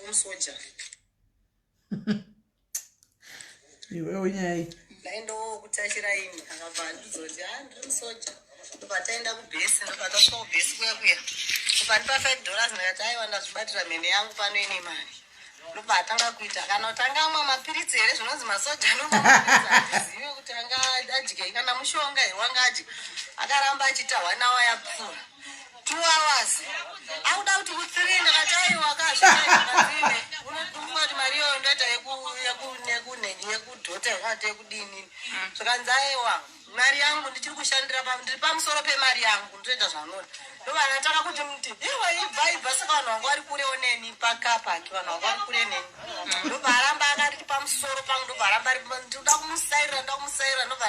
kumusoja. Iwewe nyaya Ndaendawo kutachira ini, akabva andiudza kuti ha, ndiri musoja. Ndobva taenda kubhesi, ndobva tasvika kubhesi kuya kuya, ndobva ndipa $5. Ndikati, aiwa, ndazvibatira mhene yangu pano ine mari. Ndobva atanga kuita kana kuti anga amwa mapiritsi here, zvinonzi masoja anomwa mapiritsi, handizive kuti anga adyei kana mushonga here wanga adya. Akaramba achiita one hour yapfuura, 2 hours, akuda kuti ku3. Ndakati, aiwa, kazvine unofunga kuti mari iyoyo ndoita yekudhota yakati yekudini? Zvikanzi, aiwa, mari yangu ndichiri kushandira, ndiri pamusoro pemari yangu, ndoita zvanoda. Ndobva ndatanga kuti muti, iwe, ibva, ibva. Saka vanhu vanga vari kurewo neni pakapaki, vanhu vanga vari kure neni. Ndobva aramba akati pamusoro pangu, ndobva aramba ari, ndinoda kumusairira, ndoda kumusairira. Ndobva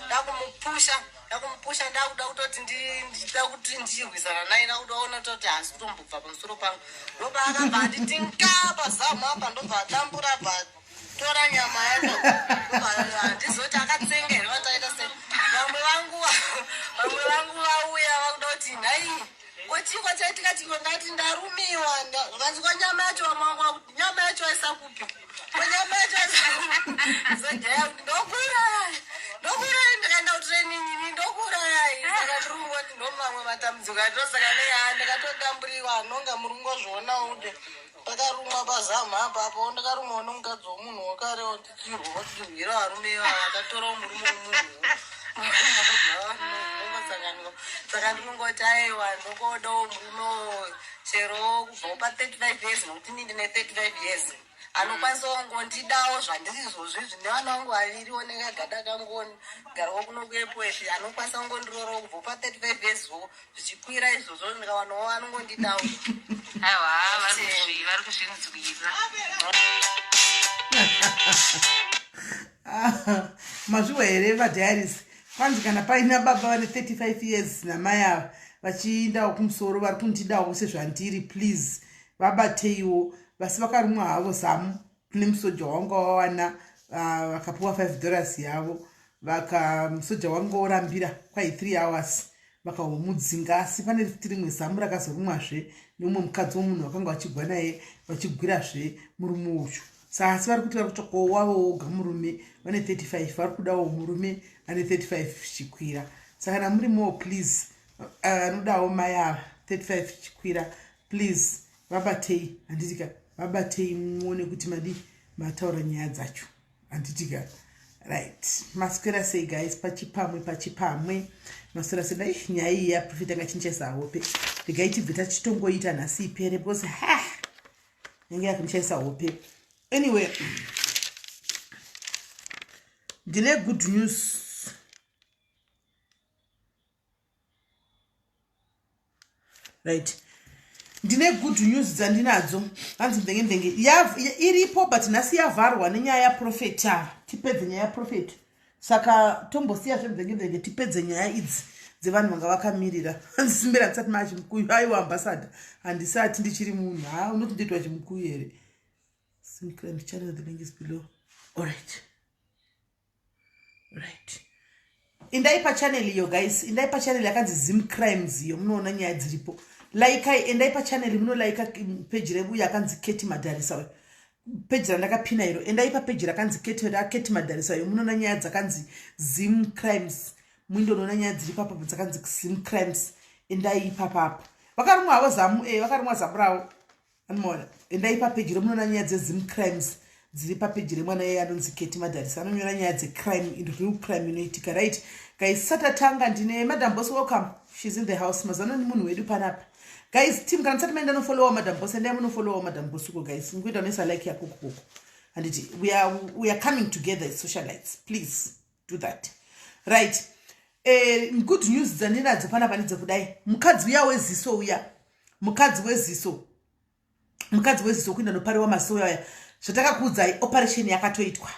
ndakumupusha, ndakumupusha, ndakuda kutoti ndida kuti ndichirwisana naye, ndakudaona kutoti haasi kutombobva pamusoro pangu. Ndobva akabva anditi nka pazamu apa, ndobva adambura, bva tora nyama yacho. Handizoti akatsenga here, vataita sei. Vamwe vangu vauya vakuda kuti, nhai, kochikwa chaitika chiko? Ndati ndarumiwa. Zvikanzi, ko nyama yacho? Vamwe vangu vakuti, nyama yacho waisa kupi? Ko nyama yacho waisa sojaya kuti ndokuurayai, ndokuurayai, ndikaenda kutraining ini ndokuurayai. Saka ndiri kungoti ndo mamwe matambudziko atosaka neya, ndakatodamburiwa. Anonga muri kungozvionawo kuti pakarumwa pazamu apapo, ndakarumwawo nemukadzi womunhu wakare, tichirwa, tichirwira varume ivava, akatorawo murume womunhu. Saka ndinongoti, aiwa, ndokodawo murume chero kubvawo pa35 years, nokuti ini ndine 35 years, anokwanisawo ngondidawo zvandiri izvozvo izvi, nevana vangu vaviriwo, nekagada kangu, garawo kuno kuEpworth, anokwanisa kungondirorawo kubva pa35 years wo zvichikwira izvozvo, ndikawanawo anongondidawo. Aiwa, vari kuzvinzwira. Mazviwa here vadiaries? Kwanzi kana paina baba vane 35 years namai ava vachiindawo kumusoro, vari kundidawo sezvandiri, please vabateiwo. Vasi vakarumwa havo zamu nemusoja wanga wawana, vakapiwa $5 yavo, vaka musoja wanga orambira kwai 3 hours, vakahomudzinga. Asi pane futi rimwe zamu rakazorumwazve nemumwe mukadzi womunhu vakanga vachigwa naye, vachigwirazve murume uyu. Saka asi vari kuti vari kutsvakawo wavo woga murume vane 35, vari kudawo murume ane 35 zvichikwira. Saka kana murimowo, please, anodawo mai ava 35 zvichikwira, please vabatei, handitika? Vabatei muone kuti madi mataura nyaya dzacho, handitika? Right, maswera sei guys? Pachipamwe, pachipamwe, maswera sei? Dai nyaya iyi yaprofita nga chinchesa hope, regai tibve tachitongoita nhasi ipere, because ha, yange yakundichaisa hope. Anyway, ndine good news. Right, ndine good news dzandinadzo. Hanzi mvenge mvenge iripo, but nhasi yavharwa nenyaya yaprofeti ava. Tipedze nyaya yaprofeti, saka tombosiya zvemvenge mvenge, tipedze nyaya idzi dzevanhu vanga vakamirira. Hanzi simbera ndisati maa chimukuyu. Aiwa, ambassador, handisati, ndichiri munhu. Ha, unoti ndoitwa chimukuyu here? Channel, the link is below. Alright, right, indai pachannel iyo guys, indai pachannel yakanzi Zim Crimes iyo, munoona nyaya dziripo. Laikai, endai pachannel, munolaika peji redu yakanzi Keti Madharisa uyo, peji randakapina iro. Endai papeji rakanzi Keti Madharisa uyo, munoona nyaya dzakanzi Zim Crimes. Muindonoona nyaya dziri papapo dzakanzi Zim Crimes. Endai ipapapo. Vakarumwa havo zamu, vakarumwa zamu ravo, anomaona. Endai papeji romunoona nyaya dzeZim Crimes dziri papeji remwana iye anonzi Keti Madharisa, anonyora nyaya dzecrime, real crime inoitika. Right guys, satatanga, ndine Madam Boss. Welcome, she's in the house. Mazano ni munhu wedu panapa guys. Team, kana musati maenda nofollowa Madam Boss, endai munofollowa Madam Boss uko guys. Nikuita unoisa like yako kukoko, handiti? We are coming together as socialites. Please do that. Right, good news dzandinadzo panapa ndedzekudai. Mukadzi uya weziso uya, mukadzi weziso, mukadzi weziso kuenda nopariwa maziso uya uya, zvatakakuudzai, operation yakatoitwa.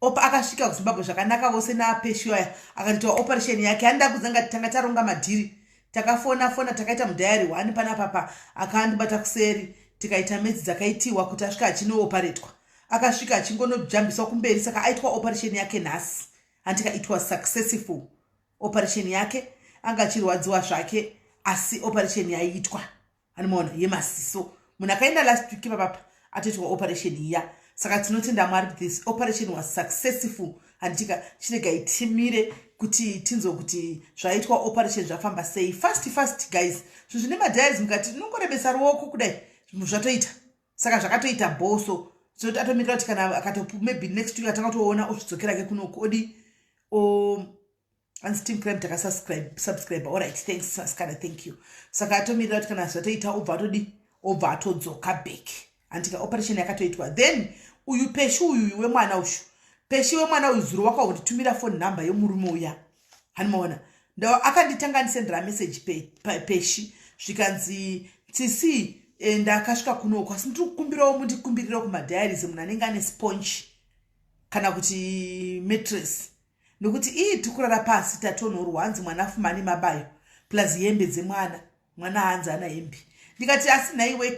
Opa akasvika kuZimbabwe zvakanaka vose naapeshu aya, akatoitwa operation yake. Handida kudza ngati tanga taronga madhiri, takafona fona, takaita mudiary one panapapa, akandibata kuseri, tikaita medzi dzakaitiwa kuti asvika achinooparetwa. Akasvika achingonojambiswa kumberi. Saka aitwa operation yake nhasi, handika? It was successful operation yake. Anga achirwadziwa zvake, asi operation yaiitwa, anomaona, yemasiso. Munhu akaenda last week ipapapa atoitwa operation iya. Saka tinotenda Mwari kuti this operation was successful. Handitika chiregai timire kuti tinzwe kuti zvaitwa operation zvafamba sei. Fast fast guys, zvinhu zvine madiaries mukati, tinongorebesa ruoko kudai zvatoita. Saka zvakatoita boso, so atomirira kuti kana akato maybe next week atanga kutoona ozvidzokera ke kunoku odi o hanzi team crime takasubscribe subscribe. Alright, thanks askana, thank you. Saka atomirira kuti kana zvatoita obva atodi obva atodzoka back. Handika operation yakatoitwa. Then uyu Peshi uyuyu wemwana uyu, Peshi wemwana uyu, zuro wakaunditumira phone number yemurume uya. Hanimaona akanditanga ndisendera message Peshi, zvikanzi, "Tsisi, ndakasvika kunoko, asi ndiri kukumbirawo mundikumbirirawo kumadiaries munhu anenge ane sponge kana kuti mattress, nekuti ii tiri kurara pasi, tatonhorwa." Hanzi mwana afuma ane mabayo plus hembe dzemwana, mwana hanzi ana hembe. Ndikati, "Asi nhaiwe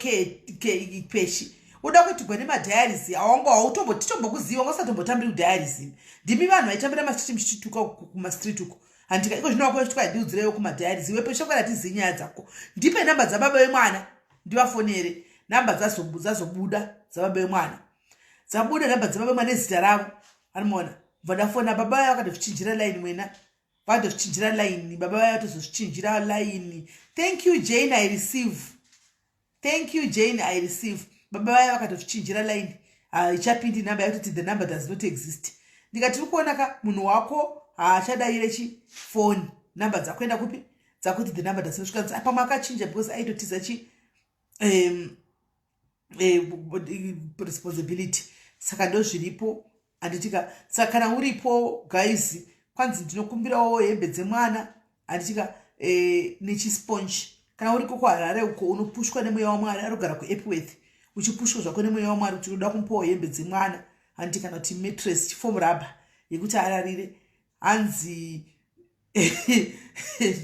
Peshi, uda kuitigwa nemadiaries? Awanga hautombotitombokuziva, ungasatombotambiri kudiaries. Ndimi vanhu vaitambira mastreet muchitituka kumastreet uko. Handika iko zvino wakuchitwa ndiudzirewo kumadiaries. Iwe Peshi, kwara tizivi nyaya dzako. Ndipe namba dzababa vemwana ndivafonere." Namba dzazobuda dzababa vemwana, dzabuda namba dzababa vemwana nezita ravo. Anomaona bva ndafona baba vaya, vakatozvichinjira line mwena, vakatozvichinjira line baba vaya, vatozozvichinjira line. Thank you Jane, I receive. Thank you Jane, I receive. Baba vaya vakatozvichinjira line, haichapindi namba yakutoti the number does not exist. Ndikati, "Uri kuona ka, munhu wako haachadayire chifoni, namba dzakuenda kupi? Dzakuti the number does not." Svikanzi pamwe akachinja because aitotiza chi responsibility. Saka ndo zviripo, handitika? Saka kana uripo guys, kwanzi ndinokumbirawo hembe dzemwana, handitika, nechisponge. Kana uriko kuHarare uko, unopushwa nemweya waMwari, ari kugara kuEpworth, uchipushwa zvako nemweya waMwari kuti unoda kumupawo hembe dzemwana, handiti, kana kuti mattress, chifoam rubber yekuti ararire. Hanzi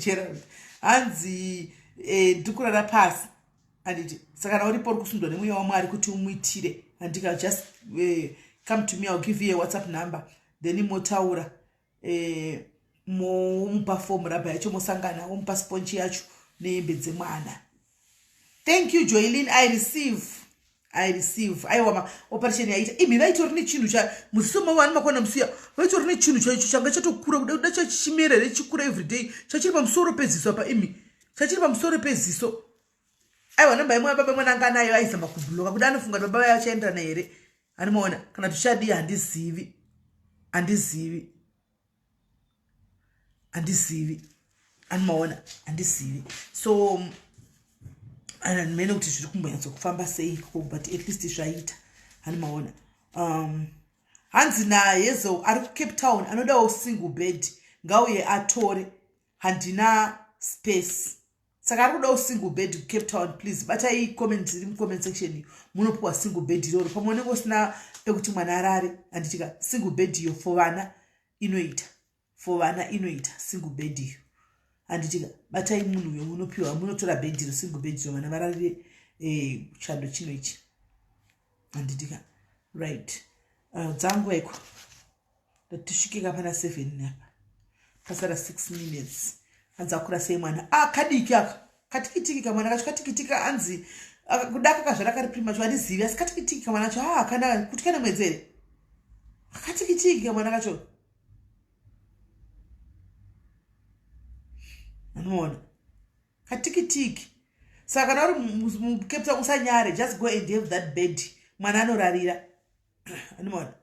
Gerald, hanzi ndiri kurara pasi, handiti. Saka kana uripo uri kusundwa nemweya waMwari kuti umuitire, handika, just come to me, I'll give you a WhatsApp number, then motaura, momupa foam rubber yacho, mosangana, womupa sponge yacho nehembe dzemwana. Thank you Joylin, I receive, I receive. Aiwa, operation yaita imi vaitori nechinhu cha muziso mavo ani makona musiya, vaitori nechinhu chaicho changa chatokura kuda kuda chachichimera here, chikura everyday, chachiri pamusoro peziso apa imi, chachiri pamusoro peziso. Aiwa, namba imwe baba mwana anga anayo aizama kubloka kuda, anofunga kuti baba vaya vachaenderana here. Animaona kana tichadii, handizivi, handizivi, handizivi. Animaona, handizivi. So mene kuti zviri kumbonyatsokufamba seiko, but at least zvaita. Hanimaona hanzi naHezo ari kuCape Town, anodawo single bed, ngauye atore, handina space. Saka ari kudawo single bed kuCape Town. Please batai comment iri mucomment section iyo, munopiwa single bed iroro. Pamwe unenge usina pekuti mwana arare, handitika? Single bed iyo for vana inoita, for vana inoita single bed iyo, handitika? Batai munhu uyo, munopiwa, munotora bed iro, single bed iro, vana vararire chando chino ichi, handitika? Right, dzangu eko ndatisvikika pana 7 apa, pasara 6 minutes. Hanzi akura sei mwana? Ah, kadiki aka, katikitiki kamwana kacho, katikitiki. Hanzi kudaka kazvara kari premature, handizivi, asi katikitiki kamwana kacho. Ah, kana kuti kana mwedzi here, katikitiki kamwana kacho. Anoona katikitiki. Saka kana uri muCape Town, usanyare, just go and have that bed, mwana anorarira. Anoona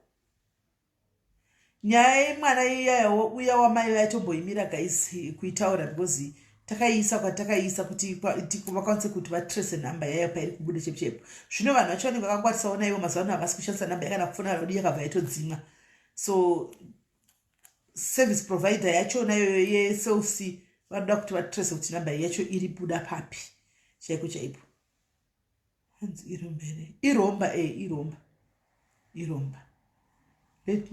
nyaya yemwana iyayawo uya wamai vaitomboimira guys kuitaura, because takaiisa kwatakaisa kuti vakwanise kuti vatrace nhamba yayo pairi kubuda chepo chepo. Zvino vanhu vacho vanenge vakangwarisawo naivo mazuva ano havasi kushandisa nhamba yakana kufona rodi, yakabva yatodzimwa. So service provider yachona iyoyo yeCell C vanoda kuti vatrace kuti nhamba yacho iri buda papi chaiko chaipo. Hanzi iromba here? Iromba e, iromba, iromba. Let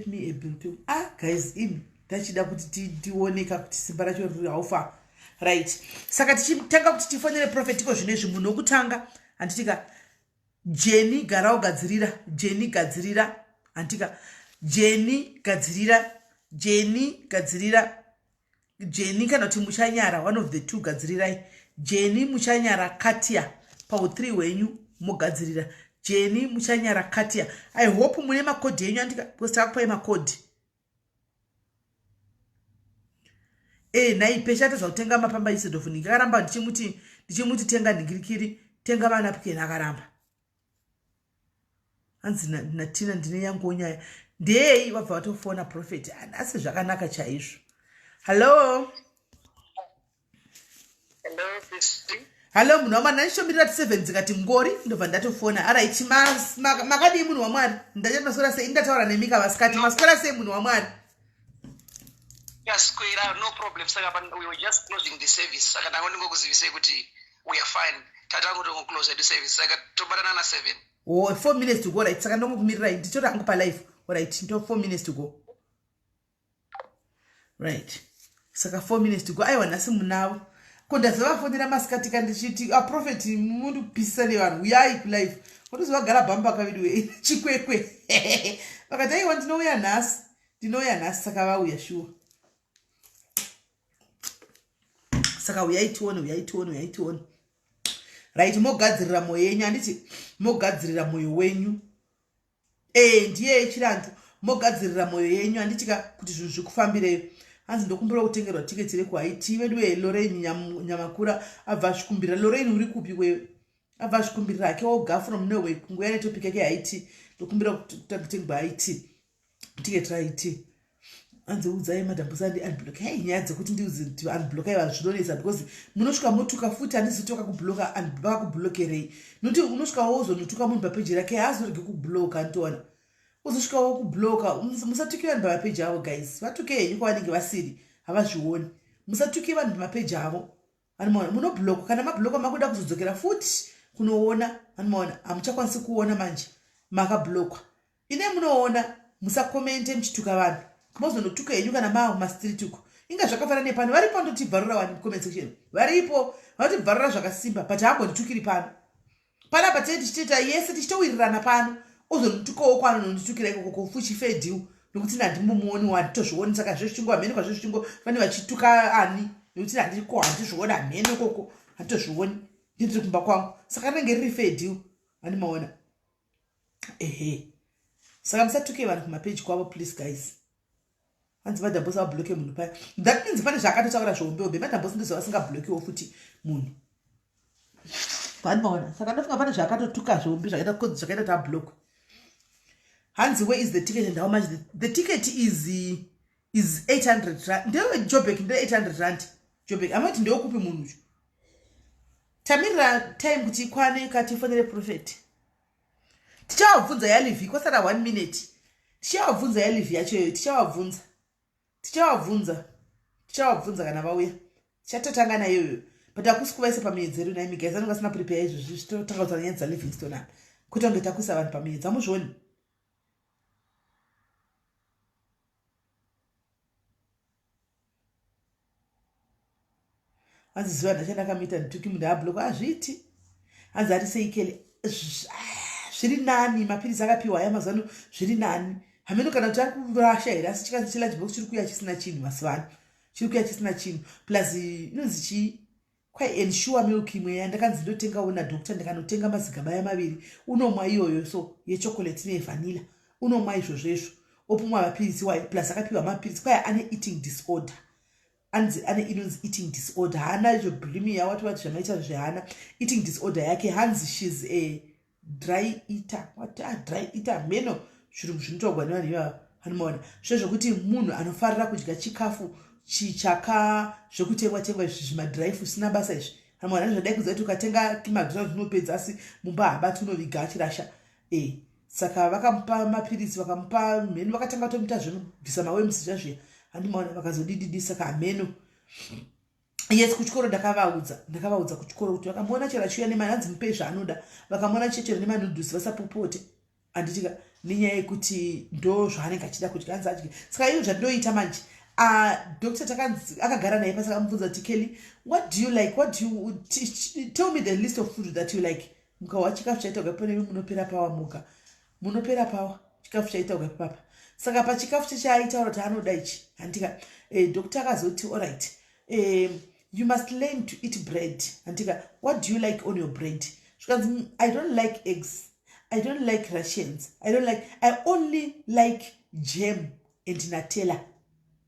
me able to, ah guys, imi tachida kuti tioneka kuti simba racho riri haufa. Right, saka tichitanga kuti tifonere prophet iko zvino izvi. Munhu wokutanga, handitika, Jeni, gara ugadzirira. Jeni, gadzirira, handitika? Jeni, gadzirira. Jeni, gadzirira. Jeni kana kuti Muchanyara, one of the two, gadzirirai. Jeni, Muchanyara, Katia. Pau3 hwenyu mogadzirira. Jeni muchanyara Katia. I hope mune makodhi enyu andika because takupai makodhi. Eh nhai pesha atadza kutenga mapamba instead of nhingi akaramba ndichimuti ndichimuti tenga nhingirikiri tenga manapkin akaramba. Hanzi naTina ndine yanguwo nyaya. Ndeyei vabva vatofona prophet. Asi zvakanaka chaizvo. Hello. Hallo munhu wamwari ndanditomirira ti 7 dzikati ngori ndobva ndatofona arit makadii munhu wamwari ndachati maswera sei ndataura nemi ka vasikati maswera sei munhu wamwari Taswera no problem saka we were just closing the service saka ndanga ndingokuzivisei kuti we are fine tatangotongoclose the service saka tobatana na 7 oh 4 minutes to go right saka ndongokumirirai nditori hangu palife right ndo 4 minutes to go right saka 4 minutes to go aiwa nhasi munavo ko ndazovafonera masikati ka ndichiti aprofeti ah, mundipisa nevanhu uyai kulife watozovagara bhamba kavidiwe chikwekwe vakati aiwa ndinouya nhasi ndinouya nhasi saka vauya shuwa saka uyai tione uyai tione uyai tione right mogadzirira mwoyo yenyu handiti mogadzirira mwoyo wenyu ee ndiye yechirandu mogadzirira mwoyo yenyu handitika kuti zvinhu zvikufambireyo hanzi ndokumbira kutengerwa tiketi rekuhaiti veduwe lorraine nyamakura abva azvikumbirira lorraine uri kupi wewe abva azvikumbirira hake oga from norway kunguya netopic yake haiti ndokumbira kutengwa haiti tiketi raiti anzi udzai madam boss andi unblock hey nyaya dzekuti ndiudze kuti unblock aiwa zvinonetsa because munosvika motuka futi handisi kuti vakakubloka vakakublokerei nokuti unosvika wozonotuka munhu papeji rake haazorege kubloka andiona uzosvika wokubloka musatuke vanhu pamapeji avo guys vatuke henyu kwavanenge vasiri havazvioni musatuke vanhu pamapeji avo Anomaona munoblokwa kana mablokwa makuda kuzodzokera futi kunoona anomaona hamuchakwanisi kuona manje makablokwa ine munoona musakomente muchituka vanhu mozonotuka henyu kana maa mumastreet uko inga zvakafanana nepano varipo ndotibvarura wani mucomment section varipo vanotibvarura zvakasimba but haambonditukiri pano panapa tee tichitoita yese tichitowirirana pano ozonditukawo kwano nonditukira ikoko kofuchi fair deal nokuti nandimbomuoni wanditozvioni saka zvezvichingo hameno kwazvezvichingo vane vachituka ani nokuti handiko handizvioni hameno ikoko handitozvioni ndindiri kumba kwangu saka rinenge riri fair deal andimaona ehe saka musatuke vanhu kumapeji kwavo please guys hanzi madam boss vabloke munhu paya that means pane zvaakatotaura zvihombe hombe madam boss ndizo vasingablokiwo futi munhu vanoona saka ndofunga pane zvaakatotuka zvihombe zvakaita kodzi zvakaita kuti ablokwe hanzi where is the ticket and how much the, the ticket is is 800 rand ndewe jobek nde 800 rand jobek amati ndewekupi munhu uyu tamirira time kuti ikwane katifonere prophet tichavabvunza yalivi kwasara one minute tichavabvunza yalivi yacho iyoyo tichavabvunza tichavabvunza tichavabvunza kana vauya tichatotanga nayo iyoyo but hakusi kuvaisa pamiyedzo yedu naimi guys anenge asina prepare izvozvi zvitotanga kutaura nyaya dzalivingston apa kwete kunge takuisa vanhu pamiyedzo hamuzvioni hanzi zuva ndacha ndakamuita ndituki munhu abloko hazviiti hanzi ari sei kele zviri nani mapiritsi akapiwa aya mazuva ano zviri nani hameno kana kuti ari kurasha here asi chikanzi chilarge box chiri kuuya chisina chinhu mazuva ano chiri kuuya chisina chinhu plus inonzi chii kwai ensure milk imwe yandakanzi ndotengawo nadoctor ndikanotenga mazigaba aya maviri unomwa iyoyo so yechocolate neyevanilla unomwa izvozvo izvo opumwa mapiritsi wayo plus akapiwa mapiritsi kwai ane eating disorder anzi ane inonzi eating disorder haana izvo bulimia wati wati zvamaita zvehana eating disorder yake hanzi shes a dry eater what ah, dry eater mheno zvirungu zvinotaurwa nevanhu ivava anomaona zve zvekuti munhu anofarira kudya chikafu chichaka zvekutengwa tengwa izvi zvimadry food sina basa izvi anomaona zvadai kuziva kuti ukatenga madry unopedza asi mumba habati unoviga achirasha e saka vakamupa mapiritsi vakamupa mheno vakatanga kutomuita zvekubvisa mawemusi zvazviya handimaona vakazodididi saka hameno yes kuchikoro ndakavaudza ndakavaudza kuchikoro kuti vakamuona chero achiuya nemari hanzi mupei zvaanoda vakamuona chechero nemanudhusi vasapopote handitika nenyaya yekuti ndo zvaanenge achida kudya hanzi adye saka iyo zvandinoita manje uh, doctor takanzi akagara naye pasi akamubvunza kuti kelly what do you like what do you tell me the list of food that you like mukawa chikafu chaita kuga pane munopera pawa muka munopera pawa chikafu chaita kuga papa saka pachikafu chechaaitaura kuti anoda ichi handika eh, doctor akazoti allright eh, you must learn to eat bread handika what do you like on your bread Zvikanzi I don't like eggs, I don't like Russians, I don't like, I only like jam and Nutella.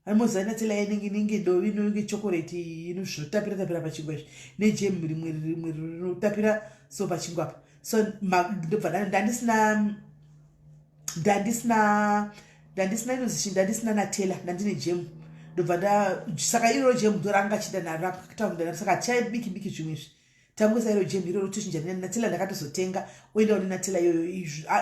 Anoziva Nutella inenge inenge dovi inenge chokoreti inozvotapira tapira pachingwa izvi nejam rimwe rimwe rinotapira so pachingwa apa. So ndobva ndandisina ndandisina ndandisina inonzi chii ndandisina Nutella ndandine jam ndobva nda saka iroro jam ndoranga chida naro rakataura saka hatichabiki biki zvimwe izvi tangoisa iro jam iroro tochinja nenatela ndakatozotenga oendawo nenatela iyoyo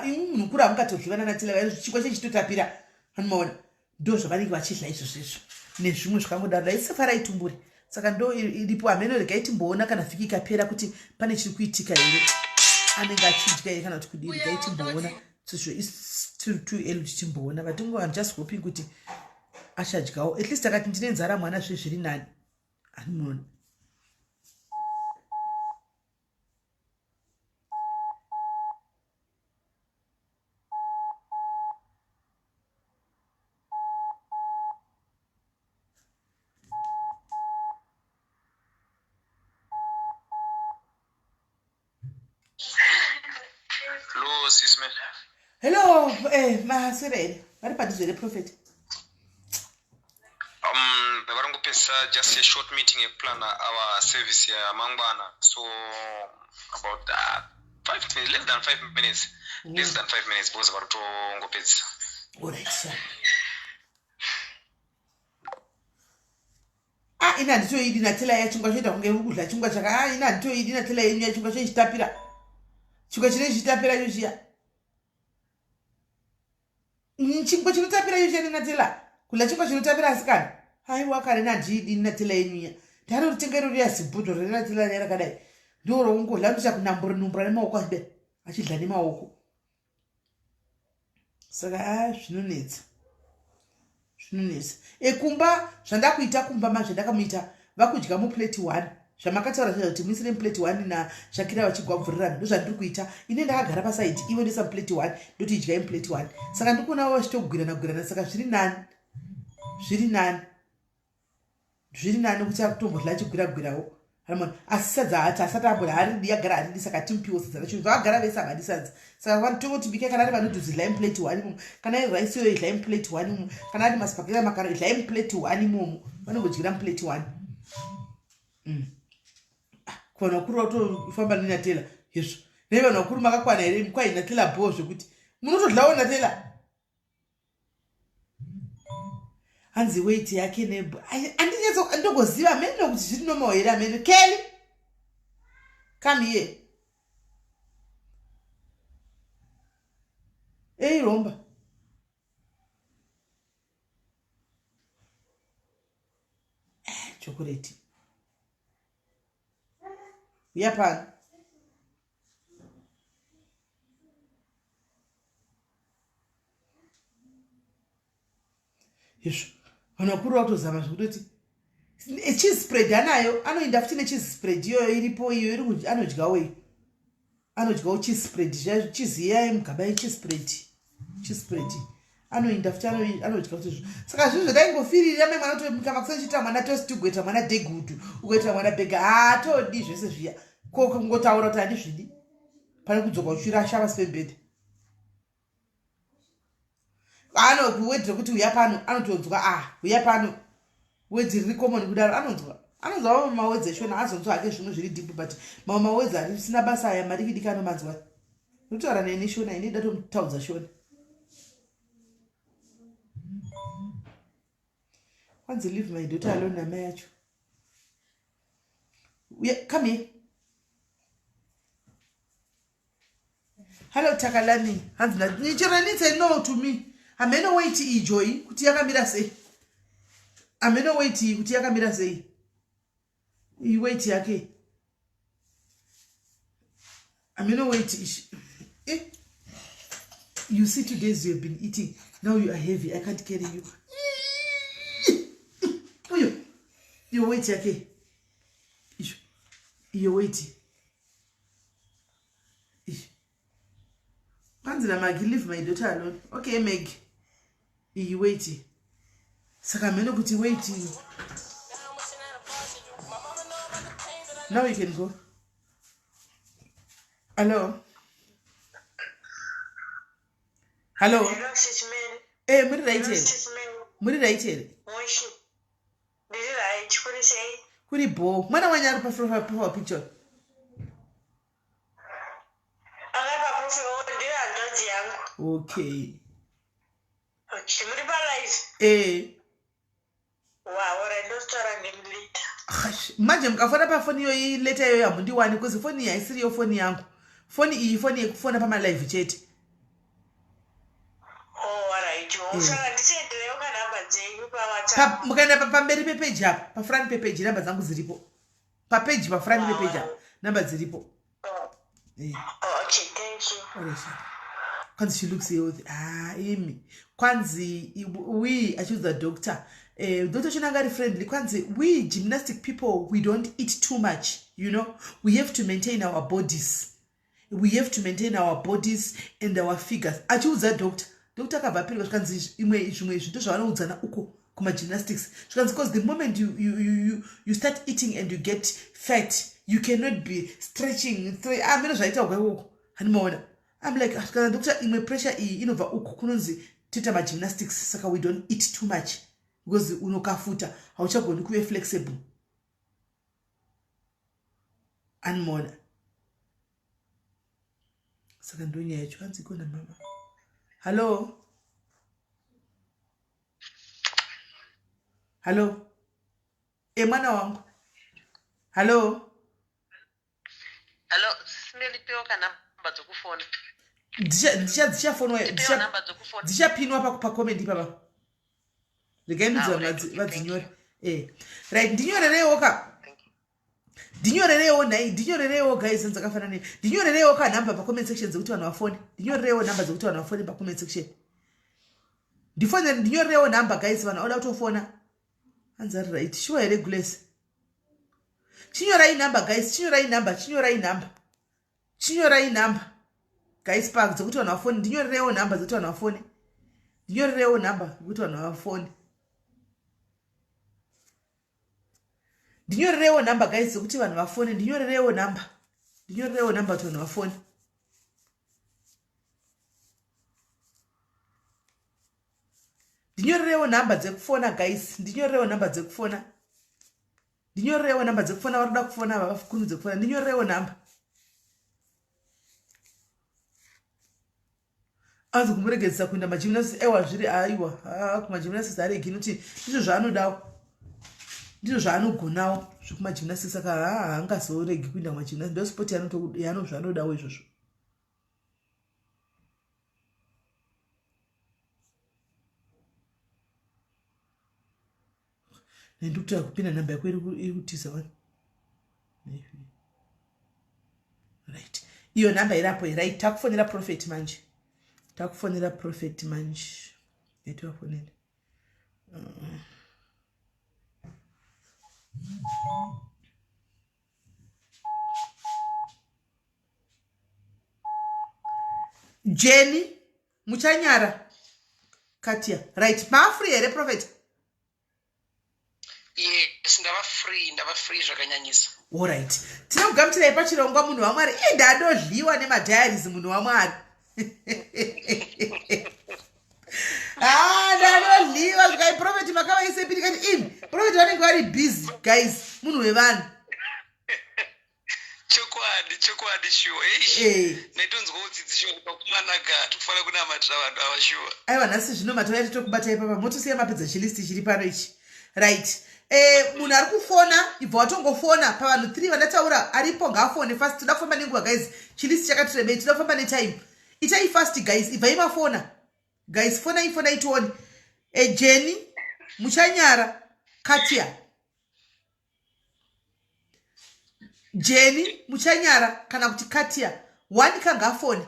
imwi munhu kuri hamungatodliva nanatela chikwa chechitotapira anomaona ndo zvavanenge vachidla izvozvo izvo nezvimwe zvakangodaro daisafarai tumbure saka ndo iripo hameno regai timboona kana vhiki ikapera kuti pane chiri kuitika here anenge achidya here kana kuti kudii regai timboona sezvo tiri too early kuti timboona but I'm just hoping kuti achadyawo at least akati ndine nzara mwana zve zviri nani anomuona Hello, sis man. Hello, eh, maswera here? Vari padhuze here prophet? Vari ngopedzisa just a short meeting yekuplana our service yamangwana. So about 5 minutes, less than 5 minutes. Less than 5 minutes because vari kutongopedzisa. All right, sir. Ah, ini handitoidi natela yachingwa choita kunge uri kudla chingwa chaka. Ah, ini handitoidi natela yenyu yachingwa chechitapira. Chingwa chine chitapira icho chiya. Chingwa chinotapira icho chiya nenatela. Kudla chingwa chinotapira asikana. Aiwa kare nandiidi natela yenyu iya. Ndanotenga iro riya zibhodhoro renatela riya rakadai. Ndiro rokungodla ndocha kunambura numbura nemaoko achidai. Achidla nemaoko. Saka ah, zvinonetsa. Zvinonetsa. Ekumba zvandakuita kumba manje ndakamuita vakudya muplate 1. Zvamakataura zvacho kuti muisire muplate 1 na Shakira vachigwabvurirana ndozvandiri kuita. Ine ndakagara pasaidi iwe ndoisa muplate 1 ndoti idyai muplate 1. Saka ndikuona vachitogwirana gwirana saka zviri nani. Zviri nani. Zviri nani kuti akutombodla achigwira-gwirawo. Ramon asi sadza haati asati ambodya haridi yagara haridi saka timupiwo sadza racho vagara vese havadi sadza saka vanhu tongoti bika kana ari vanoodles idlai muplate 1 imomo kana iri rice iyoyo idlai muplate 1 imomo kana ari maspaghetti makaro idlai muplate 1 imomo vanongodyira muplate 1. Kuvanhu vakuru vatofamba nenatela hezvo nei vanhu vakuru makakwana here kwai natela bhoo zvekuti munotodlawo natela hanzi weight yake nebo andinyatso andogoziva amene kuti zviri normal here amene. Kelly, come here. Ei romba chokoreti uya pano. Izvo vanhu vakuru vakutozama zvekutoti cheese spread anayo anoinda futi necheese spread iyoyo iripo iyo iri anodyawo iyo anodyawo cheese spread cheese iya yemugaba yecheese spread cheese spread anoinda futi anodya futi izvo saka zvinhu zvataingofirira mai mwana tomuka makuseni chiitira mwana toast ugoitira mwana degudu ugoitira mwana bhega haatodi zvese zviya ko kungotaura kuti handizvidi pane kudzoka uchirasha pasi pebhedha ano wedhi rekuti uya pano anotonzwa ah uya pano wedhi riri common kudaro anonzwa anonzwa mamwe mawedzi eshona azonzwa hake zvimwe zviri deep but mamwe mawedzi arisina basa aya madikidiki anomanzwa notaura neni shona ini datomutaudza shona kwanzi leave my daughter alone namai yacho uya come here. Hello Takalani. Hanzi nichero say no to me. Hameno wait iyi kuti yakamira sei. Hameno wait iyi kuti yakamira sei. Iyi wait yake. Hameno wait ishi. Eh. You see 2 days you have been eating. Now you are heavy. I can't carry you. Uyo. Iyo wait yake. Iyo. Iyo wait. Kwanzi naMaggie, leave my daughter alone. Okay, Maggie. Iyi wait. Saka mheno kuti wait. Now you can go. Hallo, hallo. E muri right here? Muri right here? Kuri bho. Mwana wanyu ari paprofile picture. Okay. Muri palive? Eh. Ndotaura nemuleta. Manje mukafona pafoni iyoyi leta iyoyo hamundiwani, because foni iyi haisiriyo foni yangu. Foni iyi foni yekufona pamalive chete. Mukaenda pamberi pepeji apa, pafront pepeji, namba dzangu dziripo papeji, pafront pepeji apa namba dziripo. Eh. Kwanzi she looks healthy. Ah, imi, kwanzi we achiudza doctor, doctor chona ari friendly. Kwanzi we gymnastic people, we don't eat too much, you know. We have to maintain our bodies, we have to maintain our bodies and our figures. Achiudza doctor, doctor akabva apirwa. Zvikanzi imwe zvimwe zvinto zvavanoudzana uko kumagymnastics, zvikanzi because the moment you start eating and you get fat, you cannot be stretching. Amene zvaita uko ikoko handimaona. I'm like, ah, kana doctor, imwe pressure iyi inobva uku kunonzi toita magymnastics, saka we don't eat too much because unokafuta, hauchagoni kuve flexible. Animona. Saka ndonyaya yacho. Hanzi ikona mama. Hallo, hallo, e mwana wangu, hallo. Hallo, simelipewo kanamba dzokufona. Dzichafonwa, dzichapinwa pacomment ipapa. Regai ndidzi vanhu vadzinyore. E right, ndinyorereiwo ka, ndinyorereiwo nhai, ndinyorereiwo guys, dzakafanana nei. Ndinyorereiwo ka nhamba pacomment section dzekuti vanhu vafone. Ndinyorereiwo nhamba dzekuti vanhu vafone pacomment section. Ndifonere, ndinyorereiwo nhamba guys, vanhu vauda kutofona. Hanzi ari right. Shuwa here, Gules? Chinyorai nhamba guys, chinyorai nhamba, chinyorai nhamba, chinyorai nhamba guys pa dzekuti vanhu vafone. Ndinyorereiwo nhamba dzekuti vanhu vafone. Ndinyorereiwo nhamba dzekuti vanhu vafone. Ndinyorereiwo nhamba guys dzekuti vanhu vafone. Ndinyorereiwo nhamba, ndinyorereiwo nhamba kuti vanhu vafone. Ndinyorereiwo nhamba dzekufona guys, ndinyorereiwo nhamba dzekufona, ndinyorereiwo nhamba dzekufona. Vari kuda kufona ava vakurumidze kufona. Ndinyorereiwo nhamba. Anzi kumuregedzesa kuenda magymnastics. Aiwa, zviri aiwa, kumagymnastics aregi, nokuti ndizvo zvaanodawo, ndizvo zvaanogonawo zvekumagymnastics. Saka haangazoregi kuenda kumagymnastics. Ndo sport zvaanodawo izvozvo. Nendikutora kupinda nhamba yako iri kutiza wani. Right, iyo nhamba irapo. Right, takufonera prophet manje, takufonera prophet manje, etivafonera. Jenny Muchanyara, Katia. Right, maafree here, prophet? Yes, ndava free, ndava free zvakanyanyisa. Allright, tinokugamuchirai pachirongwa, munhu waMwari. Ii, ndadodliwa nemadiaries, munhu waMwari. Ah, ndadodliwa zvikai, prophet makavaisepi? Ndikati imi prophet vanenge vari busy guys, munhu wevanhu. Chokwadi, chokwadi, shuwa. Ndaitonzwawo tsitsi shuwa, pakumanaga tikufanira kunamatira vanhu ava shuwa. Aiwa, nhasi zvino matauya titokubatai papa, motosiya mapedza chilist chiri pano ichi. Right, munhu ari kufona, ibva watongofona pavanhu 3 vandataura. Aripo ngaafone fast, toda kufamba nenguva guys. Chilist chakatirebei, toda kufamba netime. Itai fast guys, ibvai mafona guys, fonai, fonai tione. Jenny Muchanyara, Katia. Jenny Muchanyara kana kuti Katia, one kangafone.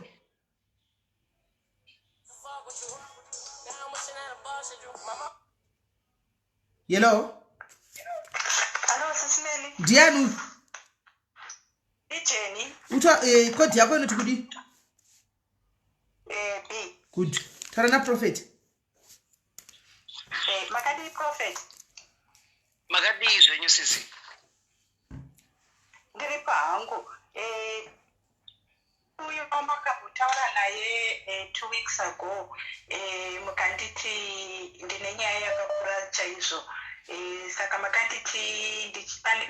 Hello. Hello, Sis Melly. Ndiani uyu? Ijeni. Uta code yako inoti kudi? B. Good, taura naprophet. Makadii, prophet? Makadii zvenyu, sisi? Ndiri pahangu. uyo wamakambotaura naye eh, 2 weeks ago, mukanditi ndine nyaya yakakura chaizvo. Saka makanditi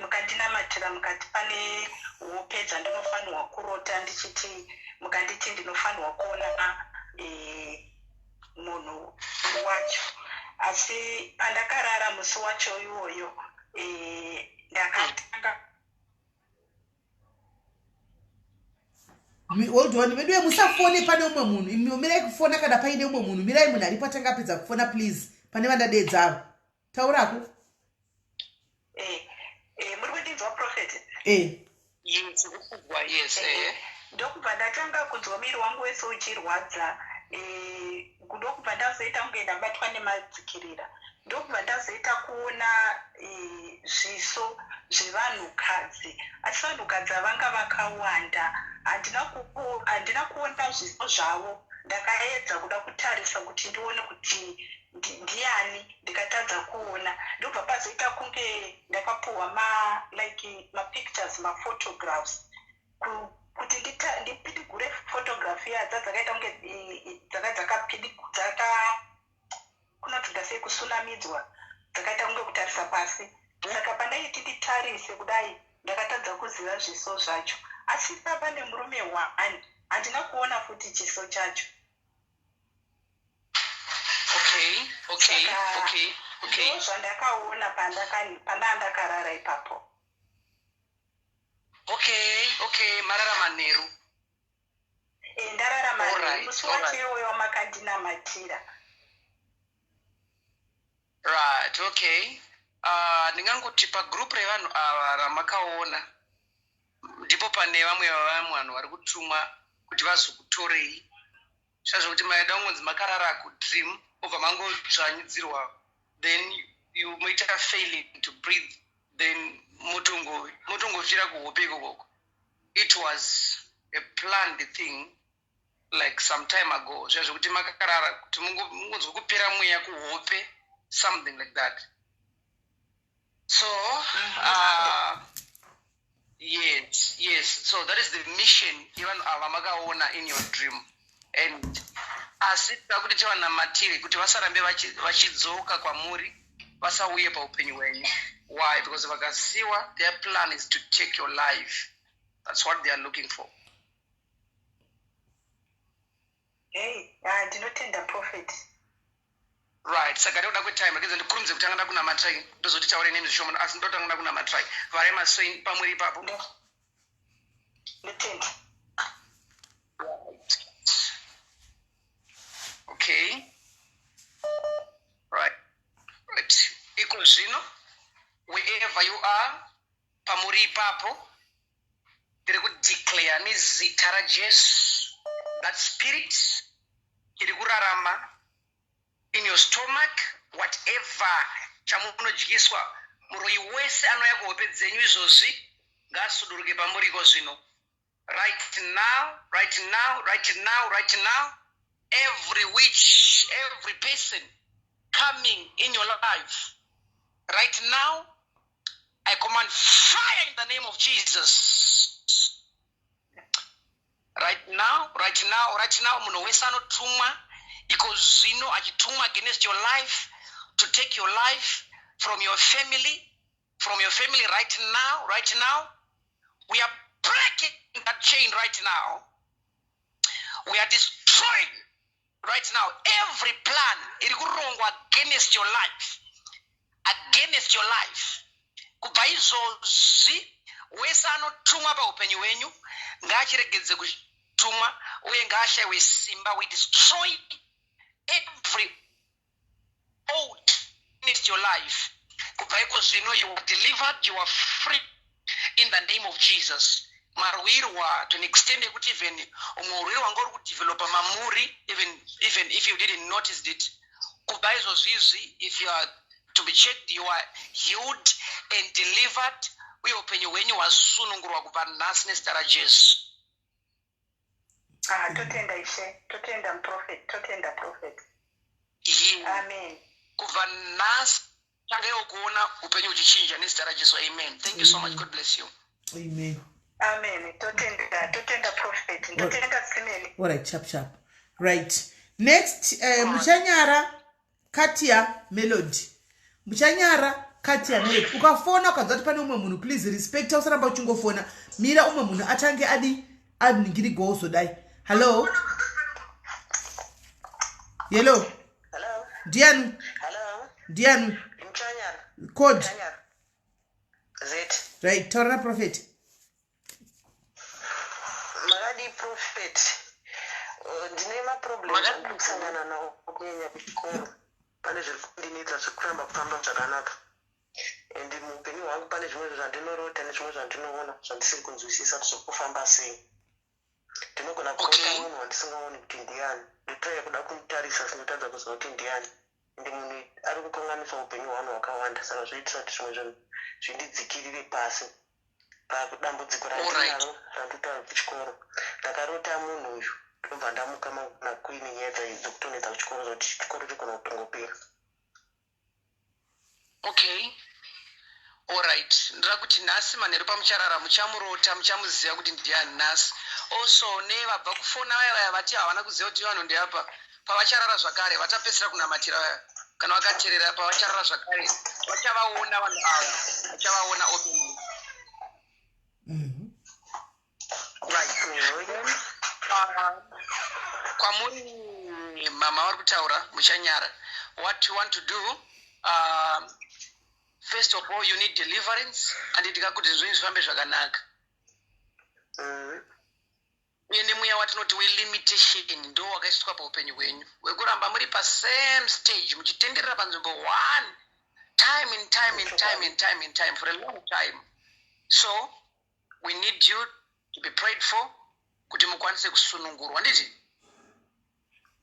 mukandinamatira, mukati pane hope dzandinofanirwa kurota ndichiti, mukanditi ndinofanirwa kuona munhu wacho. Asi pandakarara musi wacho iwoyo, ndakatanga Hold on, veduwe, musafone pane umwe munhu. Imi mirai kufona kana paine umwe munhu. Mirai munhu aripo atanga apedza kufona, please. Pane vandadedza avo, taurako. Muri kundinzwa, Prophet? E. Yes, kukugwa, yes. Ndokubva ndatanga kunzwa muviri wangu wese uchirwadza. Ndokubva ndazoita kunge ndabatwa nemadzikirira. Ndokubva ndazoita kuona zviso zvevanhukadzi, asi vanhukadzi havanga vakawanda. Handina kuona zviso zvavo. Ndakaedza kuda kutarisa kuti ndione kuti ndiani, ndikatadza kuona. Ndobva pazoita kunge ndakapuhwa ma like mapictures, maphotographs, kuti ndipidigure photography yadza dzakaita kunge dzaka dzaka kunotoita sei, kusunamidzwa, dzakaita kunge kutarisa pasi. Saka pandaiti nditarise kudai, ndakatadza kuziva zviso zvacho. Asi pane murume one, handina kuona futi chiso chacho. Saka, ndo zvandakaona pandaa ndakarara ipapo. Okay, marara manheru? E, ndarara manheru, musi wacho iwoyo wamakandinamatira. Right, okay. Ndingangoti pagroup revanhu ava ramakaona, ndipo pane vamwe vavamwe vanhu vari kutumwa kuti vazokutorei. Zvazvokuti maida kungonzi makarara kudream, obva mangodzvanyidzirwa, then you moita failing to breathe, then motongofira kuhope ikokoko. It was a planned thing like some time ago. Zvazvokuti makarara kuti mungonzwa kupera mweya kuhope, something like that. So yes, so that is the mission yevanhu ava makaona in your dream. And asi toda kuti tivanamatire kuti vasarambe vachidzoka kwamuri, vasauye paupenyu hwenyu. Why? Because vakasiwa, their plan is to take your life. That's what they are looking for. Hey, ah, ndinotenda, Prophet. Right, saka ndoda kwetime, regedza ndikurumidze kutanga ndakunamatirai, ndozoti taure nemi zvishoma, asi ndotanga ndakunamatirai. Vharai maso pamuri ipapo. Ndotenda. Okay, right. Iko zvino, wherever you are, pamuri ipapo, ndiri kudeclare nezita raJesu, that spirit iri kurarama in your stomach, whatever chamunodyiswa, muroyi wese anouya kuhope dzenyu izvozvi ngaasuduruke pamuriko zvino, right now, right now, right now, right now. Every witch, every person coming in your life right now, I command fire in the name of Jesus right now, right now, right now. Munhu wese anotumwa iko zvino, achitumwa against your life, to take your life from your family, from your family, right now, right now, we are breaking that chain right now. We are destroying right now every plan iri kurongwa against your life, against your life. Kubva izvozvi, wese anotumwa paupenyu hwenyu ngaachiregedze kutumwa uye ngaashayiwe simba. We destroy every oath against your life. Kubva iko zvino, you are delivered, you are free in the name of Jesus. Marwirwa to an extent yekuti even umwe urwere wanga uri kudevelopa mamuri, even if you didn't notice it, kubva izvozvizvi, if you are to be checked, you are healed and delivered, uye upenyu hwenyu hwasunungurwa kubva nhasi nezita raJesu. Ah, totenda Ishe, totenda Prophet, totenda, Prophet. Amen. Kubva nhasi, tangaiwo kuona upenyu huchichinja nezita raJesu. Amen. Thank you so much. God bless you. Amen. Amen. Totenda, totenda prophet. Ndotenda Simeli. All right, sharp sharp. Right. Next, Muchanyara Katia Melody. Muchanyara Katia Melody. Ukafona ukanzwa kuti pane umwe munhu, please respect usaramba uchingofona. Mira umwe munhu atange adi adningiri gozodai. Hello. Hello. Hello. Ndiani? Hello. Ndiani? Muchanyara. Code. Muchanyara. Z. Right, taura prophet. Makadii prophet? Ndine maproblems andiri kusangana nawo kunyanya kuchikoro. Pane zviri kundinetsa zviri kuramba kufamba zvakanaka. And muupenyu hwangu pane zvimwe zvandinorota nezvimwe zvandinoona zvandisiri kunzwisisa kuti zviri kufamba sei. Ndinogona kurota munhu wandisingaoni kuti ndiani. Ndotraya kuda kumutarisa asi ndotadza kuziva kuti ndiani. Ende munhu ari kukanganisa upenyu hwevanhu vakawanda saka zvoitisa kuti zvimwe zvinhu zvindidzikirire pasi. Padambudziko randinaro randinotaura kuchikoro ndakarota munhu uyu ndobva ndamuka mangwana kuine nyaya dzekutonetsa kuchikoro zvokuti chikoro chogona kutongopera. Okay, alright, ndoda kuti nhasi manheru pamucharara muchamurota, muchamuziva kuti ndiani nhasi. Also nevabva kufona vaya vaya vati havana kuziva kuti vanhu ndeapa, pavacharara zvakare vachapedzisira kunamatira vaya kana vakaterera, pavacharara zvakare vachavaona vanhu ava, vachavaona openly. Right. Kwamuri mama vari kutaura muchanyara, what you want to do, first of all you need deliverance, andidika kuti zvinhu zvifambe zvakanaka. Uye nemweya watinoti welimitation ndo wakaiswa paupenyu hwenyu wekuramba muri pasame stage muchitenderera panzvimbo one time and time and time and time and time for a long time. So we need you to be prayed for kuti mukwanise kusunungurwa, nditi?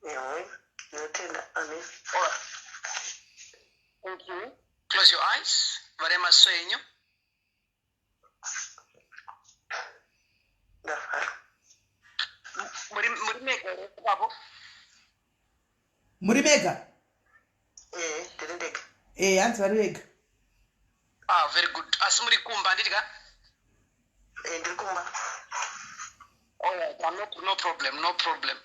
Ehe, ndinotenda. Amen. Alright. Thank you. Close your eyes, vhare maso enyu. Ndafara. Muri mega here ipapo? Muri mega? Eh, ndiri ndega. Eh, hanzi vari vega. Ah, very good. Asi muri kumba, handiti ka? Eh, ndiri kumba. Alright, no, no problem, no problem.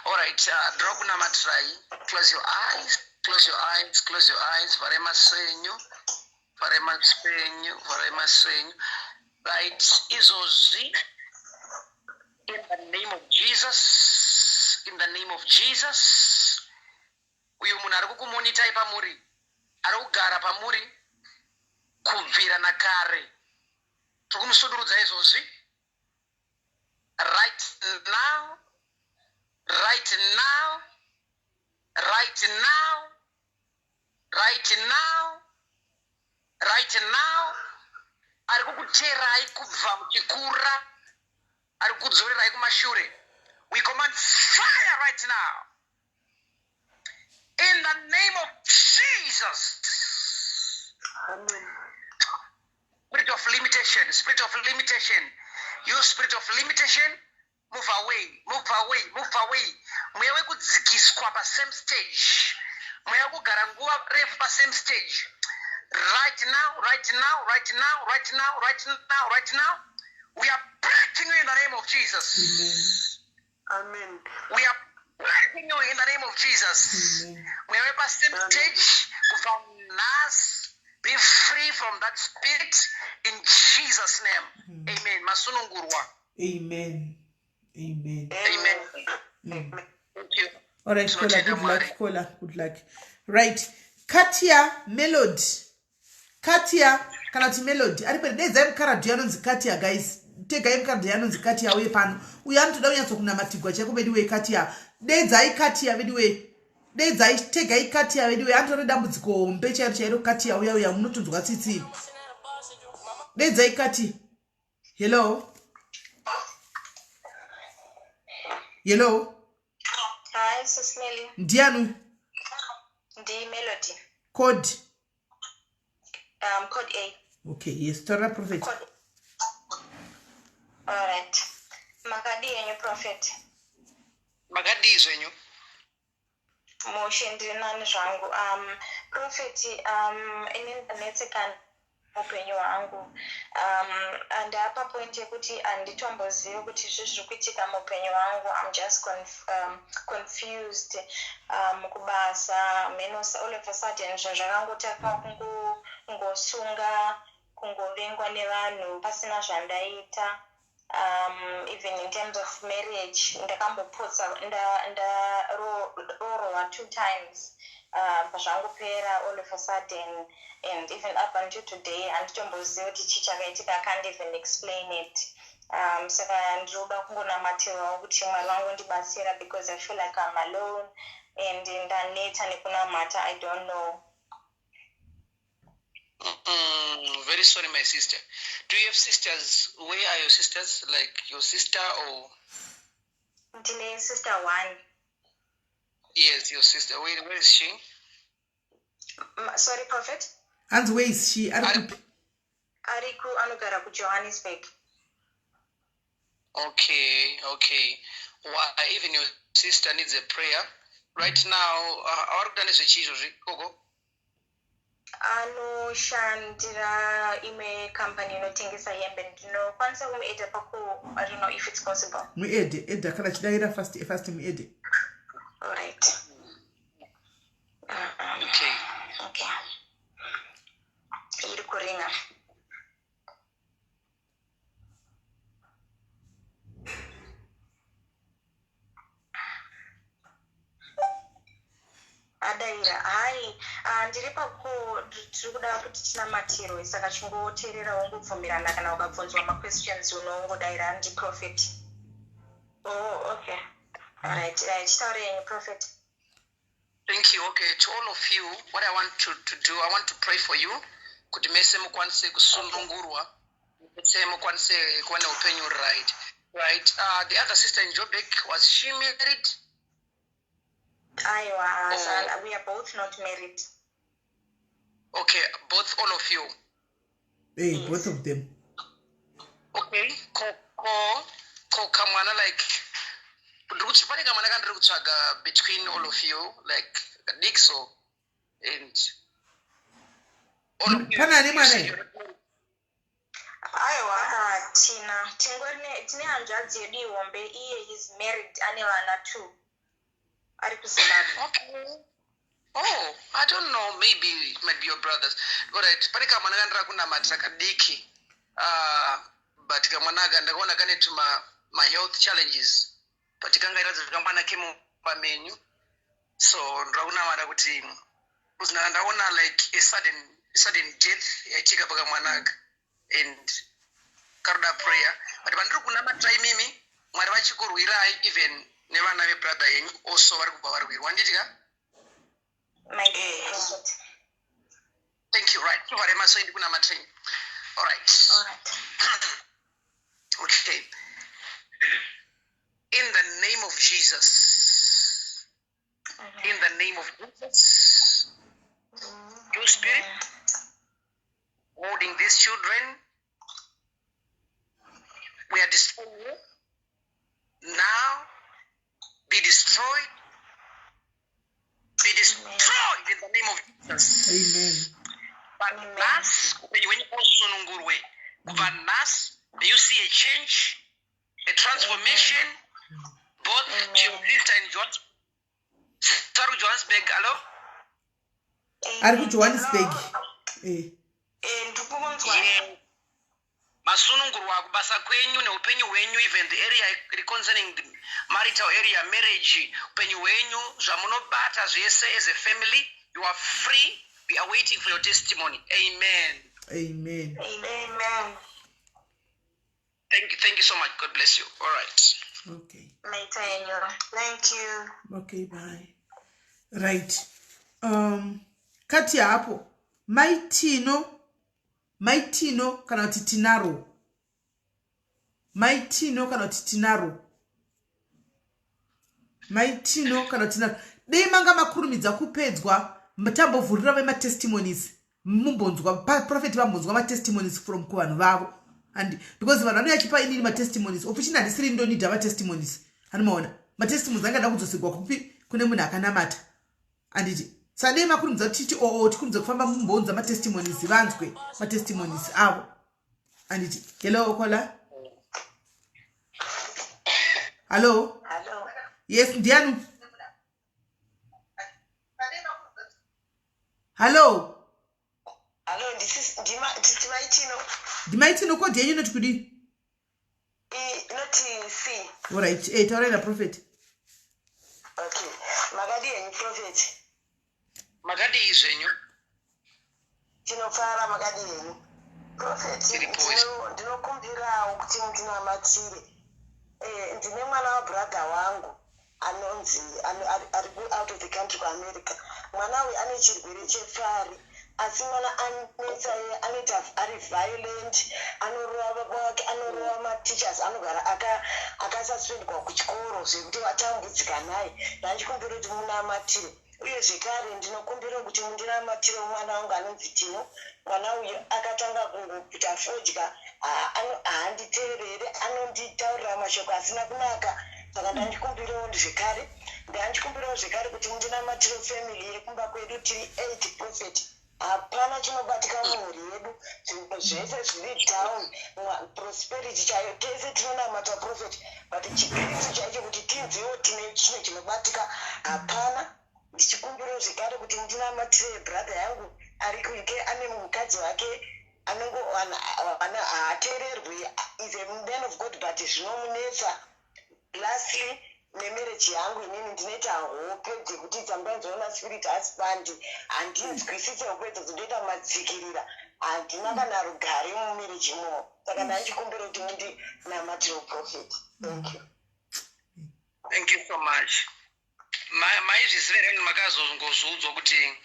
Alright, ndiri kunamatirai. Close your eyes, close your eyes, close your eyes. Vhare maso enyu, vhare maso enyu, vhare maso enyu. Right, izvozvi, in the name of Jesus, in the name of Jesus, uyu munhu ari kukumonitai pamuri, ari kugara pamuri kubvira nakare, tiri kumusudurudza izvozvi. Right now, right now, right now, right now, right now. Ari kukuterai kubva muchikura, ari kudzorerai kumashure. We command fire right now in the name of Jesus. Amen. Spirit of limitation, spirit of limitation, you spirit of limitation, move away, move away, move away. Mweya wekudzikiswa pasame stage, mweya wekugara nguva refu pasame stage, right now, right now, right now, right now, right now, right now, we are breaking you in the name of Jesus. Amen. We are breaking you in the name of Jesus. Amen. Mweya wepasame stage, kubva nhasi, be free from that spirit in Jesus' name. Amen. Masunungurwa. Amen. Amen. Amen. Thank you. All right, caller, Tinotenda good luck, Mwari. caller, good luck. Right. Katia Melody. Katia kana kuti Melody. Ari pere deidzai mukaradhi anonzi Katia, guys. Tegai mukaradhi anonzi Katia uye pano. Uyo anotoda kunyatsonamatigwa chaiko veduwe Katia. Deidzai Katia veduwe. Deidzai tegai Katia veduwe. Anotora dambudziko hombe chairo chairo Katia uya uya munotonzwa tsitsi. Deidzai Katia. Hello. Hello. Hi, Sis Melly. Ndiani? Ndi Melody. Code. Code A. Okay, yes, taura prophet. Code. All right. Makadii yenyu, prophet? Makadii zvenyu? Mushe, ndiri nani zvangu. Prophet, ini ndanetsekana muupenyu hwangu. Um, ndapa point yekuti handitombozivi kuti zvi zviri kuitika muupenyu hwangu. I'm just confused kubasa mheno. All of a sudden zvinhu zvakangotanga kungosunga, kungovengwa nevanhu pasina zvandaita. Even in terms of marriage, ndakambopotsa ndarorohwa two times, pazvangopera all of a sudden. And even up until today handitombozivi kuti chii chakaitika. I can't even explain it. Saka ndinoda kungonamatirwawo kuti Mwari vangu ndibatsira, because I feel like I'm alone and ndaneta nekunamata. I don't know. Very sorry, my sister. Do you have sisters? Where are your sisters? Like your sister or Ndine sister one. Yes, your sister. Where is she? Sorry, Prophet? Hanzi, where is she? Ari kupi? Ariku anogara kuJohannesburg. Okay. Why, even your sister needs a prayer. Right now, vari kuita nezvechii izvozvi ikoko? Anoshandira imwe company inotengesa hembe. Ndinokwanisa kumuadda paku, I don't know if it's possible. Muadde, adda kana chidayira fast fast, muadde. Alright. Okay. Okay, iri kuringa. Adaira. Hai, ndiri paku tiri kuda kuti tinamatirwe, saka chingoteerera, wongobvumirana. Kana ukabvunzwa maquestions, unongodaira. Ndiprophet. Oh, okay. Alright, chitaure yenyu, Prophet. Thank you. Okay, to all of you, what I want to do, I want to pray for you. Kuti mese mukwanise kusunungurwa, mese mukwanise kuva neupenyu, right? Right. The other sister in Joburg, was she married? Aiwa. Oh. So we are both not married. Okay, both, all of you. Hey, both of them. Okay. Ko kamwana, like ndiri kuti pane kamwana kandiri kutsvaga between all of you, like Dixo and all of you. Pane ane mwana here? Aiwa. Ah, tina tingori tine hanzvadzi yedu ihombe. Iye is married, ane vana two, ari kuZimbabwe. Okay. Oh, I don't know. Maybe it might be your brothers. All right. Pane kamwana kandira kunamatira kadiki. But kamwana aka ndakaona kane tuma ma health challenges. But kanga iratidza kuti kamwana kemumba menyu. So ndira kunamata kuti because ndaona like a sudden death yaitika pakamwana aka and karoda prayer. But pandiri kunamatira imimi, Mwari vachikurwirai, even nevana vebrother yenyu also vari kubva varwirwa, handiti ka? My Prophet. Thank you. Right. Tovhare maso ndikunamatire. All right. Alright. Okay. In the name of Jesus. In the name of Jesus. You spirit holding these children, we are destroying you. Now be destroyed. Be destroyed in the name of Jesus. Amen. Nhasi upenyu hwenyu usunungurwe. Kubva nhasi, do you see a change, a transformation, both to your sister in Johannesburg? Sorry, Johannesburg, hello? Ari kuJohannesburg, eh. Eh, ndikukunzwa. Yeah. Masunungurwa kubasa kwenyu neupenyu hwenyu, even the area concerning the marital area, marriage, upenyu hwenyu, zvamunobata zvese as a family, you are free. We are waiting for your testimony. Amen. Amen. Amen. Thank you, thank you so much. God bless you. All right. Okay. Maita yenyu. Thank you. Okay, bye. Right, kati hapo Maitino, Maitino kana kuti Tinaro, Maitino kana kuti Tinaro, Maitino kana kuti Tinaro, dei manga makurumidza kupedzwa tambovhurira vematestimonies, mumbonzwa prophet, vambonzwa matestimonies from kuvanhu vavo. And because vanhu vanouya chipa inini matestimonies, of which handisiri ndonidha matestimonies. Anomaona matestimonies angada kudzosegwa kupi? Kune munhu akanamata, anditi? Sadei makurumidza kuti titi oo tikurumidza kufamba mumbounza matestimonies vanzwe matestimonies avo. Anditi hello okola. Hallo. Hello. Yes, ndiani? Hallo. Hallo, ndimaitino. Ndimaitino kodi yenyu inoti kudii? Inoti C. Alright, eh taurai na prophet. Okay. Makadii henyu prophet? Makadii zvenyu? Tinofara, makadii henyu? Prophet, ndinokumbirawo kuti mundinamatire. Eh, ndine mwana wabrother wangu anonzi ari out of the country kuAmerica. Mwana uyu ane chirwere chepfari, asi mwana anetsa, anoita ari violent, anorova baba wake, anorova mateachers, anogara akasuspendwa kuchikoro zvekuti vatambudzika naye. Ndachikumbira kuti munamatire. Uye zvekare ndinokumbira kuti mundinamatire mwana wangu anonzi Tino. Mwana uyu akatanga kungoputa fodya, haanditeerere, anonditaurira mashoko asina kunaka. Saka ndandikumbirawo zvekare, ndandikumbirawo zvekare kuti mundinamatire family yekumba kwedu. Tiri 8, prophet, hapana chinobatika mumhuri yedu, zvinhu zvese zviri down, prosperity chaiyo. Tese tinonamata, prophet, but chikristu chaicho kuti tinziwo tine chinhu chinobatika hapana. Ndichikumbirawo zvekare kuti ndinamatire brother yangu ari kuUK, ane mukadzi wake anongowana haateererwi, is a man of God but zvinomunetsa. Lastly, nemarriage yangu inini ndinoita hope dzekuti sometimes ona spirit husband, handinzwisise hope idzodzo, ndoita madzikirira, handina kana rugare mumarriage imomo. Saka ndandikumbira kuti mundinamatire, prophet. Thank you. Thank you so much. Maizviziva here, makazongozviudzwa kuti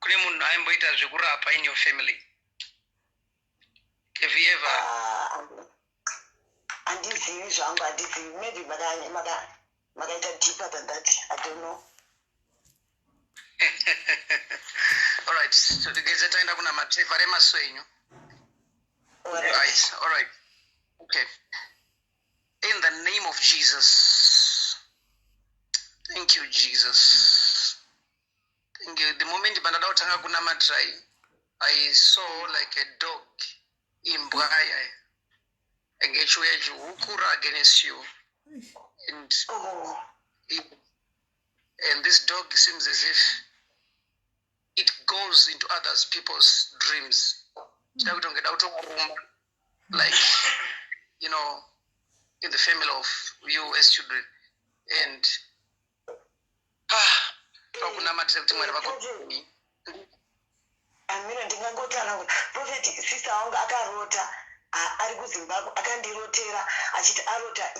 kune munhu aimboita zvekurapa in your family? Have you ever Ah, handizivi zvangu, handizivi. Maybe makaita deeper than that, I don't know. All right, so tigeze taenda kuna matevha remaso enyu. Alright. Right, all right, okay. In the name of Jesus, thank you, Jesus, thank you. The moment pandada kutanga kunamatrai, I saw like a dog, imbwa yaya yange ichiuya ichihukura against you and Oh. And this dog seems as if it goes into others people's dreams, chida kuti ungeda kutokuruma, like in the family of you as children. And ah, twakunamatira kuti Mwari vako Amina, ndingangotsanangura, prophet. Sister wangu akarota ari kuZimbabwe, akandirotera achiti arota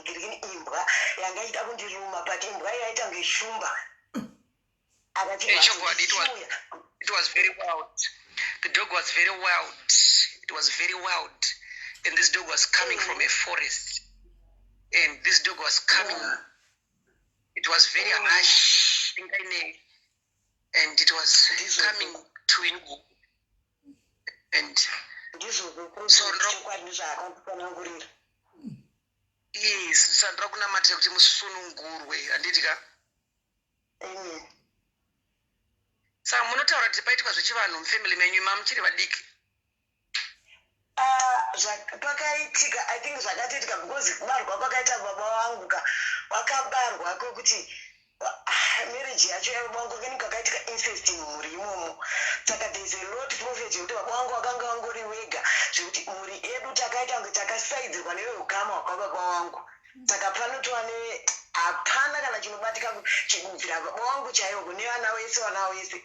girini imbwa yanga ichida kundiruma, but imbwa iyi yaita kunge shumba. Eh, chokwadi, it was very wild. The dog was very wild. It was very wild, and this dog was coming from a forest, and this dog was coming, it was very harsh ingaine, and it was coming to you and Ndizvozvo. So, Chokwadi, ndizvaakanditsanangurira. Yes, sandira kunamatira kuti musunungurwe, handiti ka? Amen. Saka munotaura kuti paitwa zvechivanhu mufamily menyu mamuchiri vadiki? Ah, pakaitika, I think zvakatoitika because kubarwa kwakaita baba vangu ka, wakabarwa kwekuti marriage yacho yababa vangu kanenge kakaitika incest mumhuri imomo. Saka there is a lot, prophet, yekuti baba vangu vakanga vangori wega, zvekuti mhuri yedu takaita kunge takasaidzirwa neveukama hwakababa vangu. Saka panotova ne hapana kana chinobatika kubvira baba vangu chaivo kune vana vese, vana vese.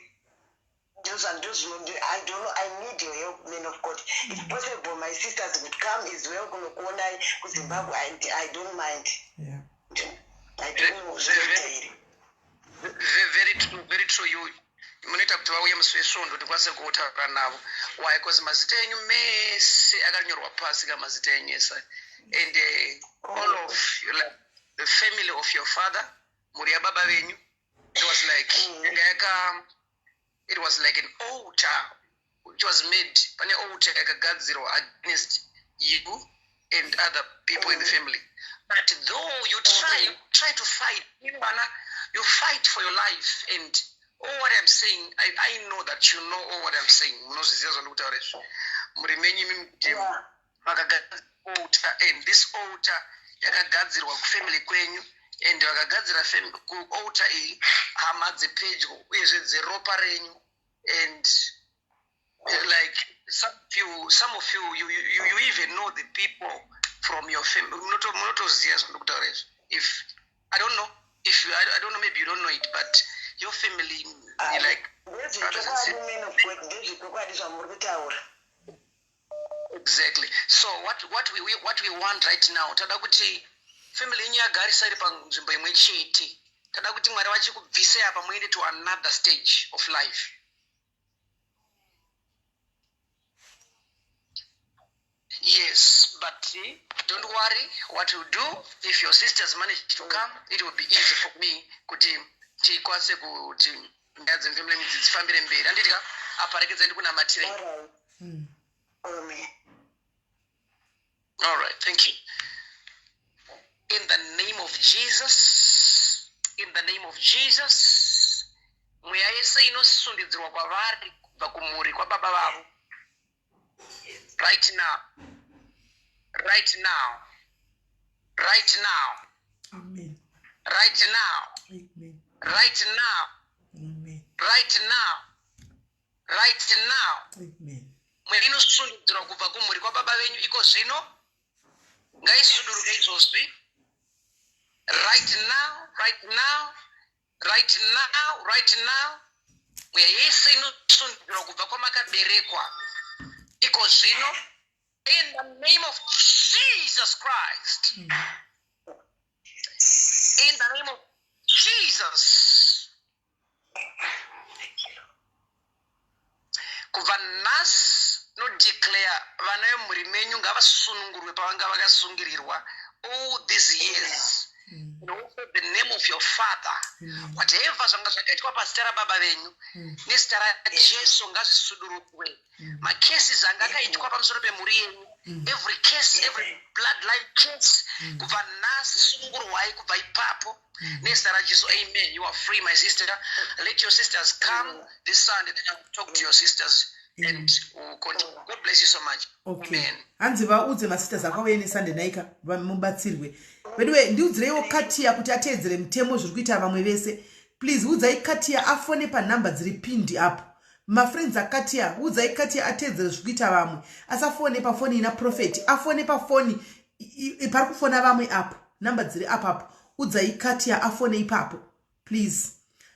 Ndozvino, I don't know, I need your help, man of God. If possible, my sisters would come as well kunokuonai kuZimbabwe. I don't mind. I don't know zvinoita here. Very true, very true. You munoita kuti vauye musi wesvondo tikwanise kutaura navo. Why? Because mazita enyu mese akanyorwa pasi ka, mazita enyu ese, and all of you, like the family of your father, mhuri yababa venyu, it was like yanga yaka, it was like an altar which was made, pane altar yakagadzirwa against you and other people in the family. But though you try to fight, vana, you fight for your life and All what I'm saying, I know that you know all what I'm saying. Munozviziva zvandiri kutaura izvi. Muri menyu imimi kuti vakagadzira altar, and this altar yakagadzirwa kufamily kwenyu, and vakagadzira kualtar iyi hama dzepedyo uyezve dzeropa renyu, and like some of you, you even know the people from your family. Munotoziva zvandiri kutaura izvi. If I don't know if you, I don't know, maybe you don't know it, but your family, like brothers and Ndezvechokwadi, sisters. man of God, ndezvechokwadi zvamuri kutaura. Exactly. So what we want right now, tada kuti family yenyu yagarisa iri panzvimbo imwe chete. Tada kuti Mwari vachikubvisei apa muende to another stage of life. Yes, but don't worry. What you do, if your sisters manage to come, it will be easy for me kuti tikwanise kuti nyaya dzemufamily midzi dzifambire mberi. Handiti ka? Apa rekedzai ndikunamatirei. All right. Amen. All right, thank you. In the name of Jesus, in the name of Jesus, mweya yese inosundidzirwa kwavari kubva kumhuri kwababa vavo. Right now, right now, right now, Amen. right now, Amen. right now, Amen. right now, right now. Amen. Mweya inosundidzirwa kubva kumhuri kwababa venyu iko zvino ngaisuduruke izvozvi, right now, right now, right now, right now. Mweya yese inosundidzirwa kubva kwamakaberekwa iko zvino, in the name of Jesus Christ, in the name of Jesus. Kubva nhasi nodeclare vana vemhuri menyu ngavasunungurwe pavanga vakasungirirwa all these years. And also the name of your father, whatever zvanga zvakaitwa pazita rababa venyu, nezita raJesu ngazvisudururwe. Macases anga akaitwa pamusoro pemhuri yenyu, every case, every bloodline case, kubva nhasi sunungurwai kubva ipapo nezita raJesu. Amen. You are free, my sister. Let your sisters come this Sunday, then I will talk to your sisters and we'll continue. God bless you so much. Okay. Amen. Hanzi vaudze masisters akauye neSunday naika mubatsirwe. Veduwe, ndiudzireiwo Katiya kuti ateedzere mutemo zviri kuita vamwe vese. Please udzai Katiya afone panhamba dziri pindi apo. Mafriends aKatiya, udzai Katiya ateedzere zviri kuita vamwe, asafone pafoni ina prophet, afone pafoni pari kufona vamwe apo, namba dziri apapo. Udzai Katiya afone ipapo, please.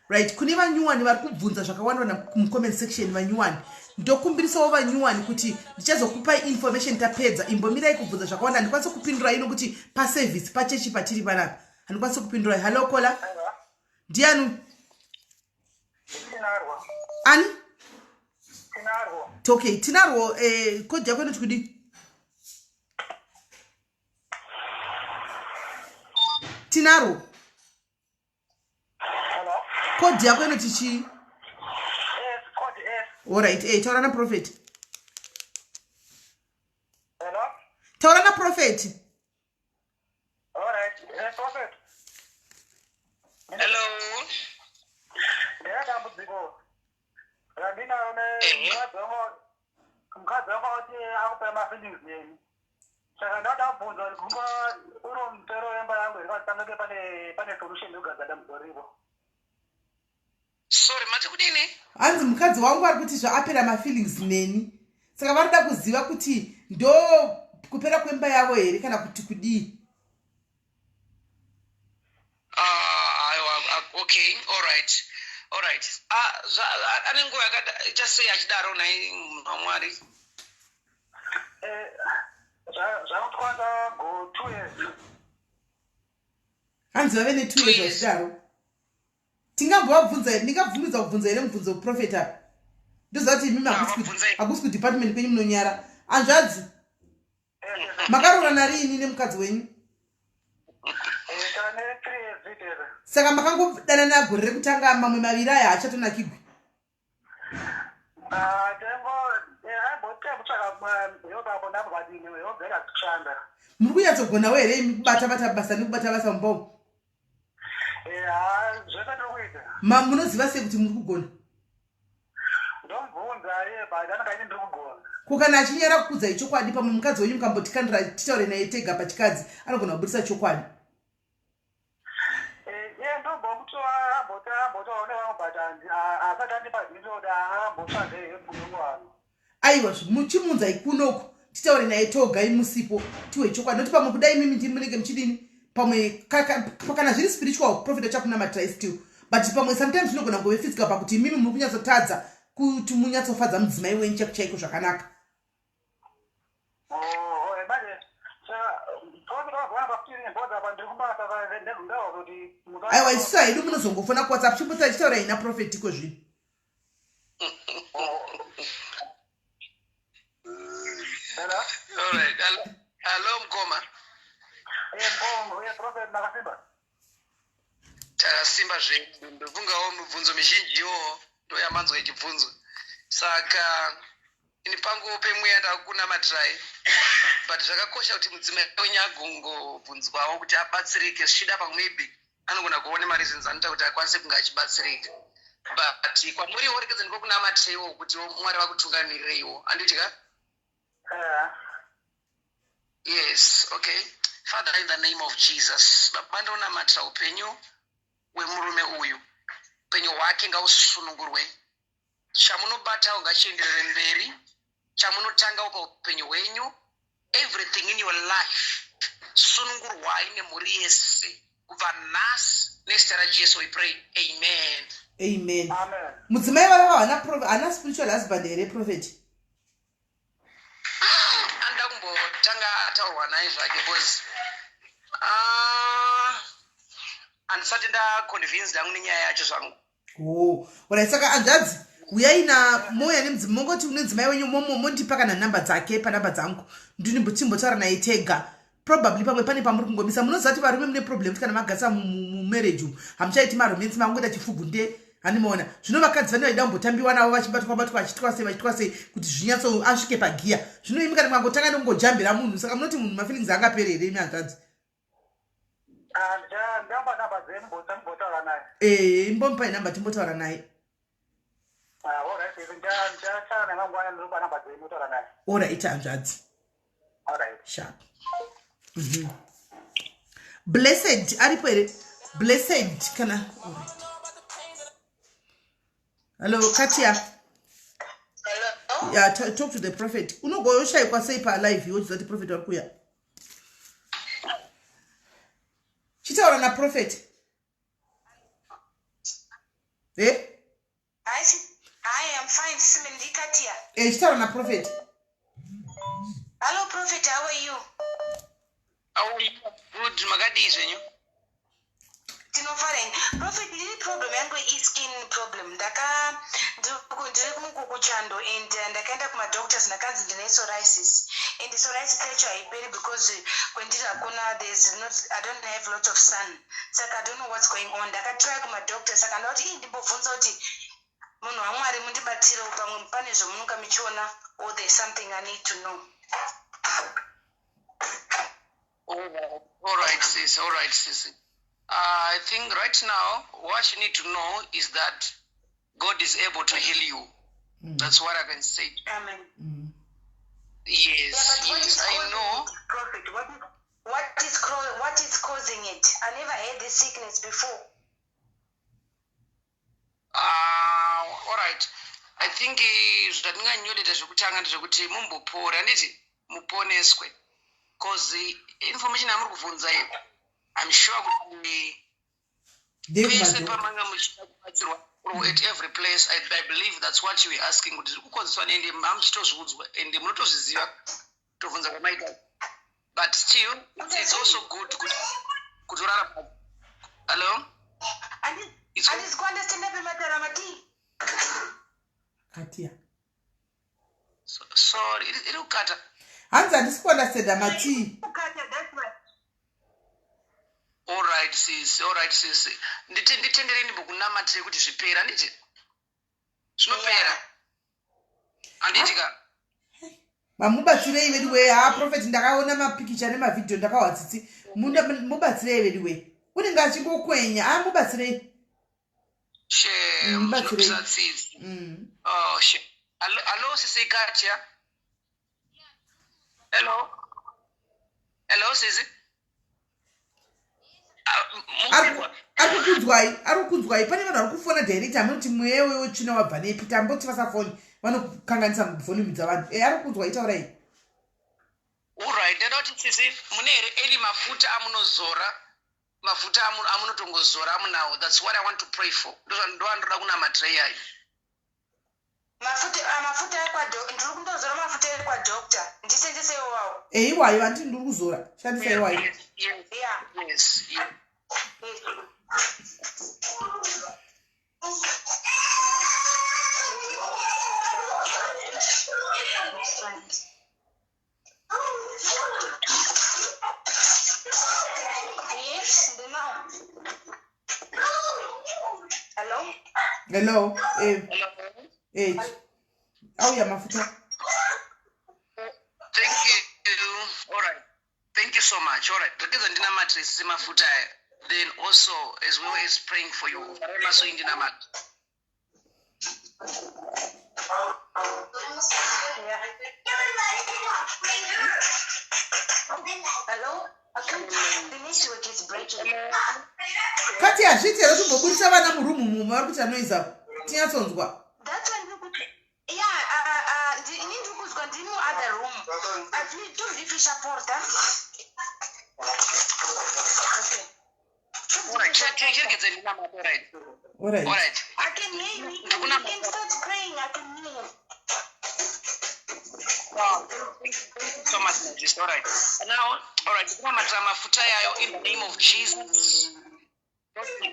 Right, kune vanyuwani vari kubvunza zvakawanda mucomment section. Vanyuwani, ndokumbirisawo vanyuwani kuti ndichazokupai information tapedza. Imbomirai kubvunza zvakawanda, handikwanisi kupindurai nokuti paservice pachechi patiri panapa handikwanisi kupindurai. Hallo, caller, ndiani? Tinarwo. Ani? Tinarwo. Okay, tinarwo. Code yako inoti kudii, Tinarwo? Hello. Code yako inoti chii? S, code S. Alright, taura naprophet. Hello. Taura naprophet. All right. Prophet. Hello. Ndine dambudziko randinaro nemukadzi wangu. Mukadzi wangu ati akupa mafeelings neni, saka ndada kubvunza kuti kunga uri mutero wemba yangu here, kuti panenge pane solution yekugadzira dambudziko riripo. Sorry, mati kudini? Hanzi mukadzi wangu ari kuti zvaapera mafeelings neni, saka varikuda kuziva kuti ndo kupera kwemba yavo here kana kuti kudii. Ah, aiwa, ah, okay, all right, all right. Ah, ane nguva yakada chasei achidaro nai, munhu waMwari? Zvakutwanda go 2 years. Hanzi vave ne2 years vachidaro. Tingambovabvunza? Ndingabvumidza kubvunza here mubvunzo, prophet? Apa ndoziva kuti imimi Vabvunzai. hakusi kudepartment kwenyu, munonyara. Hanzvadzi, makaroorana riini nemukadzi wenyu? Tane 3 years iteza. Saka makangodanana gore rekutanga, mamwe maviri aya hachatonakigwi? Tengo aimbote kutsvaka yobapo napo, but yobvera kushanda. Muri kunyatsogonawo here imi kubata bata basa nekubata basa mumba umu? Zvese tiri kuita. Ma munoziva sei kuti muri kugona? Ndomubvunza iye but anenge aiti ndiri kugona. Ko kana achinyara kukudzai chokwadi pamwe mukadzi wenyu mukambotikandira titaure naye tega pachikadzi anogona kubudisa chokwadi. Eh, iye ndombomuti ambotaura nevamwe but asati andipa zvinoda akambotsvaga help yengwano. Aiwa muchimunzai kunoku titaure naye toga imusipo tiwe chokwadi noti pamwe kudai imimi ndimi munenge muchidini pamwe kana zviri spiritual prophet achakunamatirai still but pamwe sometimes zvinogona kungove physical pakuti imimi muri kunyatsotadza kuti munyatsofadza mudzimai wenyu chaiko chaiko zvakanaka. Oh, Aiwa isusu haidi munozongofona kuwhatsapp chimbotsa chitaura ina prophet iko zvino. Hello mukoma. Takasimba zvedu ndofungawo mibvunzo mizhinji iwowo ndoyamanzwa ichibvunzwa saka ini pangu pemweya ndakunamatirai but zvakakosha kuti mudzimai wenyu agongobvunzwawo kuti abatsirike zvichida pamwe maybe anogona kuona mareasons anoita kuti akwanise kunge achibatsirika but kwamuriwo rekedza ndikokunamatireiwo kuti mwari vakutungamirireiwo handiti ka yes okay father in the name of jesus baba ndonamatira upenyu hwemurume uyu upenyu hwake ngausunungurwe chamunobatawo ngachienderere mberi chamunotangawo paupenyu hwenyu everything in your life sunungurwai nemhuri yese kubva nhasi nezita rajesu we pray amen amen mudzimai vavo hana spiritual husband here prophet ah, anoda kumbotanga ataurwa naye zvake because ah, handisati ndaconvinced hangu nenyaya yacho zvangu Oh, orai saka hanzvadzi uyai na mouya nemudzimai mongoti une mudzimai wenyu mondipa kana nhamba dzake panhamba dzangu ndinimbochimbotaura naye tega probably pamwe pane pamuri kungomisa munoziva kuti varume mune problem kuti kana magarisa mumarriage umu hamuchaiti maromance makungoita chifugu nde handimaona zvino vakadzi vane vaida kumbotambiwa navo vachibatwa batwa vachitwa sei vachitwa sei kuti zvinyatso asvike pagiya zvino imi kana mukangotanga nekungojambira munhu saka munoti munhu mafeelings angapere here imi hanzvadzi Ah, ndamba namba dzenyu mbotaura naye. Eh, imbomupai namba timbotaura naye. Ah, alright, ndichataura naye mangwana ndopa namba dzenyu motaura naye. Alright, hanzvadzi. Alright. Sharp. Blessed aripo here? Blessed kana alright. Hello, Katia. Hello. Yeah, talk to the prophet. Unogoyoshayikwa sei pa live iwe uchiziva kuti prophet vari kuuya? Chitaura na prophet. Eh? Hi, hi, I'm fine. Simon Katia. Eh, chitaura na prophet. Hello, prophet. How are you? How are you? Good. Makadii zvenyu? Tinofara ini. Prophet, ndine problem yangu i-skin problem. Ndaka ndiri kuchando and ndakaenda kumadoctors ndakanzi ndine psoriasis and psoriasis yacho haiperi because kwendiri hakuna there's not I don't have lot of sun saka I don't know what's going on. Ndakatry kumadoctors saka ndauti ii ndimbobvunza kuti munhu waMwari mundibatsirewo pamwe pane zvamunonga muchiona or there's something I need to know. All right, sis. All right, sis. I think right now what you need to know is that God is able to heal you. That's what I can say. Amen. Yes, Yeah, but what yes, is I causing know. it, Prophet? What is causing it? I never had this sickness before. All right. I think zvatinganyoleta zvekutanga ndezvekuti mumbopore handiti muponeswe cause information yamuri kubvunza iyi I'm sure kuti pese pamanga muchida kubatsirwa or at every place I believe that's what you were asking kuti zviri kukonzeswa neende mamuchitozviudzwa ende munotozviziva kutobvunza kwamaita but still it's also good kuti kutorara hello Handisi kuunderstanda pemataura matii. Katia. Sorry, iri kukata. Hanzi handisi kuunderstanda matii. Kukata, that's why. All right sis, all right sis. Nditenderei ndimbokunamatire kuti zvipere, handiti? Zvinopera. Handiti ka? Mamubatsirei vedu wee. Ha prophet ndakaona mapikicha nemavhidhiyo ndakahwa tsitsi. Mubatsirei vedu wee. Unenge achingokwenya. Ha mubatsirei. Shame, Mubatsirei. zvinopisa tsitsi. Oh, shame. Hello, hello, sisi Katia. Hello. Hello, sisi. Ah, Ari kukunzwai, ari kukunzwai. Pane vanhu vari kufona direct, hamunoti mweya wetsvina wabva nepi? Tamboti vasafoni, vanokanganisa volume dzavanhu. E, ari kukunzwai, taurai. Alright, ndada kuti sisi, mune here any mafuta amunozora? Mafuta amunotongozora amunawo. That's what I want to pray for. Ndozvandoda kunamatira iyayo. Mafuta, ah, mafuta ekwa, ndiri kundozora mafuta ekwadoctor, ndisenzese iwawo. E, iwayo handiti ndiri kuzora, shandisa iwayo. Yes. Yeah. Yes. Yes. Yes, ndinawo. Hello? Hello, eh. Hello. Eh, auya mafuta. Thank you. All right. Thank you so much. All right. Regedza ndinamatire sisi mafuta aya. Then also as well as praying for you. Maso indinamata. Yeah. Hello? I can't, the network is breaking. Kati hazviiti here kumbobudisa vana murumu mumo vari kuita noise apo, tinyatsonzwa? That's why ndiri kuti, yeah, ini ndiri kuzwa, ndiri muother room. Tozvifisha porta. Okay. All right. Chiregedza ndinamata. All right. Alright. All right. I can hear you. You can start praying. I can hear you. Wow. Thank you so much, Majesty. All right. Now, all right. Ndinamatira mafuta yayo in the name of Jesus.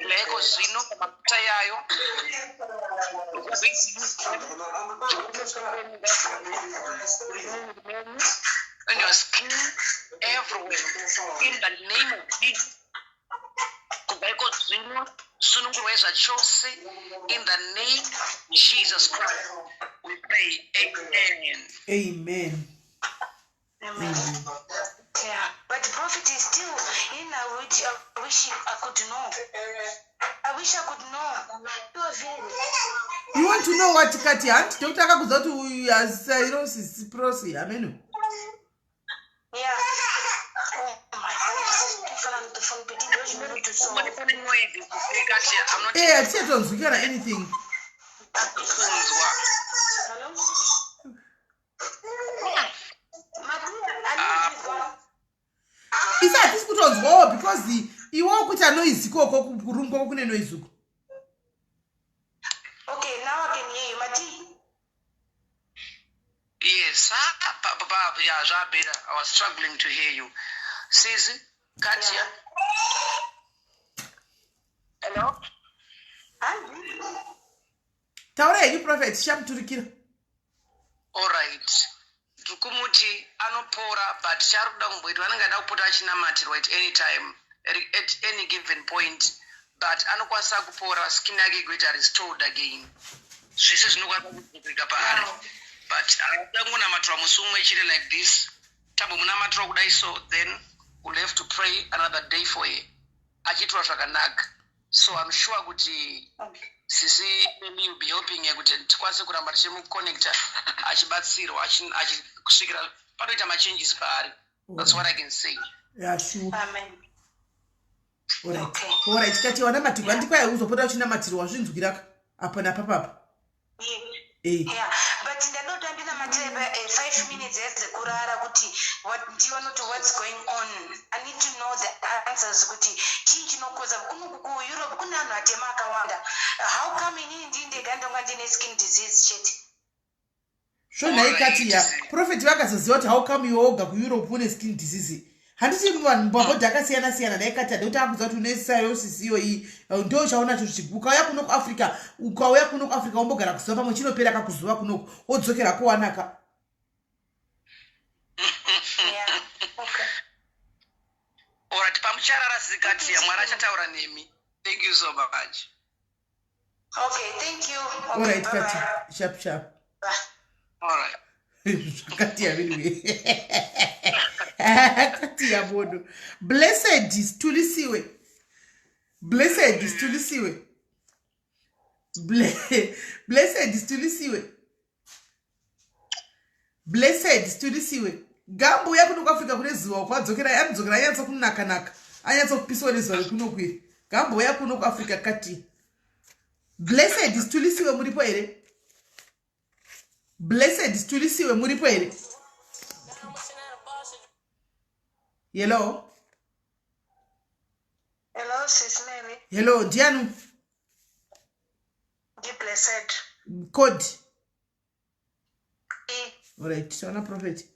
Leko zvino mafuta yayo. On your skin, everywhere. In the name of Jesus. Kubva iko zvino sunungurwai zvachose in the name of Jesus Christ. We pray. Amen. Amen. Amen. Yeah, but prophet is still in. I wish I could know. I wish I could know. You are very. You want to know what, Kati? Hanti doctor akakudza kuti uyu psoriasis prosi ameno? Yeah. Oh my goodness. Falando telefone pedi 2 minutos só. Pane noise, Katia. I'm not E, hatichatonzwi kana anything. Kunzwa. Hello? Maria, anonzwa. Isi hatisi kutonzwawo because iwewo kuita noise ikoko kurumu kwako kune noise uko. Okay, now I can hear you. Mati. Yes, ah, yeah, zvabetter. I was struggling to hear you. Sisi, Katia. Yeah. Hello? Huh? Taura henyu, prophet, tichamuturikira. All right. Ndikumuti anopora, but chaari kuda kumboitwa anenge ada kupota achinamatirwa at any time, at any given point, but anokwanisa kupora, skin yake igoita restored again, zvese zvinokwanisa kudzokeka paari, but anoda kungonamatirwa musi umwe chete like this. Tambomunamatirwa kudai, so then we'll have to pray another day for her, achiitwa zvakanaka. So I'm sure kuti sisi maybe you'll be helping her kuti tikwanise kuramba tichimuconnecta achibatsirwa kusvikira panoita machanges paari. That's what I can say. Yeah, sure. Amen. Alright. Okay. Alright, kati wanamatirwa, handikwai uzopota uchinamatirwa, zvinzwiraka apa napapapa. Yeah. E. Yeah, but ndadota ndinamatire 5 minutes edzekurara kuti ndione kuti what's going on. I need to know the answers kuti chii chinokoza. Kunoku kuEurope kune anhu atema akawanda. How come inini ndii ndega ndonga ndine skin disease chete? Zvonhai Katiya, prophet vakazoziva kuti how come iwe woga kuEurope une skin disease? Handiti vanhu mabhodhi akasiyana siyana? Nhai Katiya, ndekuti akudza kuti une psoriasis iyoyi, ndo chaunacho zvichi ukauya kuno kuAfrica, ukauya kuno kuAfrica wombogara kuzuva, pamwe chinopera kakuzuva kunoku, wodzokera kowanaka. Yeah, okay. Alright, pamucharara, sisi Katiya, Mwari achataura nemi. Thank you so much. Okay, thank you. Okay, Alright. bye. Kati Bye. sharp sharp. Bye. Alright. Zvakatiya anyway, katiya bodo. Blessed situlisiwe, blessed situlisiwe. Blessed Stulisiwe. Blessed Stulisiwe. Gambo uya kuno kuAfrica kune zuva uko adzokera anodzokera anyatso kunaka naka. Anyatso kupiswa nezuva rekuno kuiri. Gambo uya kuno kuAfrica kati. Blessed Stulisiwe muripo here? Blessed Stulisiwe muripo here? Hello. Hello, Sis Mary. Hello, ndiani? Ndi Blessed. Code. E. All right, taona prophet.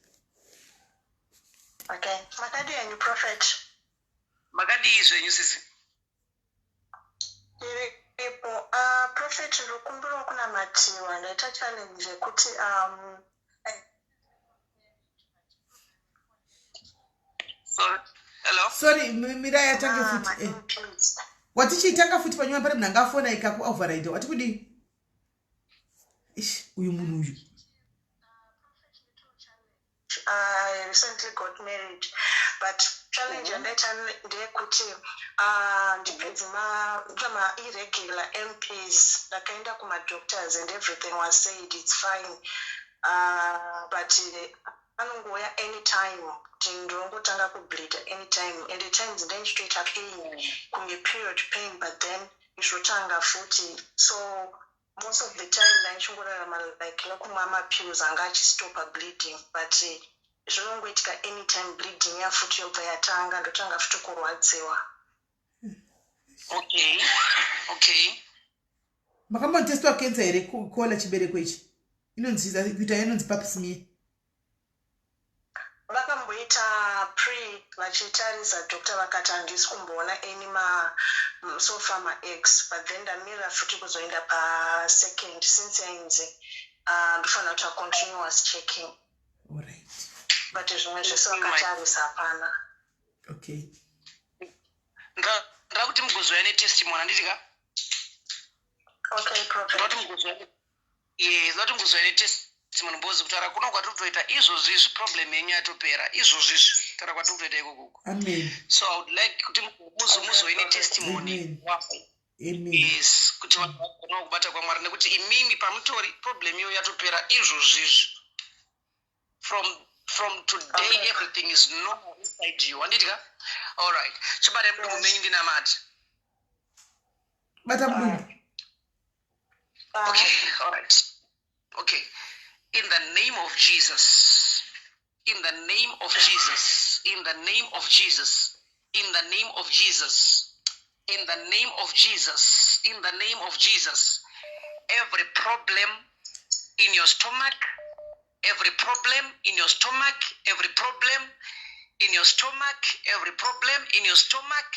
Okay. Makadii henyu prophet? Makadii zvenyu sisi? Iripo. Prophet ndokumbirawo kunamatiwa. Ndaita challenge yekuti Sorry. Hello? Sorry, mirai atange futi. Eh. Watichiitanga futi panyuma pane munhu anga afona ikaku override. Wati kudii? Ish, uyu munhu uyu. I recently got married but challenge yandaita ndeyekuti ndipedze ma irregular MPs ndakaenda kumadoctors and everything was said it's fine but anongouya anytime kuti ndinongotanga kubleeda anytime and at times ndendichitoita pain kunge period pain but then zvotanga futi so most of the time ndaichingorarama like nokumwa mapills anga achistopa bleeding but zvinongoitika anytime bleeding yafuti yobva yatanga ndotanga futi kurwadziwa. Okay, okay. Makambotestwa cancer here kola chibereko ichi? Inonzi kuita inonzi pap smear. Vakamboita pre vachitarisa doctor vakati handisi kumboona any ma so far ma eggs but then ndamirira futi kuzoenda pa second since yainzi ndofanira kuita continuous checking. All right. But zvimwe zvese vakatarisa hapana. Okay. Ndira kuti mugozouya netestimony handiti ka? Okay, prophet. Ndira kuti mugozouya. Yes, ndira kuti mugozouya netestimony because kutaura kuno kwatiri kutoita izvozvi izvi problem yenyu yatopera izvozvi izvi kutaura kwatiri kutoita ikokoko. Amen. So I would like kuti muzouye netestimony. Amen. Amen. Yes, kuti vanhu vagonawo kubata kwaMwari nekuti imimi pamutori problem iyo yatopera izvozvi izvi. From today okay. Everything is normal inside you. Handiti ka? All right. Chibata mudumbu menyu ndinamati. Bata mudumbu. Okay, all right. Okay. In the name of Jesus. In the name of Jesus. In the name of Jesus. In the name of Jesus. In the name of Jesus. In the name of Jesus. Every problem in your stomach, every problem in your stomach, every problem in your stomach, every problem in your stomach,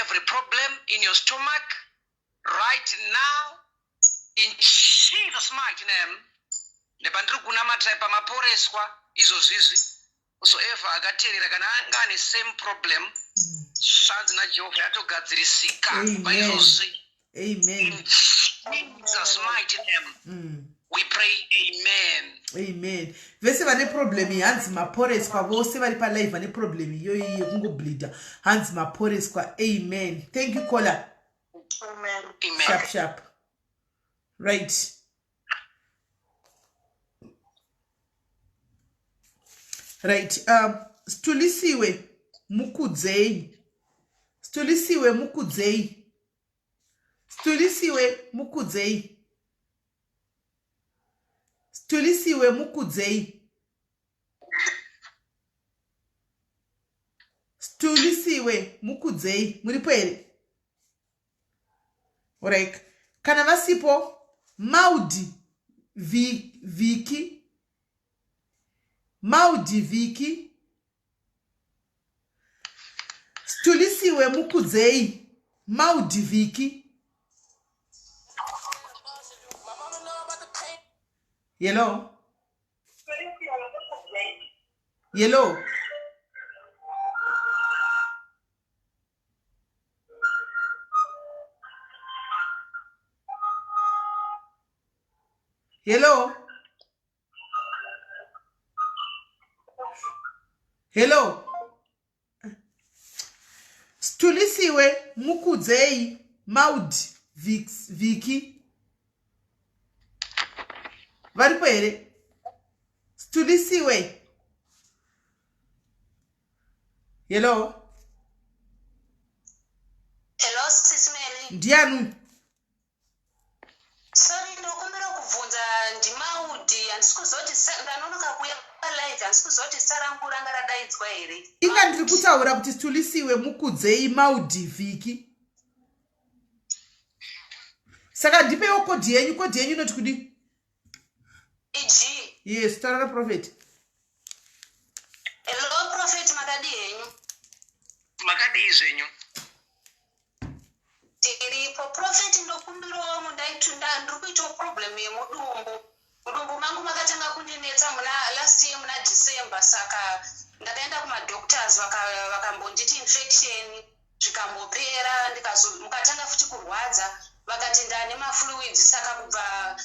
every problem in your stomach, right now, in Jesus' mighty name, nepandiri kunamatirai pamaporeswa izvozvizvi whosoever akateerera kana anga ane same problem zvanzi naJehovha yatogadzirisika paizvozvi. Amen. In Jesus' mighty name we pray, amen. Amen. Vese vane problem iyi hanzi maporeswa, vose vari palive vane problem iyoyi yekungobleeda hanzi maporeswa. Amen. Thank you, caller. Amen. Amen. Sharp sharp. Right. Right. Stulisiwe Mukudzei. Stulisiwe Mukudzei. Stulisiwe Mukudzei. Stulisiwe Mukudzei. Stulisiwe Mukudzei. Muripo here? Alright. Kana vasipo Maudi Viki. Maudi Viki. Stulisiwe Mukudzei. Maudi Viki. Hello. Hello. Hello. Hello. Stulisiwe Mukudzei Maud Viki. Varipo here? Stulisiwe. Hello. Hello, Sis Melly. Ndiani? Sorry, ndokumbira kubvunza ndiMaudi, handisi kuziva kuti ndanonoka kuuya palive, handisi kuziva kuti zita rangu ranga radaidzwa here. Inga ndiri kutaura kuti Stulisiwe mukudzei Maudi Vhiki. Saka ndipewo kodhi yenyu, kodhi yenyu inoti kudi? EG. Yes, taura prophet. Hello prophet, makadii henyu? Makadii zvenyu? Tiripo prophet, ndokumbirawo ndiri kuitawo problem yemudumbu. Mudumbu mangu makatanga kundinetsa muna last year muna December, saka ndakaenda kumadoctors vakambonditi infection zvikambopera, mukatanga futi kurwadza vakati ndane mafluids. Saka kubva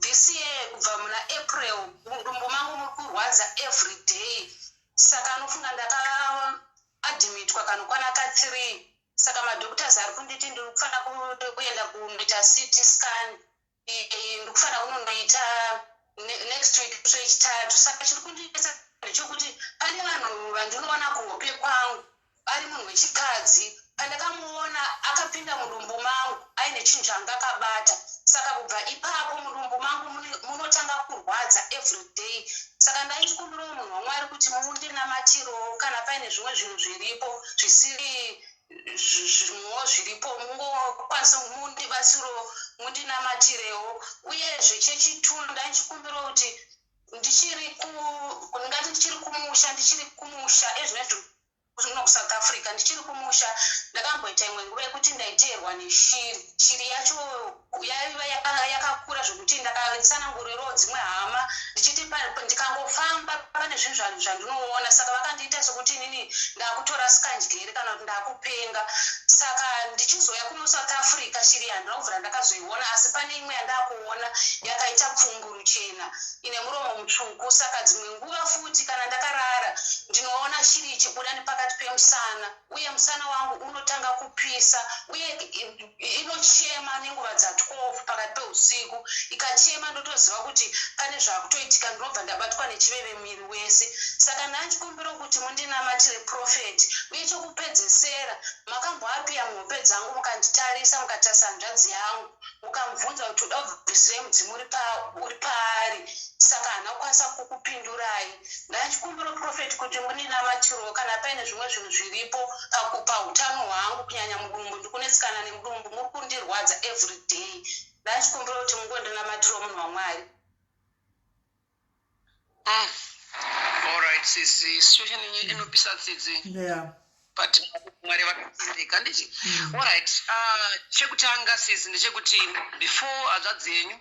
this year, kubva muna April, mudumbu mangu muri kurwadza every day, saka anofunga ndakaadhimitwa kanokwana ka3. Saka madoctors ari kunditi ndiri kufanira kuenda kunoita CT scan, ndiri kufanira kunonoita next week wechitatu. Saka chiri kundinetsa ndechekuti pane vanhu vandinoona kuhope kwangu ari munhu wechikadzi. Pandakamuona akapinda mudumbu mangu aine chinhu changa akabata, saka kubva ipapo mudumbu mangu munotanga kurwadza every day. Saka ndaikumbirawo munhu waMwari kuti mundinamatirowo kana paine zvimwe zvinhu zviripo zvisiri zvimwewo zviripo, mungokwanisa mundibatsirewo, mundinamatirewo. Uyezve chechitunu ndaichikumbirawo kuti ndichiri ndingati ndichiri kumusha, ndichiri kumusha ezvinezvi kuno kuSouth Africa, ndichiri kumusha ndakamboita imwe nguva yekuti ndaiteerwa neshiri. Shiri yacho yaiva yakakura zvokuti ndakatsanangurirawo dzimwe hama ndichiti ndikangofamba pane zvinhu zvandinoona, saka vakandiita sekuti inini ndakutora sikandyere kana kuti ndakupenga. Saka ndichizouya kuno South Africa shiri handina kubvira ndakazoiona, asi pane imwe yandakuona yakaita pfumburu chena ine muromo mutsvuku. Saka dzimwe nguva futi kana ndakarara ndinoona shiri ichibuda nepakati pemusana, uye musana wangu unotanga kupisa, uye inochema nenguva dza12 pakati peusiku. Ikachema ndotoziva kuti pane zvakutoitika, ndinobva ndabatwa nechiveve muviri wese. Saka ndachikumbira kuti mundinamatire prophet. Uye chokupedzesera, makamboapiya muhope dzangu mukanditarisa, mukatarisa hanzvadzi yangu, mukamubvunza kuti uda kubvisirei mudzimu uri paari, saka haana kukwanisa kukupindurai. Ndachikumbira prophet kuti mundinamatiro kana paine zvimwe zvinhu zviripo pautano hwangu, kunyanya mudumbu. Ndikunetsikana nemudumbu, muri kundirwadza every day. Ndachikumbira kuti mungondinamatiro, munhu waMwari. Alright sisi, situation yenyu inopisa tsitsi, but Mwari vakatendeka, handiti? Alright, chekutanga sisi ndechekuti before hanzvadzi yenyu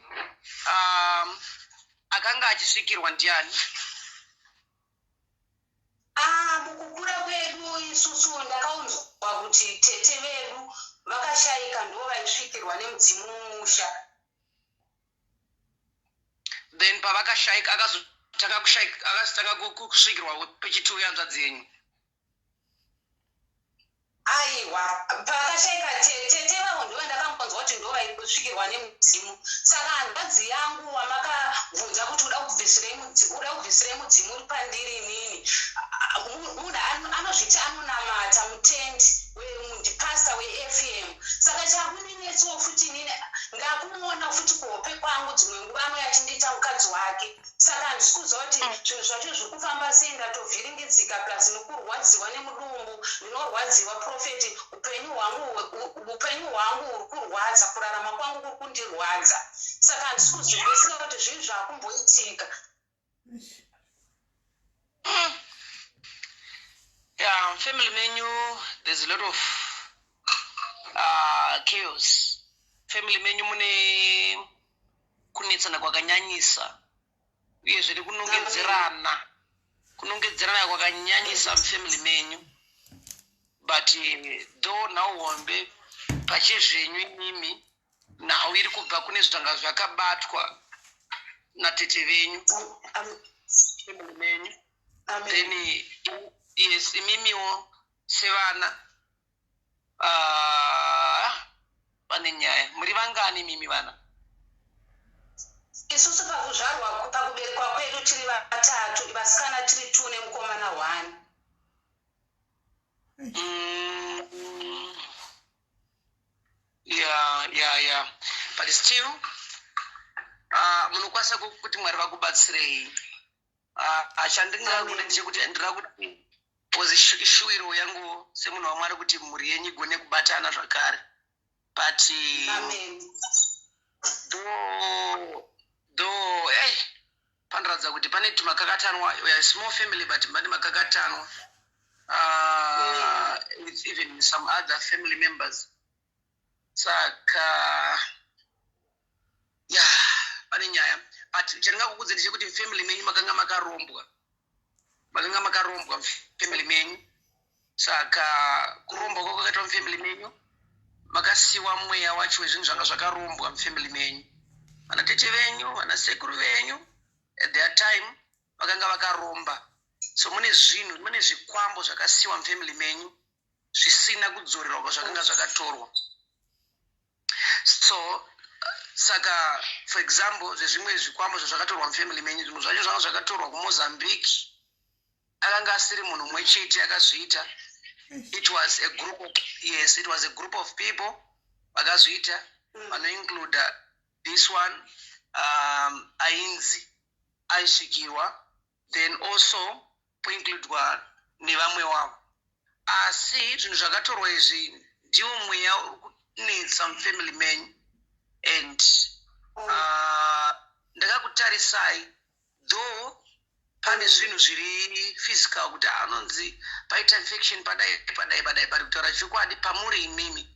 akanga achisvikirwa ndiani? Ah, mukukura kwedu isusu ndakaunzwa kuti tete vedu vakashayika ndo vaisvikirwa nemudzimu mumusha. Then pavakashayika akazotanga kushayika, akazotanga kusvikirwa pechituyu hanzvadzi yenyu? Aiwa, pakashayika tete vavo ndo vandakambonzwa kuti ndo vaisvikirwa nemudzimu. Saka hanzvadzi yangu wamakabvunza kuti uda kubvisirei mudzimu, uda kubvisirei mudzimu uri pandiri inini, munhu anozviti anonamata, mutendi, ndipasta weFM. Saka chakundinetsawo futi inini ndakumuona futi kuhope kwangu dzimwe nguva anouya achindiita mukadzi wake, saka handisi kuziva kuti zvinhu zvacho zviri kufamba sei. Ndatovhiringidzika, plus nokurwadziwa nemudumbu, ndinorwadziwa prophet. Upenyu hwangu huri kurwadza, kurarama kwangu kuri kundirwadza, saka handisi kuzwisisa kuti zvinhu zvakumboitika. Yeah, family menyu there's a lot of chaos. Family menyu mune kunetsana kwakanyanyisa, uyezve nekunongedzerana, kunongedzerana kwakanyanyisa mufamily menyu. But though nhau hombe pachezvenyu imimi, nhau iri kubva kune zvanga zvakabatwa natete venyu family menyu. Then yes, imimiwo sevana, pane nyaya. Muri vangani imimi vana? Isusu pakuzvarwa pakuberekwa kwedu tiri vatatu, vasikana tiri two nemukomana one. Yeah, but still munokwanisa kuti Mwari vakubatsirei. Chandingakuti ndechekuti ndira kuti because ishuwiro yangu semunhu waMwari kuti mhuri yenyu igone kubatana zvakare, but Amen. Though hey, panoratidza kuti pane tumakakatanwa. We are a small family, but pane makakatanwa with even some other family members. Saka ya, pane nyaya, but chandingakukudze ndechekuti family menyu makanga makarombwa, makanga makarombwa family menyu. Saka kurombwa kwakakaitwa mufamily menyu, makasiwa mweya wacho wezvinhu zvanga zvakarombwa mufamily menyu. Vana tete venyu, vana sekuru venyu, at their time vakanga vakaromba. So mune zvinhu, mune zvikwambo zvakasiwa mufamily menyu zvisina kudzorerwa kwazvakanga zvakatorwa. So saka, for example, zvezvimwe zvikwambo zvazvakatorwa mufamily menyu, zvimwe zvacho zvanga zvakatorwa kuMozambique. Akanga asiri munhu mumwe chete akazviita. It was a group of, yes, it was a group of people vakazviita, vanoincluda this one ainzi aisvikirwa, then also poincludwa nevamwe wavo. Asi zvinhu zvakatorwa izvi ndiwo mweya uri kunetsa mufamily menyu. And ndakakutarisai, though pane zvinhu zviri physical kuti anonzi paita infection, padai padai padai, pari kutaura chokwadi pamuri imimi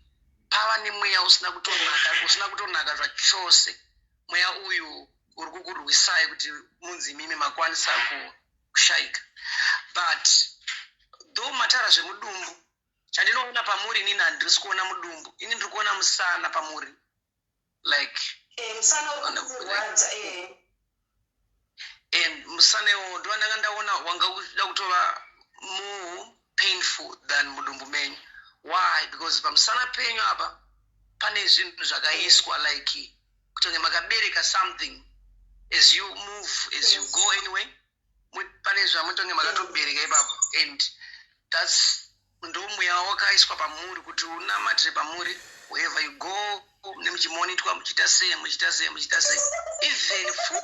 pava nemweya usina kutonaka, usina kutonaka zvachose. Mweya uyu uri kukurwisai kuti munzi imimi makwanisa kushayika. But though matara zvemudumbu, chandinoona pamuri inini, handisi kuona mudumbu ini, ndiri kuona musana pamuri, like Musana uri kurwadza. And musana iwowo ndo ndanga ndaona wanga uchida kutova more painful than mudumbu menyu. Why? Because pamusana penyu apa pane zvinhu zvakaiswa, like kutonge makabereka something. As you move, as you go anyway, pane zvamutonge makatobereka ipapo, and that's ndo mweya wakaiswa pamuri kuti unamatire pamuri wherever you go, nemuchimonitwa, muchiita sei, muchiita sei, muchiita sei, even so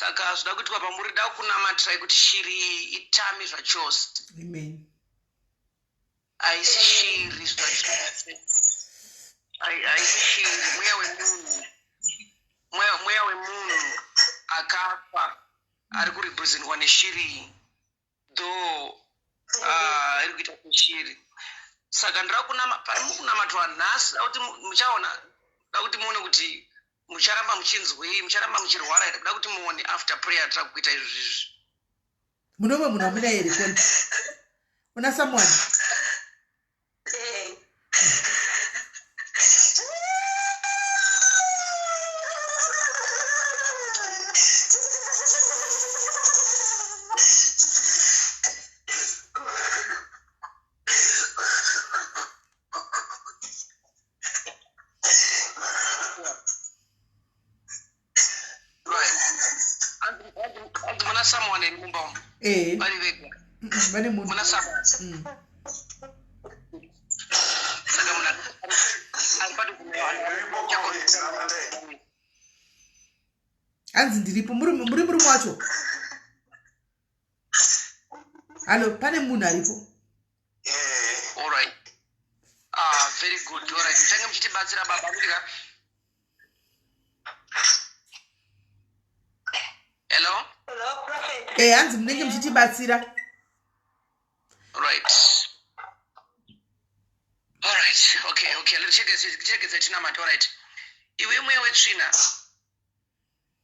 saka zvida kuitwa pamuri, da kunamatirai kuti shiri iyi itame zvachose. Amen. Haisi shiri zvachose. Haisi shiri, mweya wemunhu, mweya wemunhu akafa ari kurepresentwa neshiri iyi, though iri kuita seshiri. Saka ndira kunama pari mukunamatwa nhasi, da kuti muchaona, da kuti muone kuti mucharamba muchinzwei, mucharamba muchirwara here. Kuda kuti muone after prayer tira kuita izvo zvizvi. Mune umwe munhu wamuna here koni? Una someone? Eh. Right. Anzi muna someone here mumba umu? Eh. Vari vega? Vane munhu. Muna someone? Saka muna ari padhuze. Hanzi ndiripo. Muri murume wacho? Hallo, pane munhu aripo? Alright. good. Alright, muchange muchitibatsira baba kudya. Hello? Hello, Prophet. Eh, hanzi munenge muchitibatsira. Right. Alright, okay, okay. Chiregedza tinamate, alright. Iwe mweya wetsvina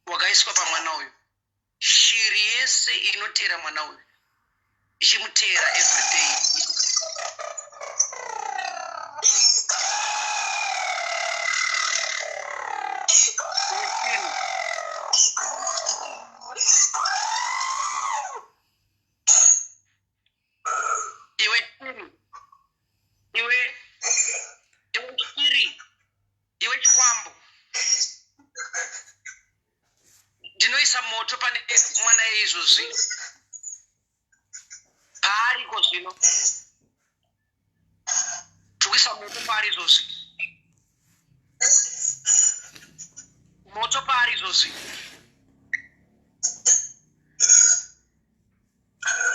wakaiswa pamwana uyu. Shiri yese inoteera mwana uyu. Ichimuteera every day. Iwe shiri. Iwe iwe shiri. Iwe chikwambo. Ndinoisa moto pane mwana izvozvi. Paariko zvino. Tikuisa moto paari izvozvi. Moto paari izvozvi.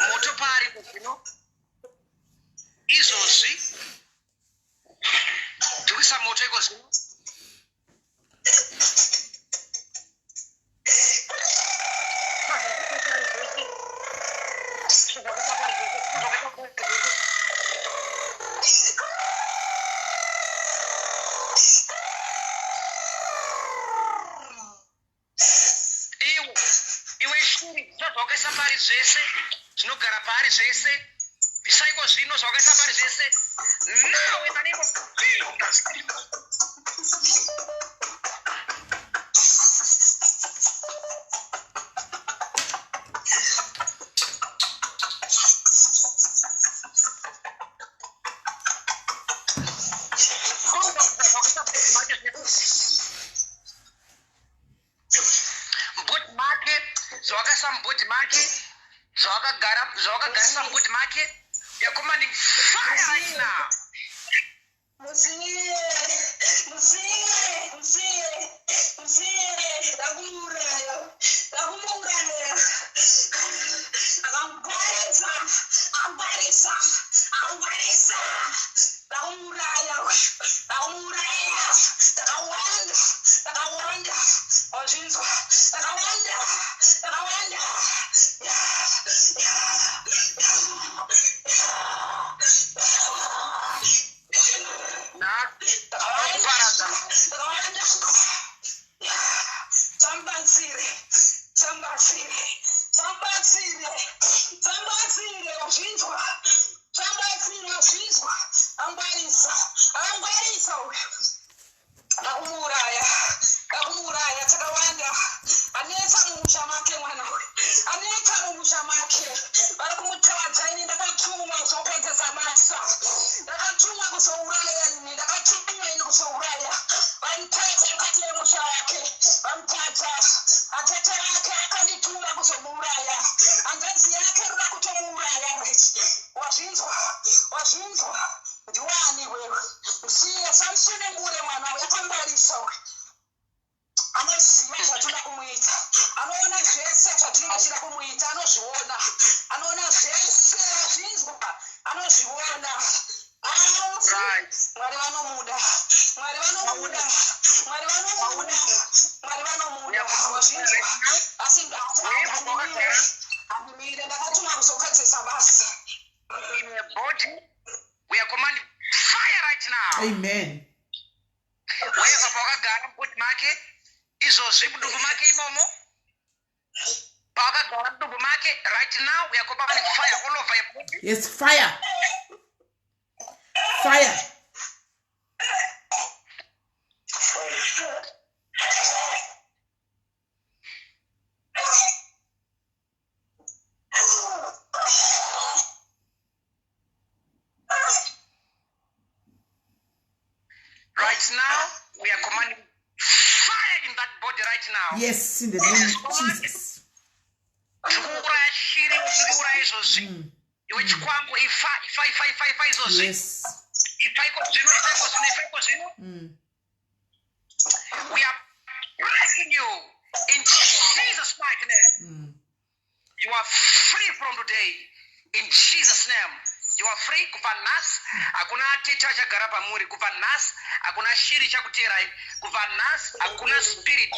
Moto paari zvino. Izvozvi. Tikuisa moto iko zvino. Iwe, iwe shiri, zvawakaisa pari zvese, zvinogara paari zvese, bvisaiko zvino zvawakaisa pari zvese. Now in the name of Jesus. Mubhodhi make zvawakaisa mubhodhi make zvawakagara zvawakagarisa mubhodhi make you're commanding fire right now. Musiye, musiye, musiye, musiye, ndakumuuraya, ndakumuuraya. Akangwarisa, akangwarisa, akangwarisa. Ndakumuuraya, ndakumuuraya. Ndakawanda, ndakawanda. Wazvinzwa, ndakawanda, ndakawanda. Ya, ya, ya, Ndakuparadza. Tambatsire, tambatsire, tambatsire, tambatsire, wazvinzwa, tambatsire, wazvinzwa, angwarisa, angwarisa uyu. Ndakumuuraya, ndakumuuraya, takawanda. Anetsa mumusha make mwana uyu, anetsa mumusha make. Vari kumutadza, ini ndakatumwa kuzopedzesa basa, ndakatumwa kuzouraya ini, ndakatumwa ini kuzouraya. Vamutadza mukati memusha wake, vamutadza. Atete ake akandituma kuzomuuraya, hanzvadzi yake rida kutomuuraya. Right, wazvinzwa, wazvinzwa, ndiwani wewe? Musiye, samusunungure mwana uyu, akangwarisa uyu. Anoziva zvatinoda kumuita, anoona zvese zvatinenge tichida kumuita, anozviona, anoona zvese, azvinzwa, anozviona. Right. Mwari vanomuda, Mwari vanomuda, Mwari vanomuda, Mwari vanomuda, wazvinzwa. Asi handimire, handimire, ndakatumwa kuzopedzesa basa. In your body we are commanding fire right now. Amen. Wherever pawakagara mubhodhi make izvozvi, mudumbu make imomo pawakagara mudumbu make right now, we are commanding fire all over your body. Yes, fire, fire. Right now we are commanding fire in that body right now. Yes, in the name of Jesus. Tiri kuuraya shiri, tiri kuuraya izvozvi. Iwe chikwambo, ifa, ifa, ifa, ifa, ifa izvozvi. Ifa iko zvino, ifa iko zvino, ifa iko zvino. We are blessing you in Jesus' mighty name. You are free from today in Jesus' name. You are free kubva nhasi. Hakuna atete achagara pamuri kubva nhasi. Hakuna shiri ichakuteerai kubva nhasi. Hakuna spirit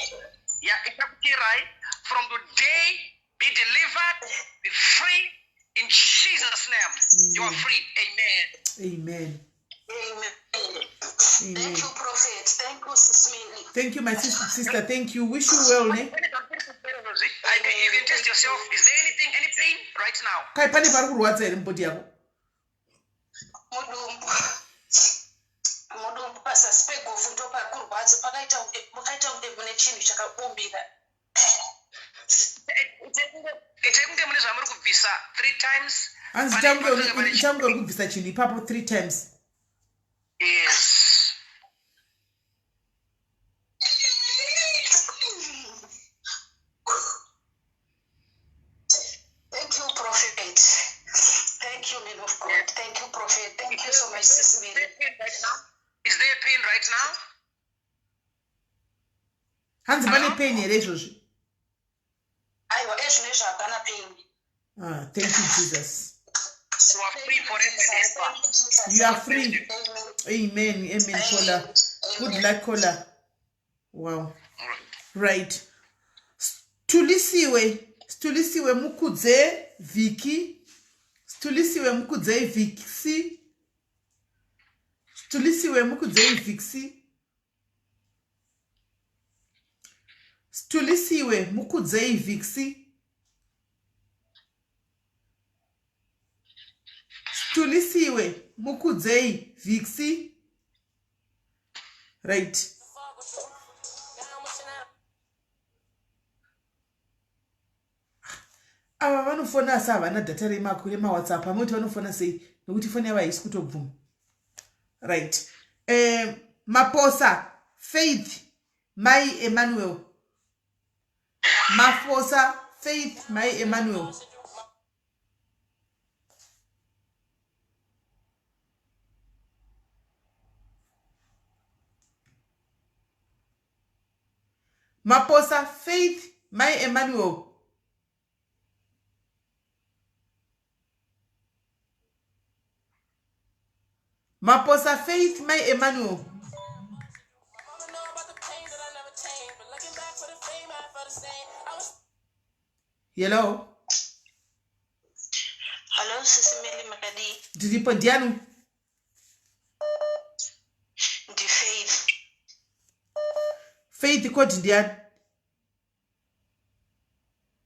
ya ichakuteerai. From today be delivered, be free in Jesus name. You are free. Amen. Amen. Amen. Amen. Thank you, Prophet. Thank you, Sis Mary. Thank you, my sister. Thank you. Wish you well, ne? I can, you can test yourself. Is there anything, any pain right now? Kai pane pari kurwadza here mubhodhi yako? Mudumbu. Mudumbu pasasi pegovhu ndopakurwadza pakaita kunge pakaita kunge mune chinhu chakabumbira. Itai kunge mune zvamuri kubvisa three times. Hanzi itange uri kubvisa chinhu ipapo three times. Yes. Thank you, Prophet. Thank you, man of God. Thank you, Prophet. Thank you so much, Sis Mary. Is there pain right now? Hanzi pane pain here izvozvi? Aiwa, ezvinezvi hapana pain. Ah, thank you, Jesus. You are free forever and ever. You are free. Amen. Amen, caller. Good luck, caller. Wow. Right. Stulisiwe, Stulisiwe mukudze Viki. Stulisiwe mukudze Vixi. Stulisiwe mukudze Vixi. Stulisiwe mukudzei Vixi. Stulisiwe mukudzei Vixi. Right. Ava vanofona asi havana data remawhatsapp amwe kuti vanofona sei nekuti foni yavo haisi kutobvuma. Right. Maposa Faith Mai Emmanuel. Mafosa Faith Mai Emmanuel. Maposa Faith Mai Emmanuel. Maposa Faith Mai Emmanuel. Hello. Hello, Sisi Meli makadii? Ndiripo, ndiani? Ndi Faith. Faith code ndiani?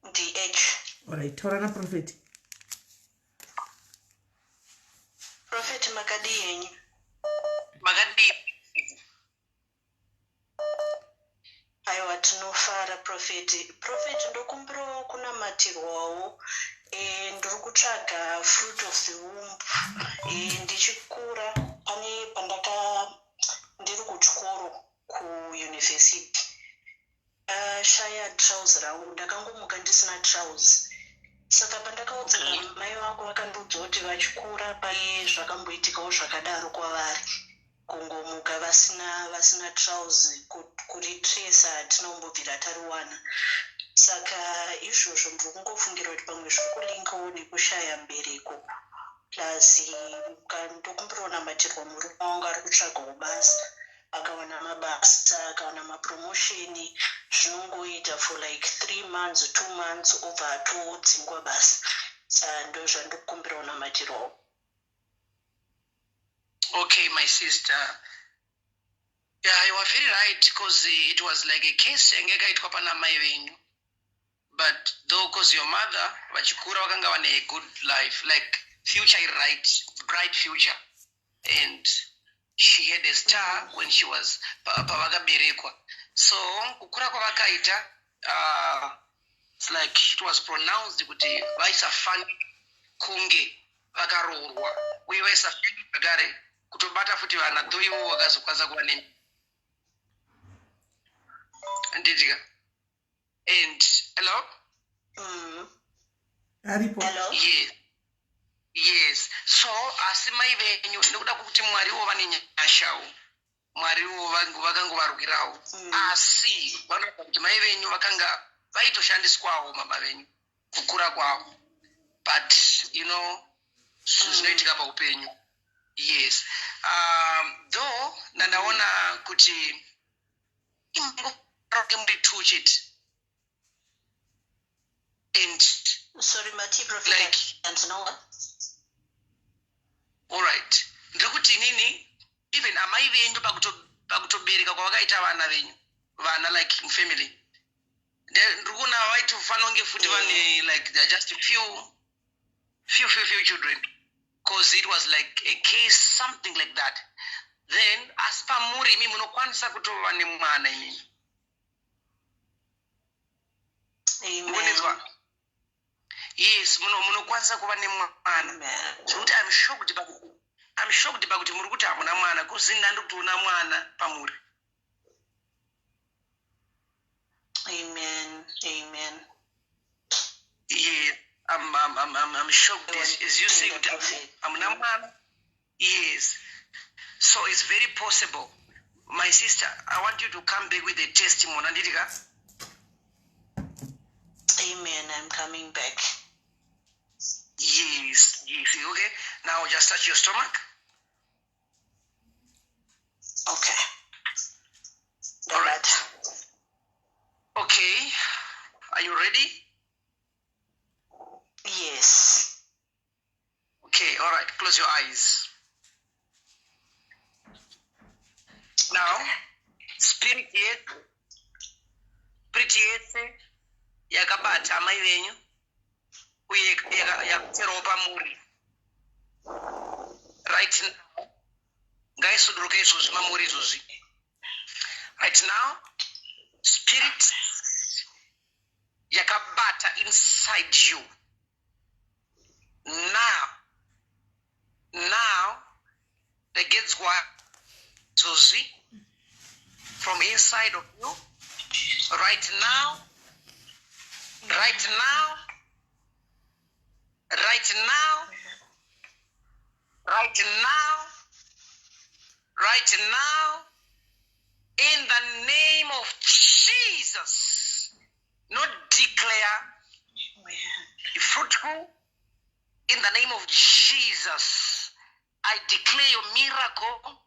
Ndi H. Alright, taura na Prophet. Prophet makadii henyu? Makadii? Aiwa tinofara Prophet. Prophet ndokumbirawo kunamatirwawo. Ndiri kutsvaga fruit of the womb. Ndichikura pane pandaka ndiri kuchikoro kuuniversity. Ndashaya trouser rangu, ndakangomuka ndisina trouser. Saka pandakaudza mai vangu vakandiudza kuti vachikura pane zvakamboitikawo zvakadaro kwavari. Kungomuka vasina trouser, kuritresa hatina kumbobvira tariwana. Saka izvozvo ndiri kungofungira kuti pamwe zviri kulinkawo nekushaya mbereko. Plus ndokumbirawo namatirwa murume wangu ari kutsvagawo basa. Akawana mabasa, akawana mapromotion, zvinongoita for like 3 months, 2 months obva atodzingwa basa. Saka ndo zvandikukumbirawo namatirwawo. Okay, my sister. Yeah, you are very right, because it was like a case yange yakaitwa pana mai venyu. But though, because your mother, vachikura vakanga vane a good life, like future right, bright future. And she had a star when she was pavakaberekwa. So, kukura kwavakaita, it's like it was pronounced kuti vaisafani kunge vakaroorwa uye vaisafani zvakare kutobata futi vana, though ivo vakazokwanisa kuva ne ndidya. And hello? Aripo. Hello? Yes. Yes. So asi mai venyu nekuda kwekuti Mwariwo vane nyashawo, Mwariwo vakangovarwirawo. Asi vanoita kuti mai venyu vakanga vaitoshandiswawo mama venyu kukura kwavo. But you know Zvinoitika paupenyu. Yes. Though ndandaona kuti imboke muri two chete. And sorry mati prophet like and no all right. Ndiri kuti inini even amai venyu pakutobereka kwavakaita vana venyu vana like family ndiri kuona vaitofanira kunge futi vane like they're just few few few few children cause it was like a case something like that. Then asi pamuri imi munokwanisa kutova nemwana imimi. Mukunzwa? Yes, munokwanisa kuva nemwana zvekuti I'm shocked pakuti muri kuti hamuna mwana kuzinda ndiri kutoona mwana pamuri. Amen. Amen. Yeah, I'm shocked as you say kuti hamuna mwana. Yes. So it's very possible. My sister, I want you to come back with a testimony. Anditi ka? Amen. I'm coming back. Yes. Okay. Now just touch your stomach. Okay. All right. Okay. Are you ready? Yes. Okay. All right. Close your eyes. Now, spirit yese yakabata amai venyu uye yakaterawo pamuri right now ngaisuduruke izvozvi mamuri izvozvi right now. Spirit yakabata inside you now regedzwa izvozvi from inside of you right now, right now, right now, right now, right now, in the name of Jesus. Not declare fruitful. In the name of Jesus, I declare your miracle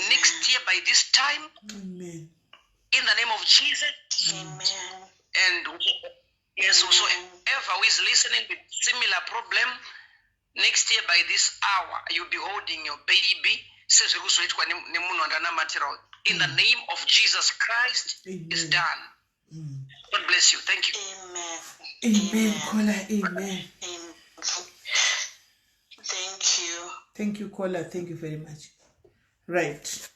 next year by this time. Amen. In the name of Jesus. Amen. And yes, whosoever who is listening with similar problem, next year by this hour, you'll be holding your baby. Sezviri kuzoitwa nemunhu wandanamatira. In the name of Jesus Christ is Amen. done. God bless you. Thank you. Amen. Amen, caller. Amen. Amen. Thank you. Thank you, caller. Thank you very much. Right.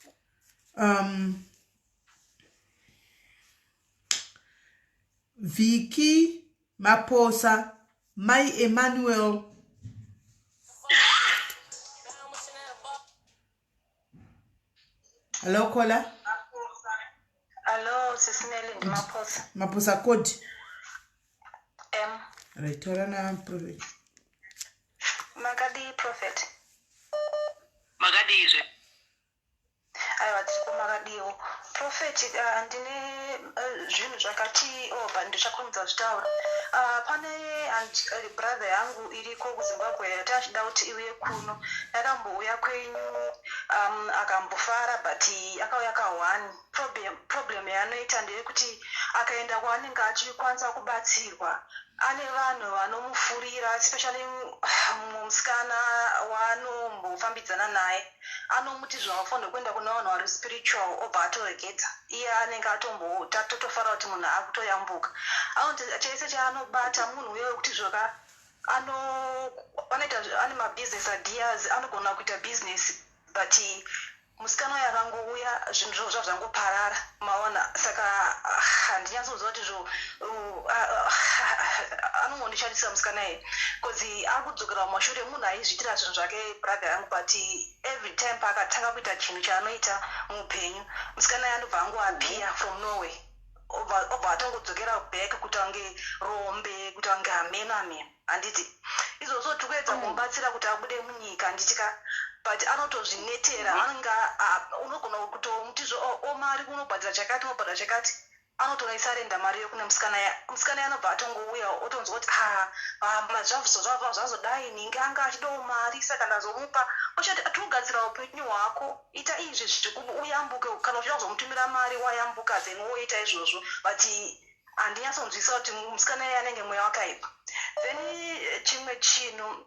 Vicky Maposa, my Emmanuel. Hello, caller. Hello, Sisi Nelly, ndiMaphosa. Maposa code. M. Right, taura na prophet. Makadii, prophet? Makadizve? Aiwa, tiripo, makadiwo, prophet? Ndine zvinhu zvakati obva ndichakurumidza zvitaura. Pane brother yangu iriko kuZimbabwe yatachida kuti iuye kuno. Yakambouya kwenyu, akambofara, but akauya ka1. Problem yaanoita ndeyekuti akaenda kwaanenge achikwanisa kubatsirwa, ane vanhu vanomufurira, especially musikana waanombofambidzana naye. Anomuti zvavafanira kuenda kune vanhu vari spiritual, obva atoregedza. Iye anenge atombototofara kuti munhu akutoyambuka. Anoti chese chaanobata, munhu uye wekuti zvoka anoita, ane mabusiness ideas, anogona kuita business, but musikana uyo akangouya, zvinhu zvo zvazvangoparara, maona. Saka handinyatsoziva kuti zvo anongondishandisa musikana iye, because ari kudzokera mumashure. Munhu aizviitira zvinhu zvake, brother yangu, but every time paakatanga kuita chinhu chaanoita muupenyu, musikana iye anobva angoappear from nowhere, obva atongodzokera back kuita kunge rombe, kuita kunge hameno ameno, handiti? Izvozvo tiri kuedza kumubatsira kuti abude munyika, handitika? But anotozvinetera. Anenge unogona kutomuti zvo, o mari unobhadhara chakati, unobhadhara chakati. Anotonoisarenda mari iyo kune musikana ya musikana ya anobva atongouya otonzwa kuti ah, ah mazvazvo zvazodai ninge anga achidawo mari saka ndazomupa. Ochati togadzira upenyu hwako ita izvi uyambuke kana uchida kuzomutumira mari wayambuka then woita izvozvo but handinyatsonzwisa kuti musikana iye anenge mweya wakaipa. Then chimwe chinhu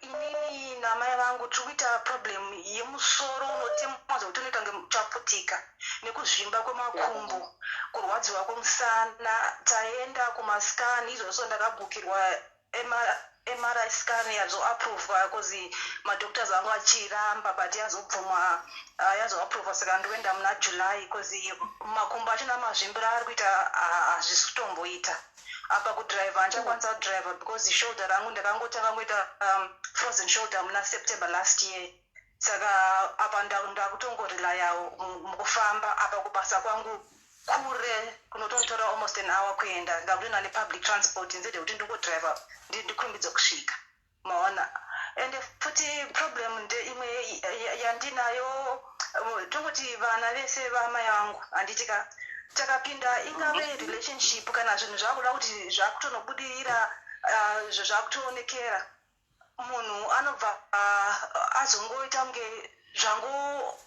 inini namai vangu tiri kuita problem yemusoro unotemwa zvekuti unoita kunge uchaputika nekuzvimba kwemakumbo kurwadziwa kwemusana. Taenda kumascan izvozvo ndakabhukirwa MRI scan yazoaprovwa cause madoctors angu achiramba but yazobvumwa yazoaprovwa saka ndikuenda muna July cause makumbo achona mazvimbiro ari kuita hazvisi kutomboita. Apa kudhiraivha handichakwanisa kudhiraivha because shoulder rangu ndakangotanga ngoita frozen shoulder muna September last year saka apa ndakutongorelayawo mukufamba apa kubasa kwangu kure kunotonditora almost an hour kuenda ndakutoenda nepublic transport instead yekuti ndingodhiraivha ndikurumbidze kusvika maona. Ende futi problem ndeimwe yandinayo tongoti vana vese vamai vangu handiti ka takapinda ingave relationship kana zvinhu zvakuda kuti zvakutonobudirira zvakutoonekera munhu anobva azongoita kunge zvango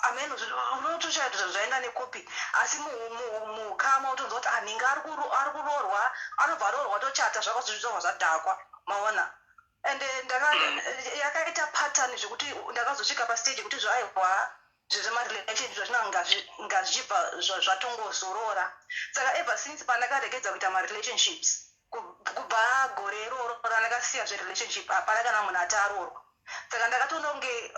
ameno unotoshaya kuti zvaenda nekupi asi mukama utonzwa kuti anhinge ari kuroorwa anobva aroorwa tochata zvakazozvizvobva zvadhakwa maona. Ende yakaita pattern zvekuti ndakazosvika pastage yekuti zvaihwa zvemarelationship zvachina ngazvichibva zvatongozorora. Saka ever since pandakaregedza kuita marelationships kubva gore iroro randakasiya zverelationship hapana kana munhu ati aroorwa. Saka ndakatoona kunge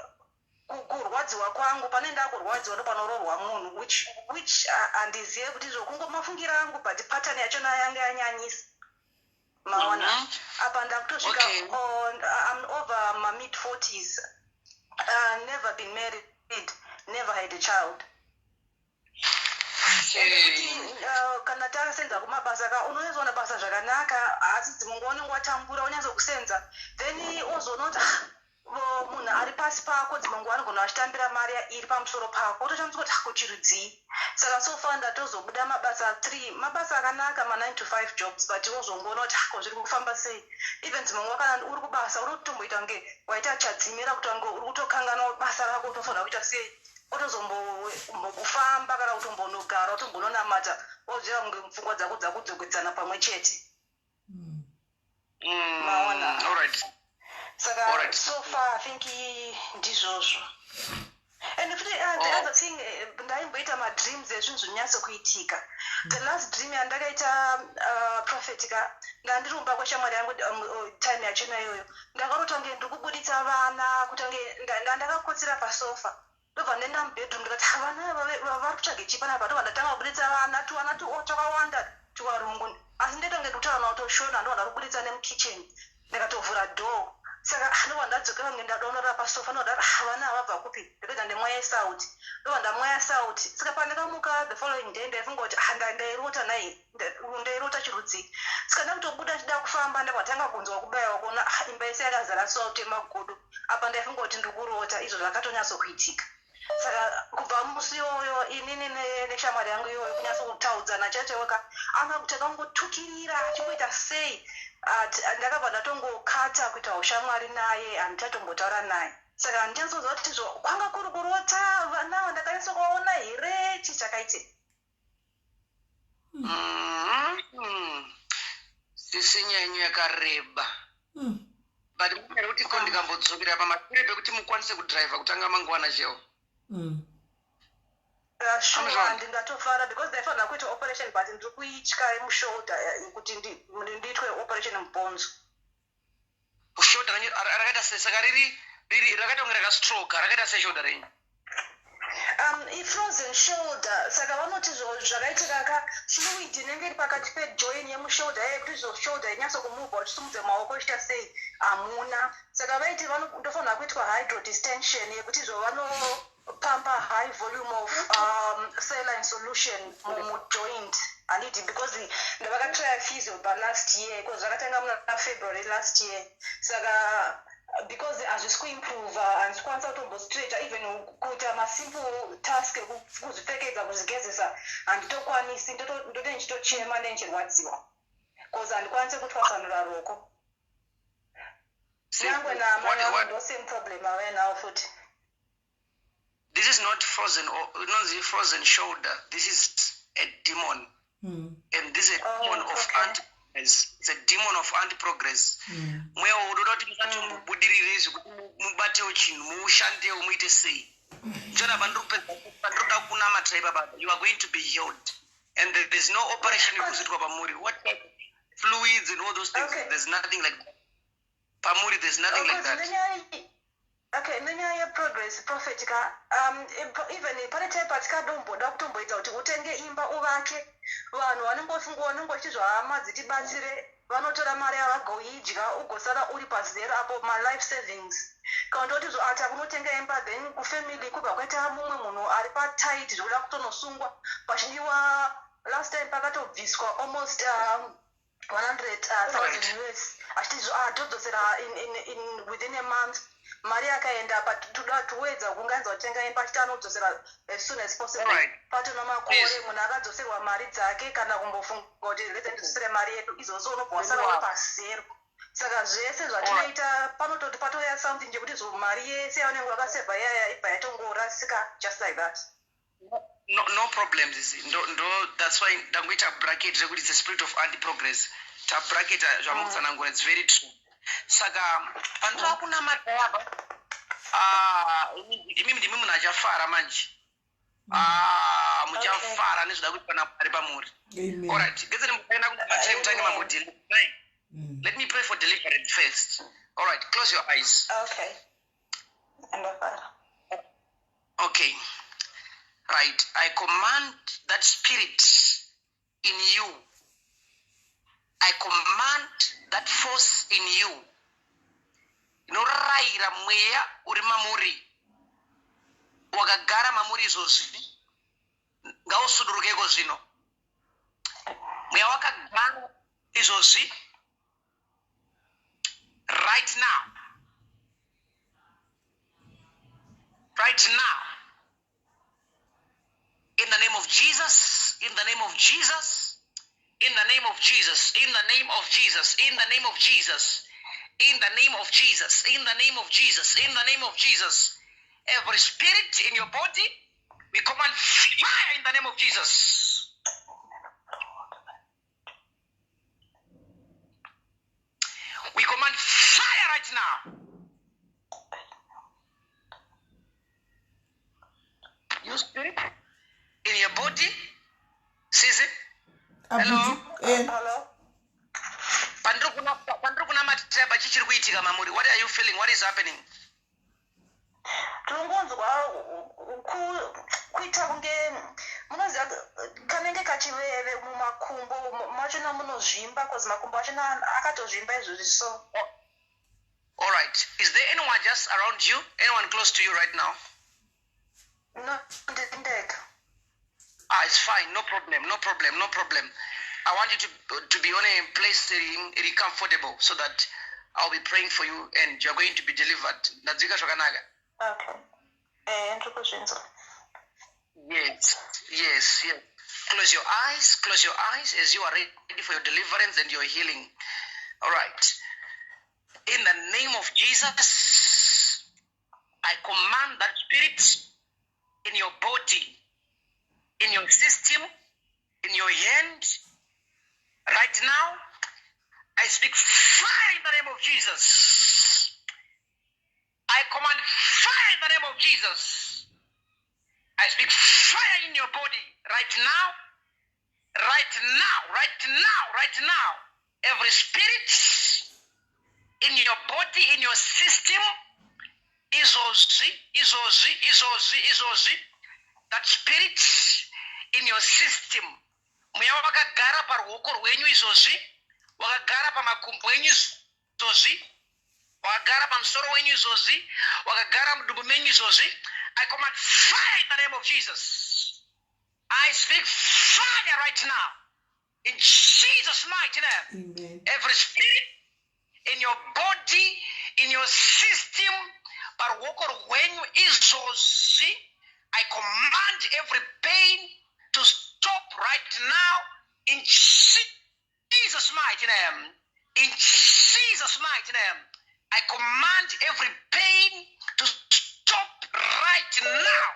kurwadziwa kwangu pane ndakurwadziwa ndopanoroorwa munhu which handizive kuti izvo kungomafungira angu but pattern yachona yanga yanyanyisa maona. Apa ndakutosvika I'm over mamid 40s, never been married, never had a child. Ende kuti kana tasenza kumabasa ka unonyatsoona basa zvakanaka asi dzimwe nguva unenge watambura unyatsokusenza then ozoona kuti ah, munhu ari pasi pako dzimwe nguva anogona achitambira mari iri pamusoro pako otoshamisa kuti ah, kuchirudzii. Saka so far ndatozobuda mabasa 3 mabasa akanaka ma9 to 5 jobs but wozongoona kuti ah, ko zviri kufamba sei. Even dzimwe nguva kana uri kubasa uri kutomboita kunge waita chadzimira kuti kunge uri kutokanganwa basa rako utofanira kuita sei otozombofamba kana kutombonogara otombononamata oziva kunge pfungwa dzako dzakudzokedzana pamwe chete maona. Saka so far I think ndizvozvo. And futi the other thing ndaimboita madreams ezvinhu zvinonyatsokuitika. The last dream yandakaita prophet ka ndandiri kumba kweshamwari yangu time yachona iyoyo ndakarota kunge ndiri kubuditsa vana kutange ndandakakotsira pasofa ndobva ndaenda mubedroom ndikati ah, vana ava vari kutsvaga chii panapa ndobva ndatanga kubuditsa vana tuwana twakawanda tuvarungu asi ndoita kunge ndikutaura navo toshona ndobva ndakubuditsa nemukitchen ndikatovhura door saka ah, ndobva ndadzokera kunge ndadonora pasofa ndobva ndati ah, vana ava vabva kupi ndikuita ndimwaya sauti ndobva ndamwaya sauti. Saka pandakamuka the following day ndaifunga kuti ah, ndairota nai ndairota chirudzii. Saka ndakutobuda ndichida kufamba ndakatanga kunzwa kubayiwa kuona ah, imba yese yakazara sauti yemagodo apa ndaifunga kuti ndiri kurota izvo zvakatonyatsokuitika. Saka kubva musi iyoyo inini neshamwari yangu iyoyo kunyatsokutaudzana chaicho ka anga takangotukirira achimboita sei ndakabva ndatongokata kuita ushamwari naye handichatombotaura naye. Saka handinyatsoziva kuti izvo kwanga kuri kurota vana ava ndakanyatsokuvaona here chii chakaitika. Sisi nyaya yenyu yakareba but munyari kuti ko ndikambodzokera pamashure pekuti mukwanise kudhiraivha kutanga mangwana cheo. Sure ndingatofara because ndaifanira kuita operation but ndiri kuitya yemushoulder kuti ndiitwe operation mubhonzo. Shoulder renyu rakaita sei saka riri riri rakaita kunge rakastroka rakaita sei shoulder renyu? Ifrozen shoulder saka vanoti zvakaitika ka fluid inenge iri pakati pejoin yemushoulder yekuti zvo shoulder inyatsokumuvha uchisimudza maoko uchiita sei hamuna. Saka vaiti ndofanira kuitwa hydrodistension yekuti zvo vanopampa high volume of saline solution mujoint handiti because ndavakatrya physio last year because zvakatanga muna February last year saka Because hazvisi kuimprova, handisi kukwanisa kutombostrecha, even kuita masimple task ekuzvipfekedza, kuzvigezesa handitokwanisi. Ndote ndichitochema nendichirwadziwa because handikwanisi kutwasanura ruoko. Nyangwe naamai vangu ndo same problem avainawo futi. This is not frozen or inonzi frozen shoulder. This is a demon. And this is a demon of anti progress. It's a demon of anti progress. Mweya unoda kuti musatombobudirire zvekuti mubatewo chinhu, muushandewo, muite sei. Ndichona pandiri kupedza kunamatira ipapa, you are going to be healed and there is no operation yekuzoitwa pamuri. What fluids and all those things, there's nothing like that pamuri. There's nothing like that. Okay, nenyaya yeprogress, prophet ka, even pane time patikadomboda kutomboita kuti utenge imba uvake, vanhu vanongofunga, vanongoti zvahama dzitibatsire, vanotora mari yavagoidya, ugosara uri pazero apo malife savings. Kana ndoti ati akunotenga imba, then kufamily kubva kwaita mumwe munhu ari patight zvokuda kutonosungwa, pachidiwa last time pakatobviswa almost 100,000 US, achiti todzosera in within a month. Mari yakaenda, but toda tuwedza kuunganidza kutenga imba, achiti anodzosera as soon as possible. Patona makore munhu akadzoserwa mari dzake, kana kumbofunga kuti reze ndidzosere mari yedu izvozvo, unobva wasara uri pazero. Saka zvese zvatinoita panototi patouya something chekuti zo mari yese yaunenge wakasevha iyaya ibva yatongorasika just like that. No, no problems. Izi ndo that's why ndangoita bracket rekuti it's a spirit of anti progress. Tabracketa zvamukutsanangura, it's very true. Saka pandinoda kunamata yapa, ah, imi ndimi munhu achafara manje. Ah, muchafara nezvida kuitwa naMwari pamuri. Alright, gezeni mukaenda kumatime mutange mambodeliver. Let me pray for deliverance first. Alright, close your eyes. Okay, andafara. Okay, right. I command that spirit in you, I command that force in you. Inorayira mweya uri mamuri, wakagara mamuri izvozvi, ngausudurukeko zvino. Mweya wakagara izvozvi, right now, right now, in the name of Jesus, in the name of Jesus, in the name of Jesus, in the name of Jesus, in the name of Jesus, in the name of Jesus, in the name of Jesus, in the name of Jesus. Every spirit in your body, we command fire in the name of Jesus. We command fire right now. You spirit in your body, Sisi. Hello. Hello. Pandiri kunamatira pachichiri kuitika mamuri, what are you feeling? What is happening? Tinongonzwa kuita kunge munoziva kanenge kachiveve mumakumbo machona munozvimba, cause makumbo achona akatozvimba izvozvi so. All right, is there anyone just around you, anyone close to you right now? No, ndindega. Ah, it's fine. No problem, no problem, no problem. I want you to be on a place iri comfortable so that I'll be praying for you and you're going to be delivered. Ndadzika zvakanaka? Okay, ndiri kuzvinzwa. Yes. Close your eyes, close your eyes as you are ready for your deliverance and your healing. All right. In the name of Jesus, I command that spirit in your body, in your system, in your hand, right now. I speak fire in the name of Jesus. I command fire in the name of Jesus. I speak fire in your body right now, right now, right now, right now. Every spirit in your body, in your system, izvozvi, izvozvi, izvozvi, izvozvi, that spirit in your system, mweya wakagara paruoko rwenyu izvozvi, wakagara pamakumbo enyu izvozvi, wakagara pamusoro wenyu izvozvi, wakagara mudumbu menyu izvozvi, I command fire in the name of Jesus. I speak fire right now in Jesus' mighty name. Amen. Every spirit in your body, In your system, paruoko rwenyu izvozvi, I command every pain to stop right now in Jesus' mighty name. In Jesus' mighty name. I command every pain to stop right now.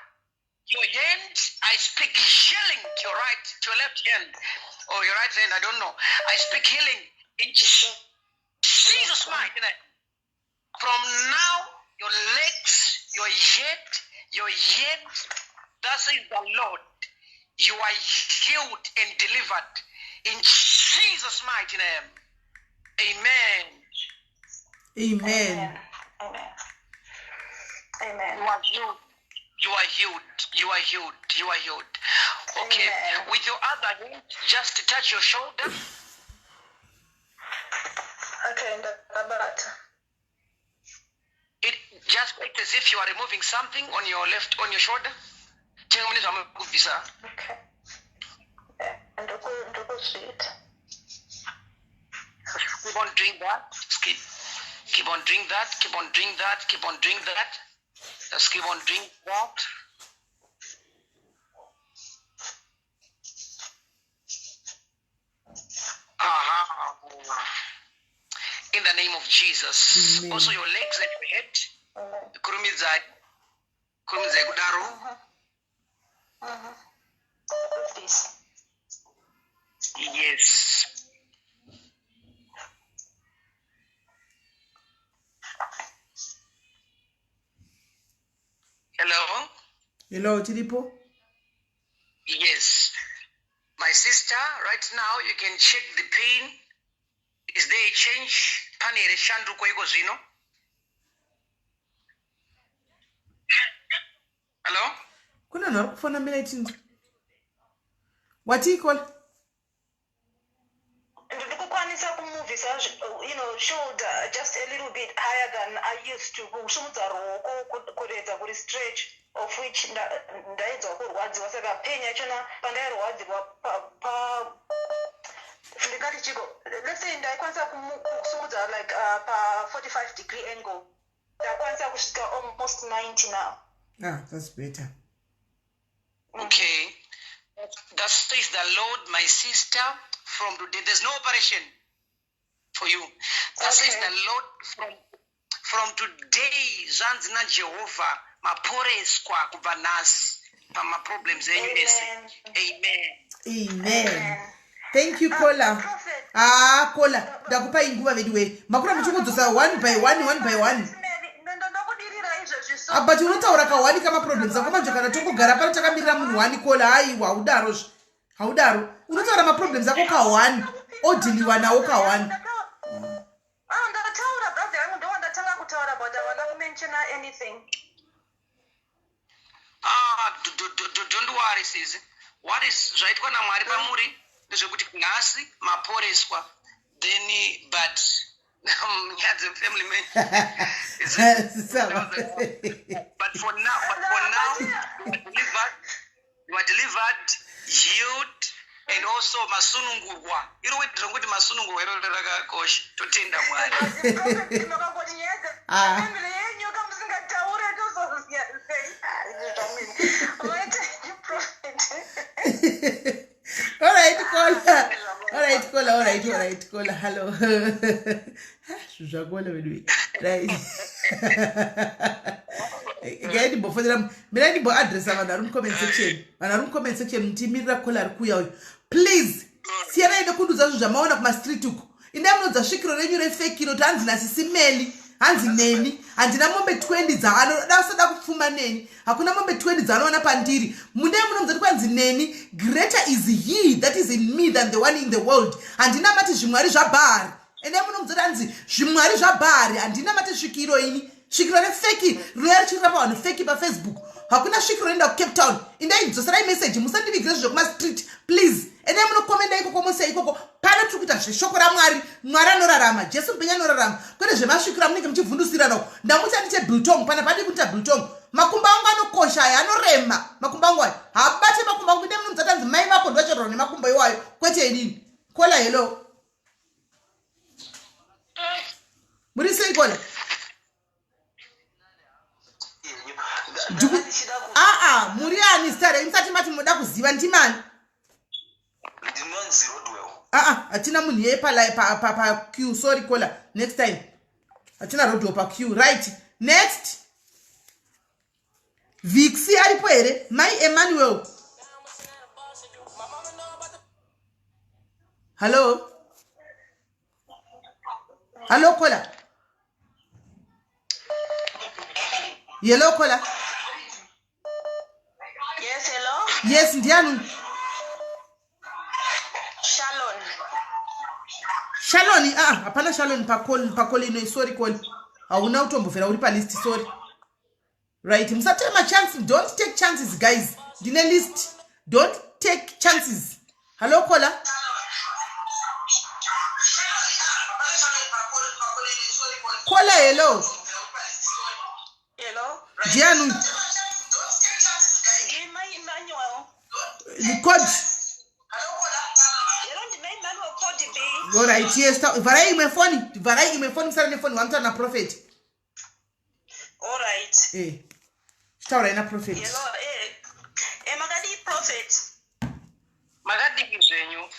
Your hand, I speak healing to your right, to your left hand, or your right hand, I don't know. I speak healing in Jesus' mighty name. From now, your legs, your head, your head, thus is the Lord. You are healed and delivered in Jesus' mighty name. Amen. Amen. Amen. Amen. You are healed. You are healed. You are healed. You are healed. Okay. Amen. With your other hand, just touch your shoulder. Okay, ndakabata. It just act as if you are removing something on your left, on your shoulder. Chenga mune zvamuri Okay. Eh, ndokuzviita. Keep on doing that. Keep, keep on doing that. Keep on doing that. Keep on doing that. Just keep on doing that. Uh-huh. In the name of Jesus. Amen. Also your legs and your head. Amen. Kurumidzai. Kurumidzai kudaro. Please. Yes. Hello? Hello, tiripo. Yes. My sister, right now you can check the pain. Is there a change? Pane here shanduko iko zvino? Hello? Kune vanhu vari kufona mirai tinzwe. Watii kola? Ndiri kukwanisa kumuvhisa you know, shoulder just a little bit higher than I used to kusumudza ruoko kuredza kuri stretch of which ndainzwa kurwadziwa saka pain yachona pandairwadziwa pa ndingati chiko let's say ndaikwanisa kusumudza like pa 45 degree angle ndakwanisa kusvika almost 90 now. Ah, that's better. Okay. That says the Lord, my sister, from today, there's no operation for you. That says Okay. the Lord, from today, zvanzi naJehovha, maporeswa kubva nhasi pamaproblems enyu ese. Amen. Amen. Amen. Thank you, Kola. Prophet. Ah, Kola, ndakupai nguva vedu makura muchingodzosa one by one, one by one. Ndokudirira izvezvi so Ah, but unotaura kawani kamaproblems ako manje kana tongogara pano takamirira munhu wani kola aiwa haudarozve haudaro unotaura maproblems ako kawani odhiliwa nawo kawani. Ah, ndataura brother yangu ndowandatanga kutaura but havana kumentiona anything. Ah, don't worry, sis. What is zvaitwa naMwari pamuri ndezvekuti nhasi maporeswa then but nyaya dzefamily man Sawa. But for now you are delivered, you are delivered, healed and also masunungurwa. Iro word rokuti masunungurwa iro rakakosha. Totenda Mwari. Prophet, makangoti nyaya Ah. dzefamily yenyu kamusingataure tozoziya sei. Ah, izvi zvamweni. Waita prophet. All right, Kola. All right, Kola. All right, all right, Kola. Hello. Zvinhu zvakola vedu. Right. Ngai ndimbofonera mina ndimboadresa vanhu vari mucomment section. Vanhu vari mucomment section mutimirira kola ari kuuya uyu. Please, siyanai nekundudza zvinhu zvamaona kumastreet uko. Indai munodza svikiro renyu refake iro kuti hanzi nasisimeli hanzi neni handina mombe 20 dzaanoda usada kupfuma neni hakuna mombe 20 dzaanoona pandiri mundai munomudza kuti kwanzi neni greater is he that is in me than the one in the world. Handina mati zvimwari zvabhari endai munomudza kuti hanzi zvimwari zvabhari handina mati svikiro ini svikiro refake rinouya richirapa vanhu fake pafacebook hakuna svikiro inoenda kuCape Town. Indai dzoserai meseji musandivigire zvekumastreet please. Endai munokomenda ikoko mose ikoko pano tiri kuita zveshoko raMwari. Mwari anorarama Jesu mupenyu anorarama kwete zvemasvikiro amunenge muchivhundusirana uko. Ndamuti andite biltong pana padi kuita biltong makumbo angu anokosha aya anorema makumbo angu aya haabate makumbo angu inde munomudza tanzi mai vako ndovachorwa nemakumbo iwayo kwete inini. Kola, hello, muri sei kola? Aa, muri ani zita renyu musati mati munoda kuziva ndimani? Ndinonzi Rodwell. Aa, hatina munhu yeye pa q. Sorry caller, next time. Hatina Rodwell pa q. Right, next. Vixi aripo here? Mai Emmanuel, hallo, hallo caller. Hello caller. Yes, hello. Yes, ndiani? Shalon. Shalon? Ah, hapana Shalon pacall ino. Sorry caller, hauna kutombovhera uri palist. Sorry. Right, musatore machance. Don't take chances, guys. Ndine list, don't take chances. Hallo caller. Caller, hello. Hello. Ndiani? Ndima Emmanuel. Code. Hello, ndima Emmanuel code B. Alright, yes, vharai imwe foni, vharai imwe foni, musara nefoni wamutaura naprophet. All right. Eh, chitaurai naprophet. Hello, eh. Eh, makadi prophet? Makadiki zvenyu?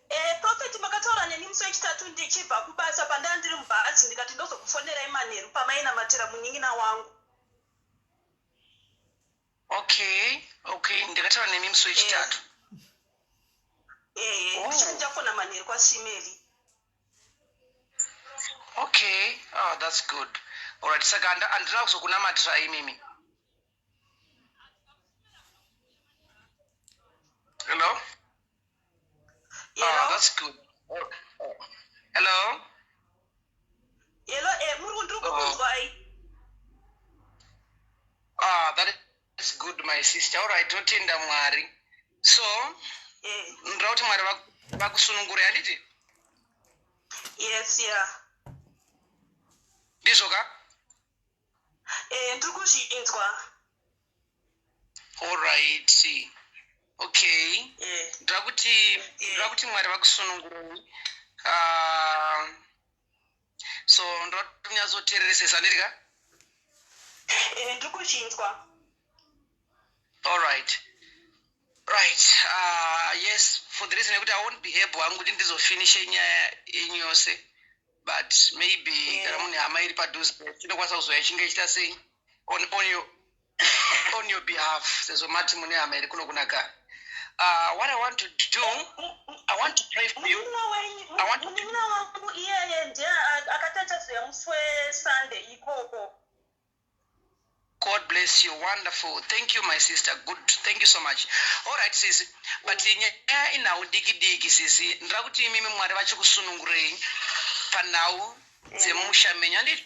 Eh, prophet, makataura neni musi wechitatu ndichibva kubasa pandanga ndiri mubhazi, ndikati ndozokufonerai manheru pamainamatira munin'ina wangu. Okay, ndakataura nemi musi wechitatu? Eh, ndichiti ndichafona manheru kwasimeli. Okay, oh, that's good. Alright, saka handina kuzokunamatirai imimi? Hello? Oh, that's good. Hello? Hello, eh, muri ndiri kukunzwai. Ah, that is good, my sister. Alright, totenda Mwari. So ndoda kuti Mwari vakusunungure, handiti? Yes, yeah. Ndizvo ka? Eh, ndiri kuzvinzwa. Alright, okay, ndoda kuti Mwari vakusunungurei. Ah, so ndoda kuti munyatsoteereresesa, handiti ka? Eh, ndiri kuzvinzwa. Alright, right. Yes, for the reason yekuti I won't be able hangu kuti ndizofinishe nyaya yenyu yose, but maybe kana mune hama iri padhuze inokwanisa kuzoya ichinge ichita sei on your behalf, sezvo mati mune hama iri kuno kunaka. What I want to do, I want to pray for you. I want to Munin'ina wangu iyeye ndiye akatata zuya musi weSunday ikoko. God bless you. Wonderful. Thank you, my sister. Good. Thank you so much. All right, sisi. But nyaya inhau diki diki, sisi. Ndira kuti imimi Mwari vachikusunungurei panhau dzemusha menyu. Handiti?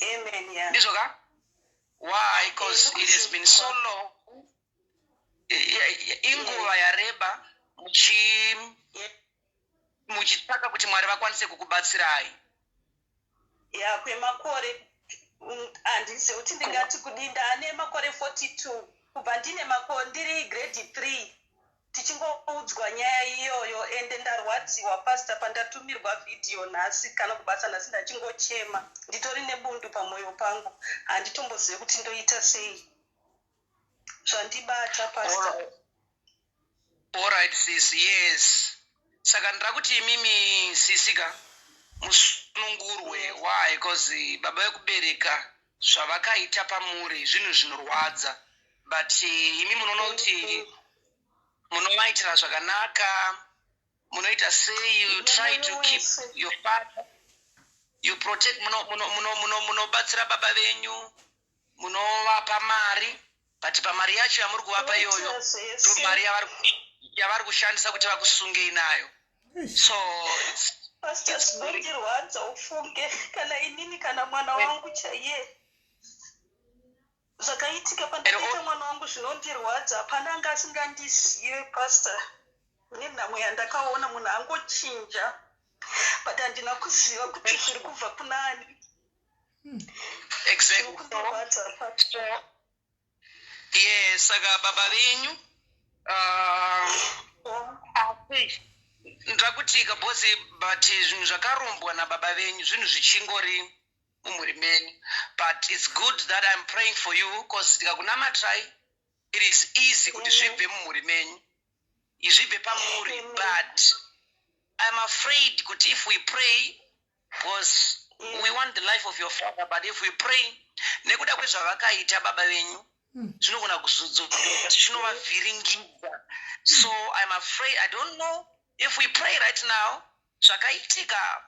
Amen, yeah. Ndizvo ka? Why? Because it has been so long. Inguva yareba muchitsvaka kuti Mwari vakwanise kukubatsirai. Ya, kwemakore handizivi kuti ndingati kudii. Ndaane makore 42 kubva ndine makore ndiri grade 3 tichingoudzwa nyaya iyoyo, ende ndarwadziwa, pastor, pandatumirwa vhidhiyo nhasi. Kana kubasa nhasi ndachingochema, nditori nebundu pamwoyo pangu, handitombozivi kuti ndoita sei. Zvandibata, pastor. Alright, sis, yes. Saka ndira kuti imimi, sisi ka, musunungurwe. Why? Because baba vekubereka zvavakaita pamuri zvinhu zvinorwadza, but imi munoona kuti munovaitira zvakanaka, munoita sei, you try to keep your father, you protect, munobatsira baba venyu, munovapa mari, but pamari yacho yamuri kuvapa iyoyo ndo mari yavari kushandisa kuti vakusungei nayo. So Pastor, zvinondirwadza ufunge, kana inini kana mwana wangu chaiye, zvakaitika pandakaita mwana wangu zvinondirwadza. Hapana anga asingandizive, pastor, nenhamo yandakaona munhu angochinja, but handina kuziva kuti zviri kubva kunani. Zvinondirwadza, pastor. Yes, saka baba venyu, asi ndakuti kabhozi, but zvinhu zvakarombwa nababa venyu zvinhu zvichingori mumhuri menyu. But it's good that I'm praying for you, cause tikakunamatirai it is easy kuti zvibve mumhuri menyu, zvibve pamuri. But I'm afraid kuti if we pray, because we want the life of your father, but if we pray nekuda kwezvavakaita baba venyu, zvinogona kuzodzoka zvichinovavhiringidza. So I'm afraid, I don't know if we pray right now, zvakaitika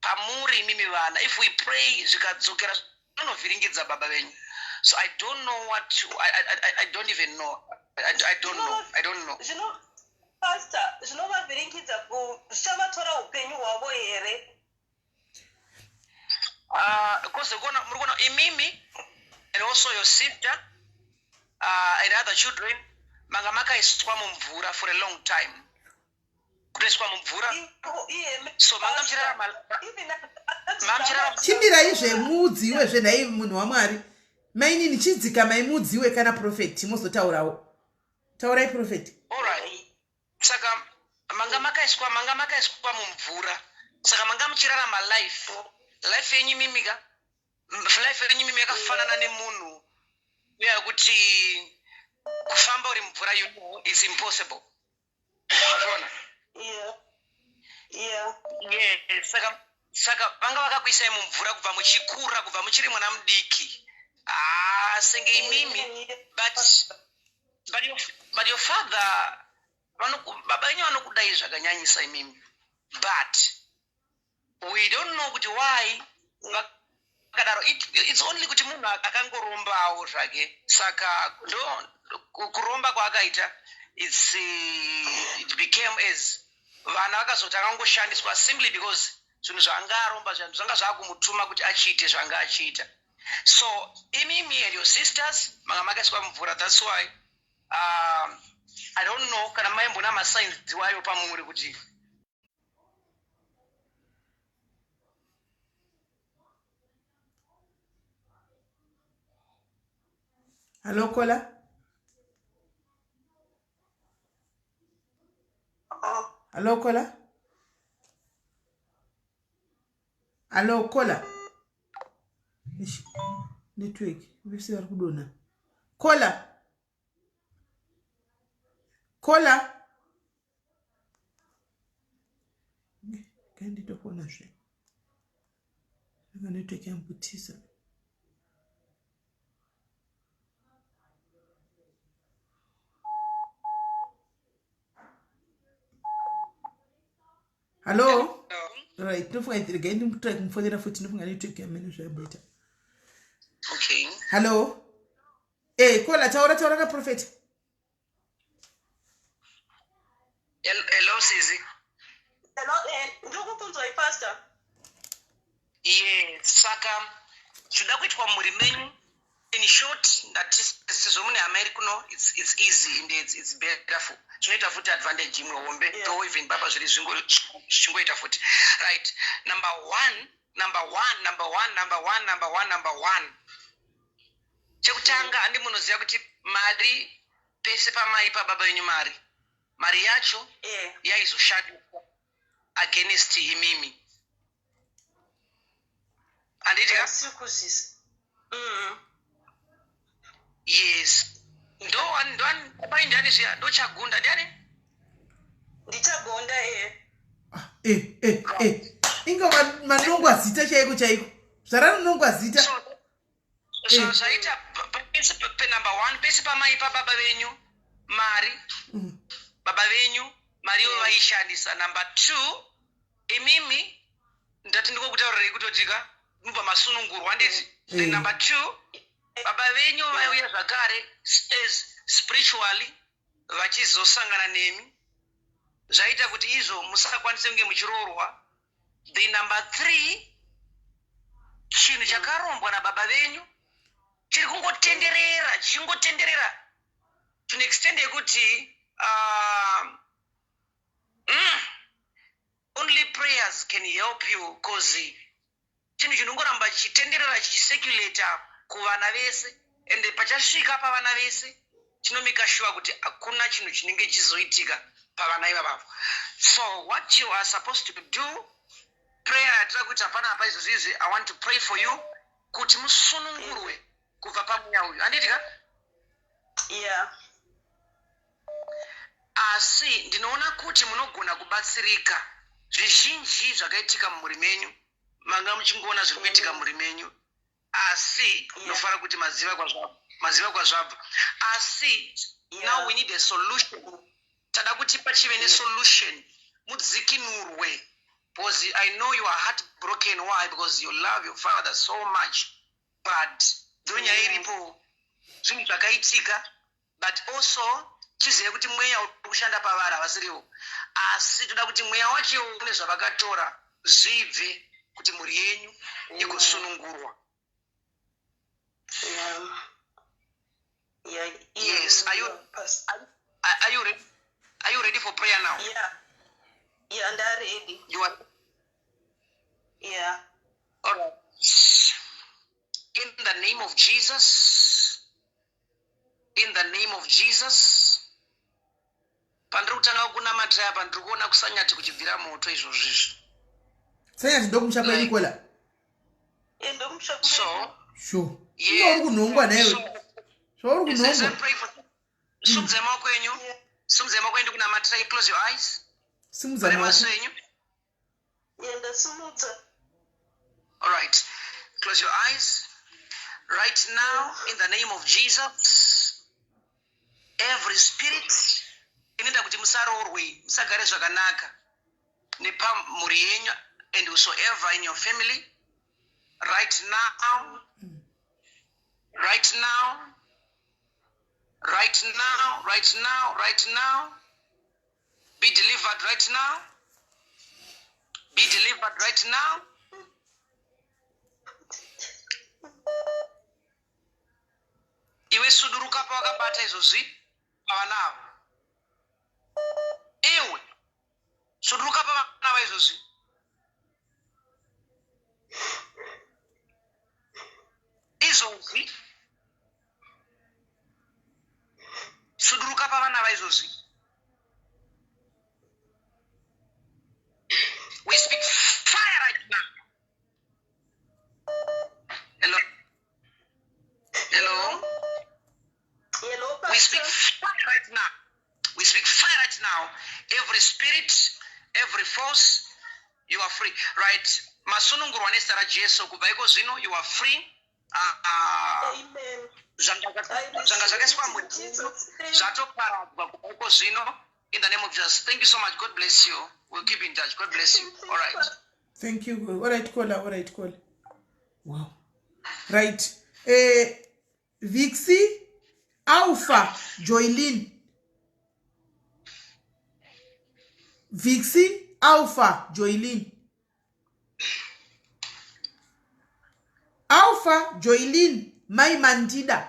pamuri imimi vana, if we pray zvikadzokera zvinonovhiringidza baba venyu. So I don't know what to, I don't even know. I don't know, I don't know. Zvino pastor, zvinovavhiringidza, zvichavatora upenyu hwavo here? Because muri kuona imimi and also your sister and other children manga makaiswa mumvura for a long time, kutoiswa mumvura. So manga muchirarama, manga muchirarama. Chimirai zvemudziwe zvenhai, munhu waMwari. Mainini, chidzika maimudziwe kana prophet mozotaurawo. Taurai, prophet. Alright, saka manga makaiswa mumvura, saka manga muchirarama life yenyu imimika, life yenyu imimi yakafanana nemunhu uya yekuti kufamba uri mumvura, you know, is impossible. Mazviona? Yeah. Yes, saka vanga vakakuisai mumvura kubva muchikura, kubva muchiri mwana mudiki. Ah, senge imimi, but your father, baba venyu vanokudai zvakanyanyisa imimi, but we don't know kuti why vakadaro. It's only kuti munhu akangorombawo zvake. Saka ndo kuromba kwaakaita, it became as vana vakazoti akangoshandiswa simply because zvinhu zvaanga aromba zvinhu zvanga zvaakumutuma kuti achiite zvanga achiita. So imimi and your sisters manga makaiswa mumvura. That's why I don't know kana maimbona masigns wayo pamuri kuti Hallo, caller. Hallo, caller. Hallo, caller. Eish, network vese vari kudonha. Caller, caller, kainditofonazve anga network yambutisa. Hallo, right, ndofunga regai ndimutry kumufonera futi. Ndofunga network yamene zvayamboita. Okay. Hallo, e caller, taura, taura kaprophet. Hello, sisi. Hello, ndiri kukunzwai, pastor. Yes, saka zvinoda kuitwa mumhuri menyu, in short, ndati sezvo mune hama iri kuno, it's easy and it's better for zvinoita futi advantage imwe hombe. Though even baba zviri zvichingoita futi. Right, number one, number one, number one, number one, number one, number one, chekutanga, handi munoziva kuti mari pese pamaipa baba venyu mari, mari yacho yaizoshandiswa against imimi, handiti ka? Asiri kuzvisa. Yes, ndo ndo pai ndiani zviya? Ndochagunda ndiani? Ndichagonda, e. E e e, inga manongwa zita chaiko chaiko, zvaranonongwa zita. So zvaita pese penumber one, pese pamaipa baba venyu mari, baba venyu mari ivo vaishandisa. Number two, imimi ndati ndikokutaurirei kutotika mubva masunungurwa, handiti? Then number two, baba venyu vaiuya zvakare as spiritually vachizosangana nemi, zvaita kuti izvo musakwanise kunge muchiroorwa. Then number three, chinhu chakarombwa nababa venyu chiri kungotenderera, chichingotenderera to an extent yekuti only prayers can help you, cause chinhu chinongoramba chichitenderera, chichicirculata kuvana vese, and pachasvika pavana vese chinomake sure kuti hakuna chinhu chinenge chizoitika pavana ivavavo. So what you are supposed to do, Prayer yatira kuita panapa izvozvi izvi, I want to pray for you kuti musunungurwe kubva pamweya uyu, handiti ka? Yeah. Asi ndinoona kuti munogona kubatsirika. Zvizhinji zvakaitika mumhuri menyu, manga muchingoona zviri kuitika mumhuri menyu, asi ndinofara kuti maziva kwazvabva, maziva kwazvabva. Asi now we need a solution. Tada kuti pachive nesolution, mudzikinurwe, because I know you are heart broken. Why? Because you love your father so much, but ndonyaya iripo, zvinhu zvakaitika. But also chizive kuti mweya uri kushanda pavari havasirivo, asi toda kuti mweya wacho une zvavakatora zvibve, kuti mhuri yenyu igosunungurwa. Yeah. Yes, are you ready for prayer now? Yeah, ndaready. You are? Yeah. All right. In the name of Jesus, in the name of Jesus, pandiri kutanga kunamatira apa, ndiri kuona kuSanyati kuchibvira moto izvozvo izvi. Sanyati ndokumusha kwenyu, caller? Ndokumusha. So Sure, iwe uri kunhongwa naiwe, zvauri kunhongwa. Sumudzai maoko enyu, sumudzai maoko enyu, ndikunamatira. Close your eyes. Simudza Vhare maoko. Maso enyu. Ndasimudza. All right, close your eyes right now. In the name of Jesus, every spirit inoita kuti musaroorwe, musagare zvakanaka nepamhuri yenyu and whosoever in your family, right now, right now, right now, right now, right now, be delivered right now, be delivered right now. Iwe suduruka pawakabata izvozvi pavana avo. Iwe suduruka pavana ava izvozvi. Izvozvi suduruka pavana ava izvozvi. We speak fire right now. Hello, hello. Hello. We speak fire right now. We speak fire right now. Every spirit, every force, you are free. Right. Masunungurwa nezita raJesu. Kubva iko zvino you are free. Amen. Zvanga zvakaiswa mudzimu zvatoparadzwa kubva iko zvino, in the name of Jesus. Thank you so much. God bless you. We'll keep in touch. God bless you. All right. Thank you. All right, caller. All right, caller. Wow. Right. Vixi Alpha Joylin. Vixi Alpha Joylin. Alpha Joylin Mai Mandida.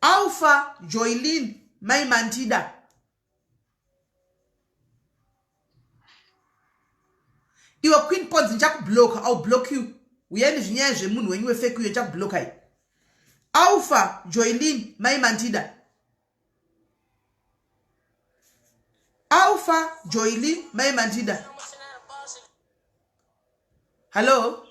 Alpha Joylin Mai Mandida. Iwe Queen Pons, ndichakubloka. I'll block you. Uyai nezvinyaya zvemunhu wenyu wefake uyo, ndichakublokai. Alpha Joylin Mai Mandida. Alpha Joylin Mai Mandida. Hallo.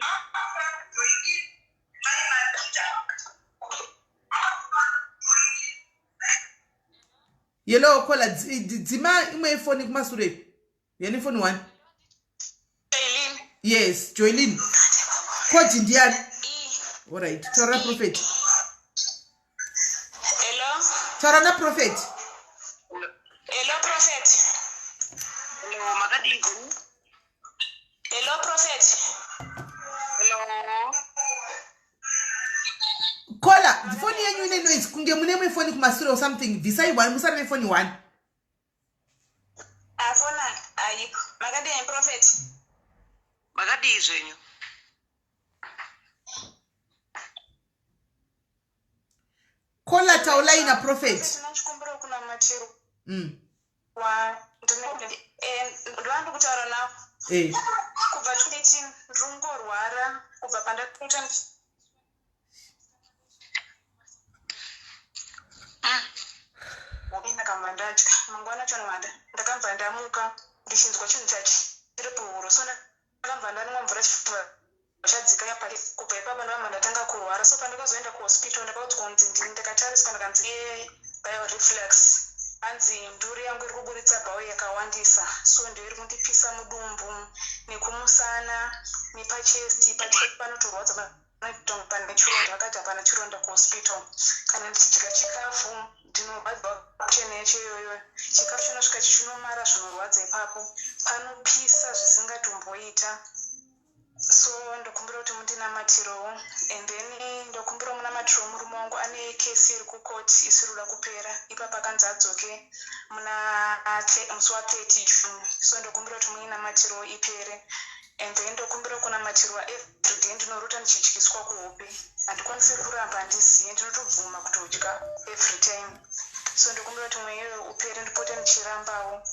Yellow caller, dzima imwe ifoni kumasure. Yani foni one. Yes, Joylin. Kodi ndiani? Alright, taura prophet. Hello. Taura naprophet. Hello, prophet. Hello, makadii? Hello, prophet. Hello. Caller, foni yenyu ine noise, kunge mune imwe foni kumasure or something. Bvisai one, musare nefoni one. Afona ayikho. Makadii, prophet? Makadii zvenyu? Caller, taulai naprophet. Tinochikumbira kunamatiro. Ndova ndikutaura navo. Kubva 2018 ndiri kungorwara, kubva pandakaita ndakabva ndatya. Mangwana acho manda ndakabva ndamuka ndichinzwa chinhu chachiri pahuro, so Ndakabva ndanwa mvura chibva chadzika yapari kubva ipapa ndakabva ndatanga kurwara so pandakazoenda kuhospital ndakaudzwa kunzi ndini ndakatariswa ndakanzi bile reflux hanzi nduri yangu iri kuburitsa bhawu yakawandisa so ndiyo iri kundipisa mudumbu nekumusana nepachesti pachest panotorwadza pane chironda vakati hapana chironda kuhospital kana ndichidya chikafu ndinorwadziwa chena yacho iyoyo chikafu chinosvika chichinomara zvinorwadza ipapo panopisa zvisingatomboita so ndokumbira kuti mundinamatirowo and then ndokumbira munamatiro murume wangu ane kesi iri kucourt isiri kuda kupera ipapa akanzi adzoke muna musi wa 30 June so ndokumbira kuti muinamatirowo ipere and then ndokumbira kunamatirwa everyday ndinorota ndichidyiswa kuhope handikwanisi kuramba handiziye ndinotobvuma kutodya every time so ndokumbira kuti mweya iyoyo upere ndipote ndichirambawo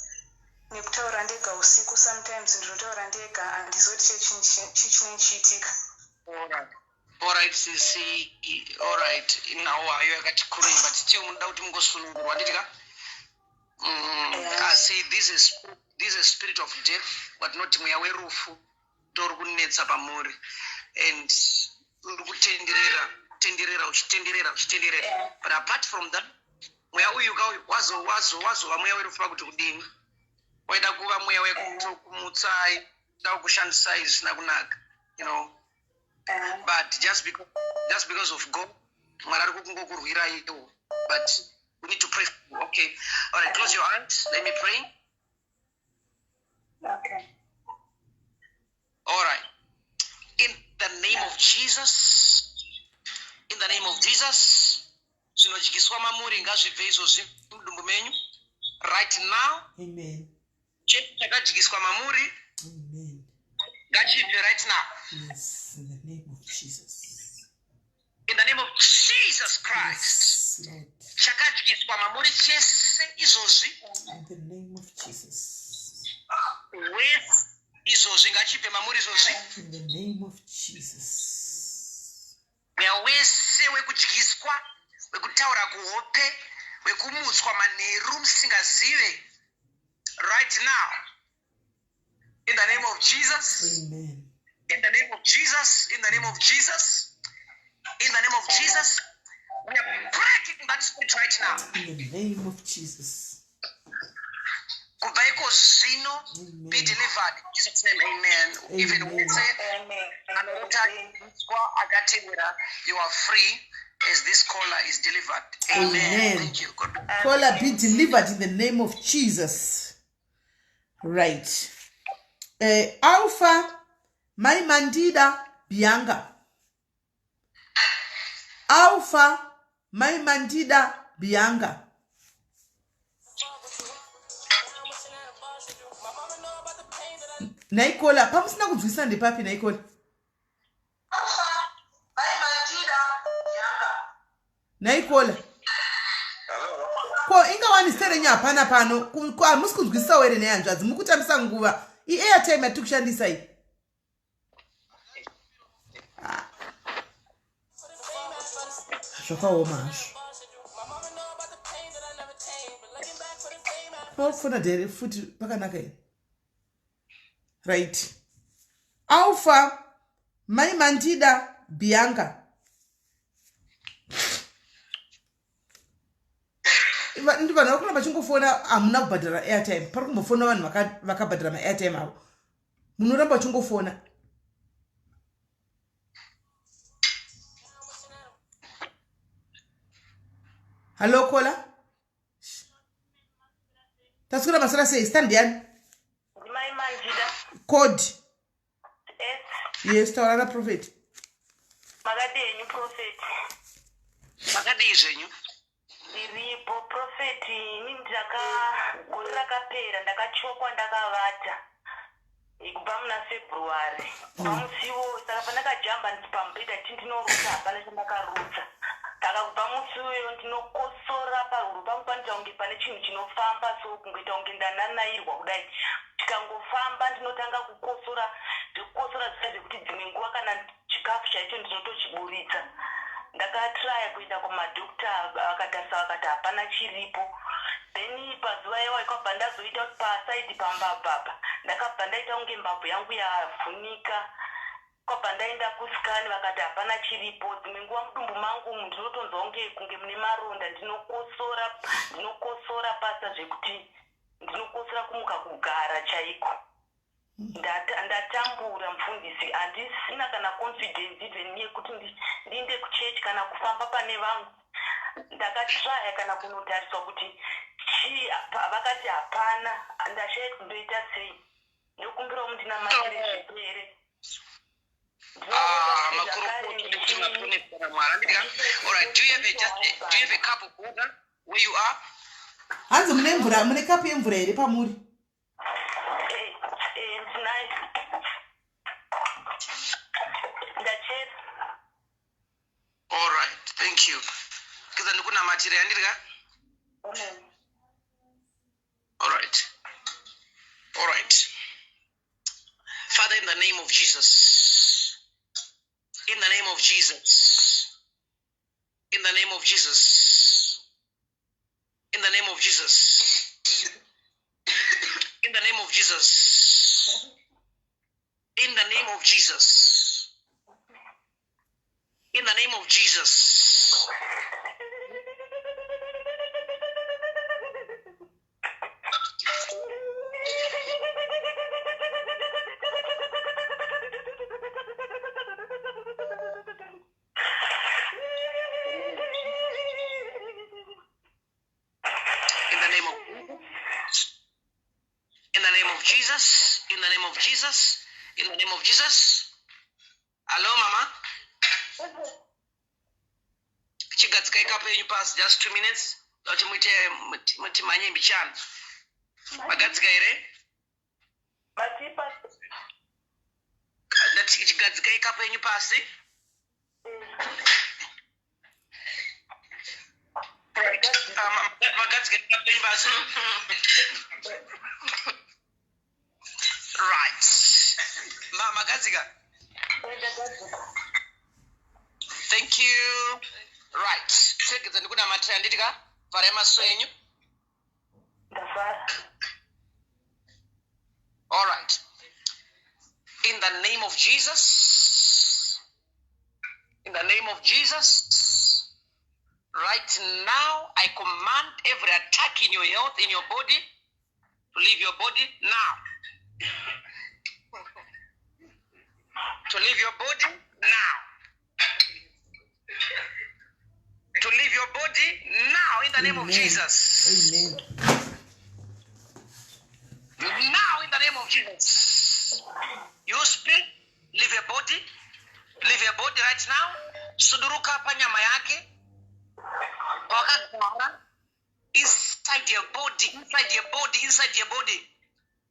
nekutaura ndega usiku sometimes ndinotaura ndega handizoti chii chinenge chiitika. Alright sisi, alright, nhau hayo yakati kurei but still munoda kuti mungosunungurwa handiti ka? Asi this is spirit of death but not mweya werufu tori kunetsa pamuri and uri kutenderera tenderera uchitenderera uchitenderera but apart from that mweya uyu ka uyu wazo wazo wazova mweya werufu pakuti kudini waida kuva mweya wekumutsai da kukushandisai zvisina kunaka but just because of God, Mwari ari kukungokurwiraiwo, but we need to pray for you. Okay, all right, close your eyes, let me pray. Okay. All right, in the name of Jesus, in the name of Jesus, zvinodyiswa mamuri ngazvibve izvozvi mudumbu menyu right now. Amen. Chese chakadyiswa mamuri Amen. ngachibve right now. Yes, in the name of Jesus. In the name of Jesus Christ. Yes, Lord. Chakadyiswa mamuri chese izvozvi. In the name of Jesus. Wese izvozvi ngachibve mamuri izvozvi. In the name of Jesus. Mweya wese wekudyiswa, wekutaura kuhope, wekumutswa manheru musingazive, right now, in the name of Jesus. Amen. In the name of Jesus, in the name of Jesus, in the name of Jesus, we are breaking that spirit right now. In the name of Jesus. Kubva iko zvino, be Amen. delivered in Jesus' name, amen. Even Amen. wese anota akatevera, you are free as this caller is delivered. Amen. Amen. Thank you, God. Caller, be delivered in the name of Jesus. Right. Alpha, Mai Mandida, Bianca. Alpha, Mai Mandida, Bianca. Naikola, pamusina kunzwisisa ndepapi, Naikola? Naikola. Ko ingawani zita renyu hapana pano. Hamusi kunzwisisawo here nehanzvadzi? Mukutambisa nguva. Iairtime yatiri kushandisa iyi. Ah. Zvakaoma hazvo. Pakufona dhere futi pakanaka here? Right. Alpha, Mai Mandida, Bianca. Ndi vanhu vari kuramba vachingofona, hamuna kubhadhara airtime. Pari kumbofona vanhu vakabhadhara maairtime avo. Munoramba vachingofona. Hallo caller. Taswera maswera sei? Stand yani? Ndimai Mandida. Code. S. Yes, taura naprophet. Makadii henyu, prophet? Makadii zvenyu? Ndiripo, prophet. Ini ndaka gore rakapera ndakachokwa ndakavata kubva muna February pamusiwo, saka pandakajamba nditi pamubhedha ti ndinorutsa, hapana chandakarutsa. Saka kubva musi uyo ndinokosora, pahuro pangu panoita kunge pane chinhu chinofamba, so kungoita kunge ndananairwa kudai. Tikangofamba ndinotanga kukosora, ndikukosora zviya zvekuti dzimwe nguva kana chikafu chaicho ndinotochiburitsa. Ndakatraya kuenda kumadhokta, vakatarisa vakati hapana chiripo. Then pazuva iwayo kwabva ndazoita kuti pasaidi pambabva apa Ndakabva ndaita kunge mbabvu yangu yavhunika. Kwabva ndaenda kuscan vakati hapana chiripo. Dzimwe nguva mudumbu mangu umu ndinotonzwa kunge kunge mune maronda ndinokosora ndinokosora pasta zvekuti ndinokosora kumuka kugara chaiko. Ndatambura mufundisi handisina kana confidence even yekuti ndiinde kuchurch kana kufamba pane vamwe. Ndakatraya kana kunotariswa kuti chii vakati hapana ndashaya kuti ndoita sei. Ndokumbirawo mundinamatire zvipere. Ah, makurukota nekuti maponesa Mwari. Andika? All right, do you have a just do you have a cup of water where you are? Hanzi mune mvura, mune kapu yemvura here pamuri? Eh, eh, ndinayo. Ndachera. All right, thank you. Kiza ndikunamatire andika? Amen. All right. All right. Father, in the name of Jesus. In the name of Jesus. In the name of Jesus. In the name of Jesus. In the name of Jesus. In the name of Jesus. In the name of Jesus. In the name of In the name of Jesus. In the name of Jesus. In the name of Jesus. Hello, mama. Chigadzikai kapu yenyu pasi just 2 minutes. Kuti muite muti manye mbichana. Magadzika here? Matipa. Ndati chigadzikai kapu yenyu pasi. Right. Magadzika kapu yenyu pasi. Right. Ma magadzika. Thank you. Right. Tegedza ndikunamatira handiti ka? Vharai maso enyu. Ndavhara. All right. In the name of Jesus. In the name of Jesus. Right now, I command every attack in your health, in your body, to leave your body now. To leave your body now. To leave your body now in the name of Amen. Jesus. Amen. Now in the name of Jesus. You speak, leave your body, leave your body right now. Suduruka panyama yake. Wakagara inside your body, inside your body, inside your body.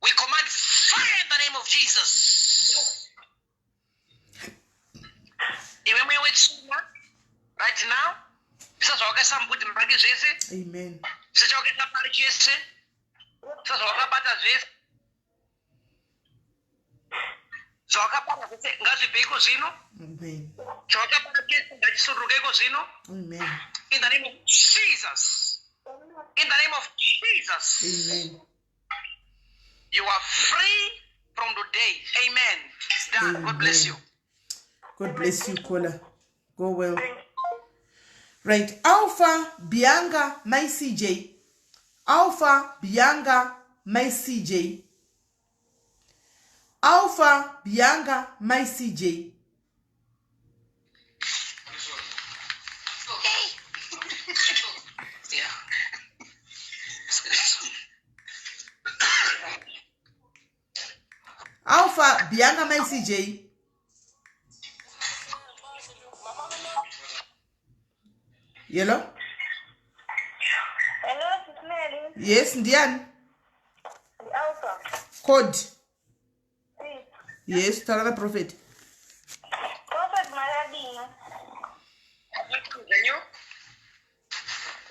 We command fire in the name of Jesus. Iwe mweya wetsvina right now. Bisa zvawakaisa mubudhi make zvese. Amen. Bisa chawakaisa pari chese. Bisa zvawakabata zvese. Zvawakabata zvese ngazvibve iko zvino. Amen. Chawakabata chese ngachisuduruke iko zvino. Amen. In the name of Jesus. In the name of Jesus. Amen. You are free from today. Amen. It's done. God bless you. God bless you, caller. Go well. Right. Alpha Bianca, my CJ. Alpha Bianca, my CJ. Alpha Bianca, my CJ. Yeah. Alpha Bianca, my CJ. Hello? Hello, Sis Mary. Yes, ndiani? Alpha. Code. Yes, taura na prophet. Prophet makadini? Zvenyu?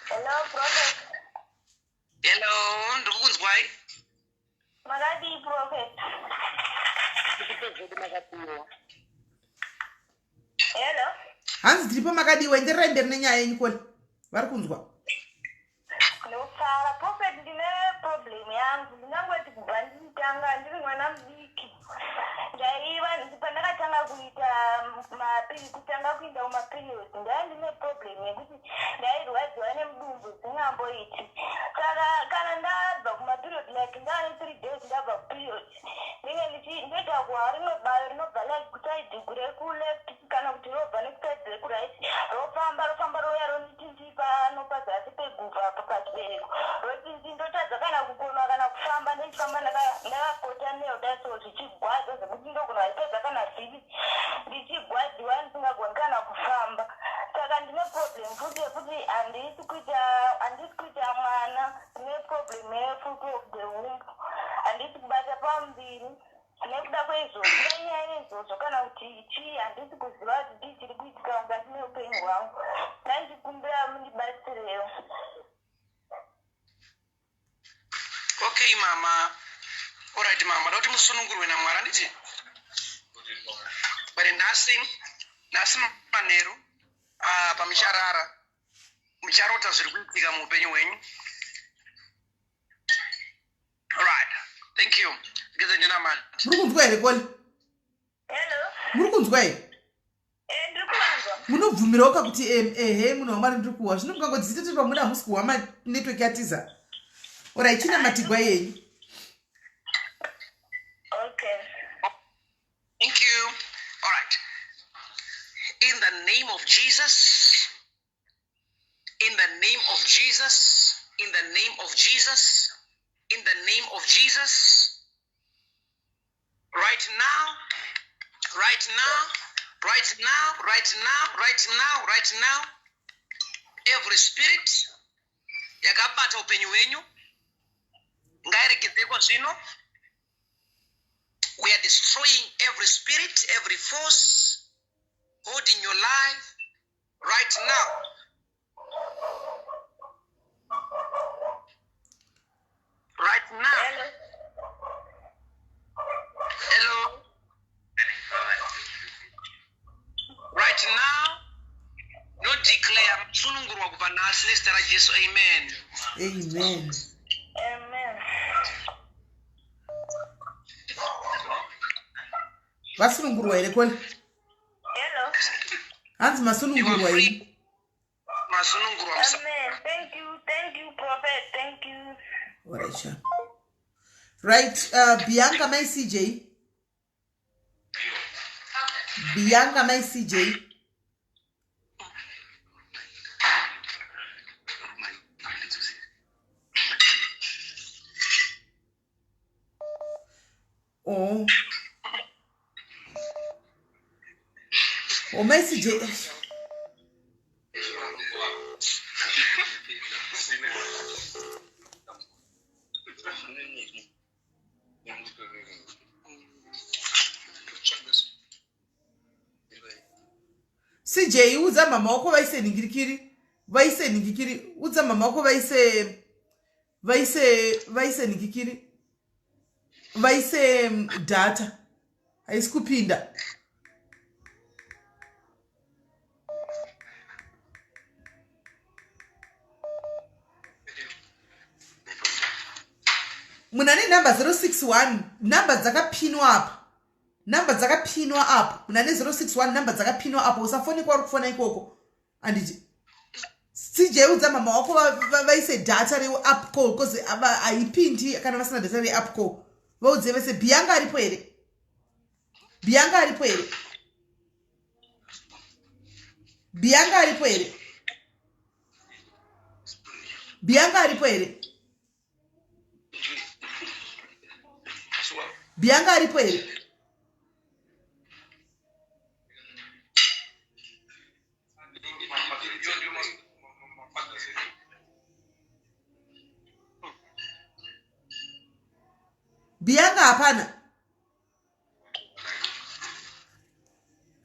Hello, Prophet. Hello, ndiri kukunzwai. Makadii, Prophet? Hello. Hanzi tiripo makadiwa endererai mberi nenyaya yenyu kole. Vari kunzwa. Ndofara. Prophet, ndine problem yangu. Ndingangoti kubva ndine ndichitanga ndiri mwana mudiki ndaiva pandakatanga kuita mapiri kutanga kuenda kumaperiods ndaiva ndine problem yekuti ndairwadziwa nemudumbu zvingamboiti saka kana ndabva kumaperiod like ndava ne3 days ndabva kuperiod ndinge ndichi ndoita kuha rimwe bayo rinobva like kusaidi rekuleft kana kuti robva nekusaidi rekuright rofamba rofamba rouya ronditi pano pazasi peguvhu apa pachibereko rotiti ndotadza kana kukonwa kana kufamba ndichifamba ndakakotamira kudai so zvichigwadza zvekuti ndogona vachitadza kana vhiki ndichigwadziwa ndisingagoni kana kufamba saka ndine problem futi yekuti handisi kuita handisi kuita mwana ndine problem yefuti of the womb handisi kubata pamuviri nekuda kweizvozvo nenyaya yeizvozvo kana kuti chii handisi kuziva kuti chii chiri kuitika mukati meupenyu hwangu ndandichikumbira mundibatsirewo okay mama orit mama da kuti musunungurwe namwari handiti but nhasi nhasi manheru ah, pamucharara mucharota zviri kuitika muupenyu hwenyu Right. Thank you. Ngeze ndinamati. Muri kunzwa here Koli? Hello. Muri kunzwa here? Eh, ndiri kuvanzwa. Munobvumirawo ka kuti ehe munhu wamwari ndiri kuhwa. Zvino mukangodziti tiri pamuda hamusi kuhwa ma network yatiza. Ora ichina matigwa yenyu. Okay. Thank you. All right. In the name of Jesus. In the name of Jesus, in the name of Jesus, in the name of Jesus. Right now, right now, right now, right now, right now, right now. Every spirit yakabata upenyu hwenyu ngairegedzekwa zvino. We are destroying every spirit, every force holding your life right now right now hello, hello. right now no declare sunungurwa kubva nhasi nezita rajesu amen amen amen vasunungurwa here koli Hello. Hanzi masunungurwa ini. Masunungurwa. Amen. Thank you. Thank you prophet. Thank you. Alright, sure. Right, uh, Bianca my CJ. Bianca my CJ. Oh. Oh, mai CJ. CJ udza mama wako vaise ningirikiri vaise ningikiri udza mama wako vaise vaise vaise ningikiri vaise mm, data haisi kupinda munhu ane nhamba 061 nhamba dzakapinwa apa nhamba dzakapinwa apa munhu ane 061 nhamba dzakapinwa apa usafone kwauri kufona ikoko anditi cj udza mama wako vaise data reup call bcause haipindi kana vasina data reup call vaudze vese bianga aripo here bianga aripo here bianga aripo here bianga aripo here bianga aripo here Bianca hapana.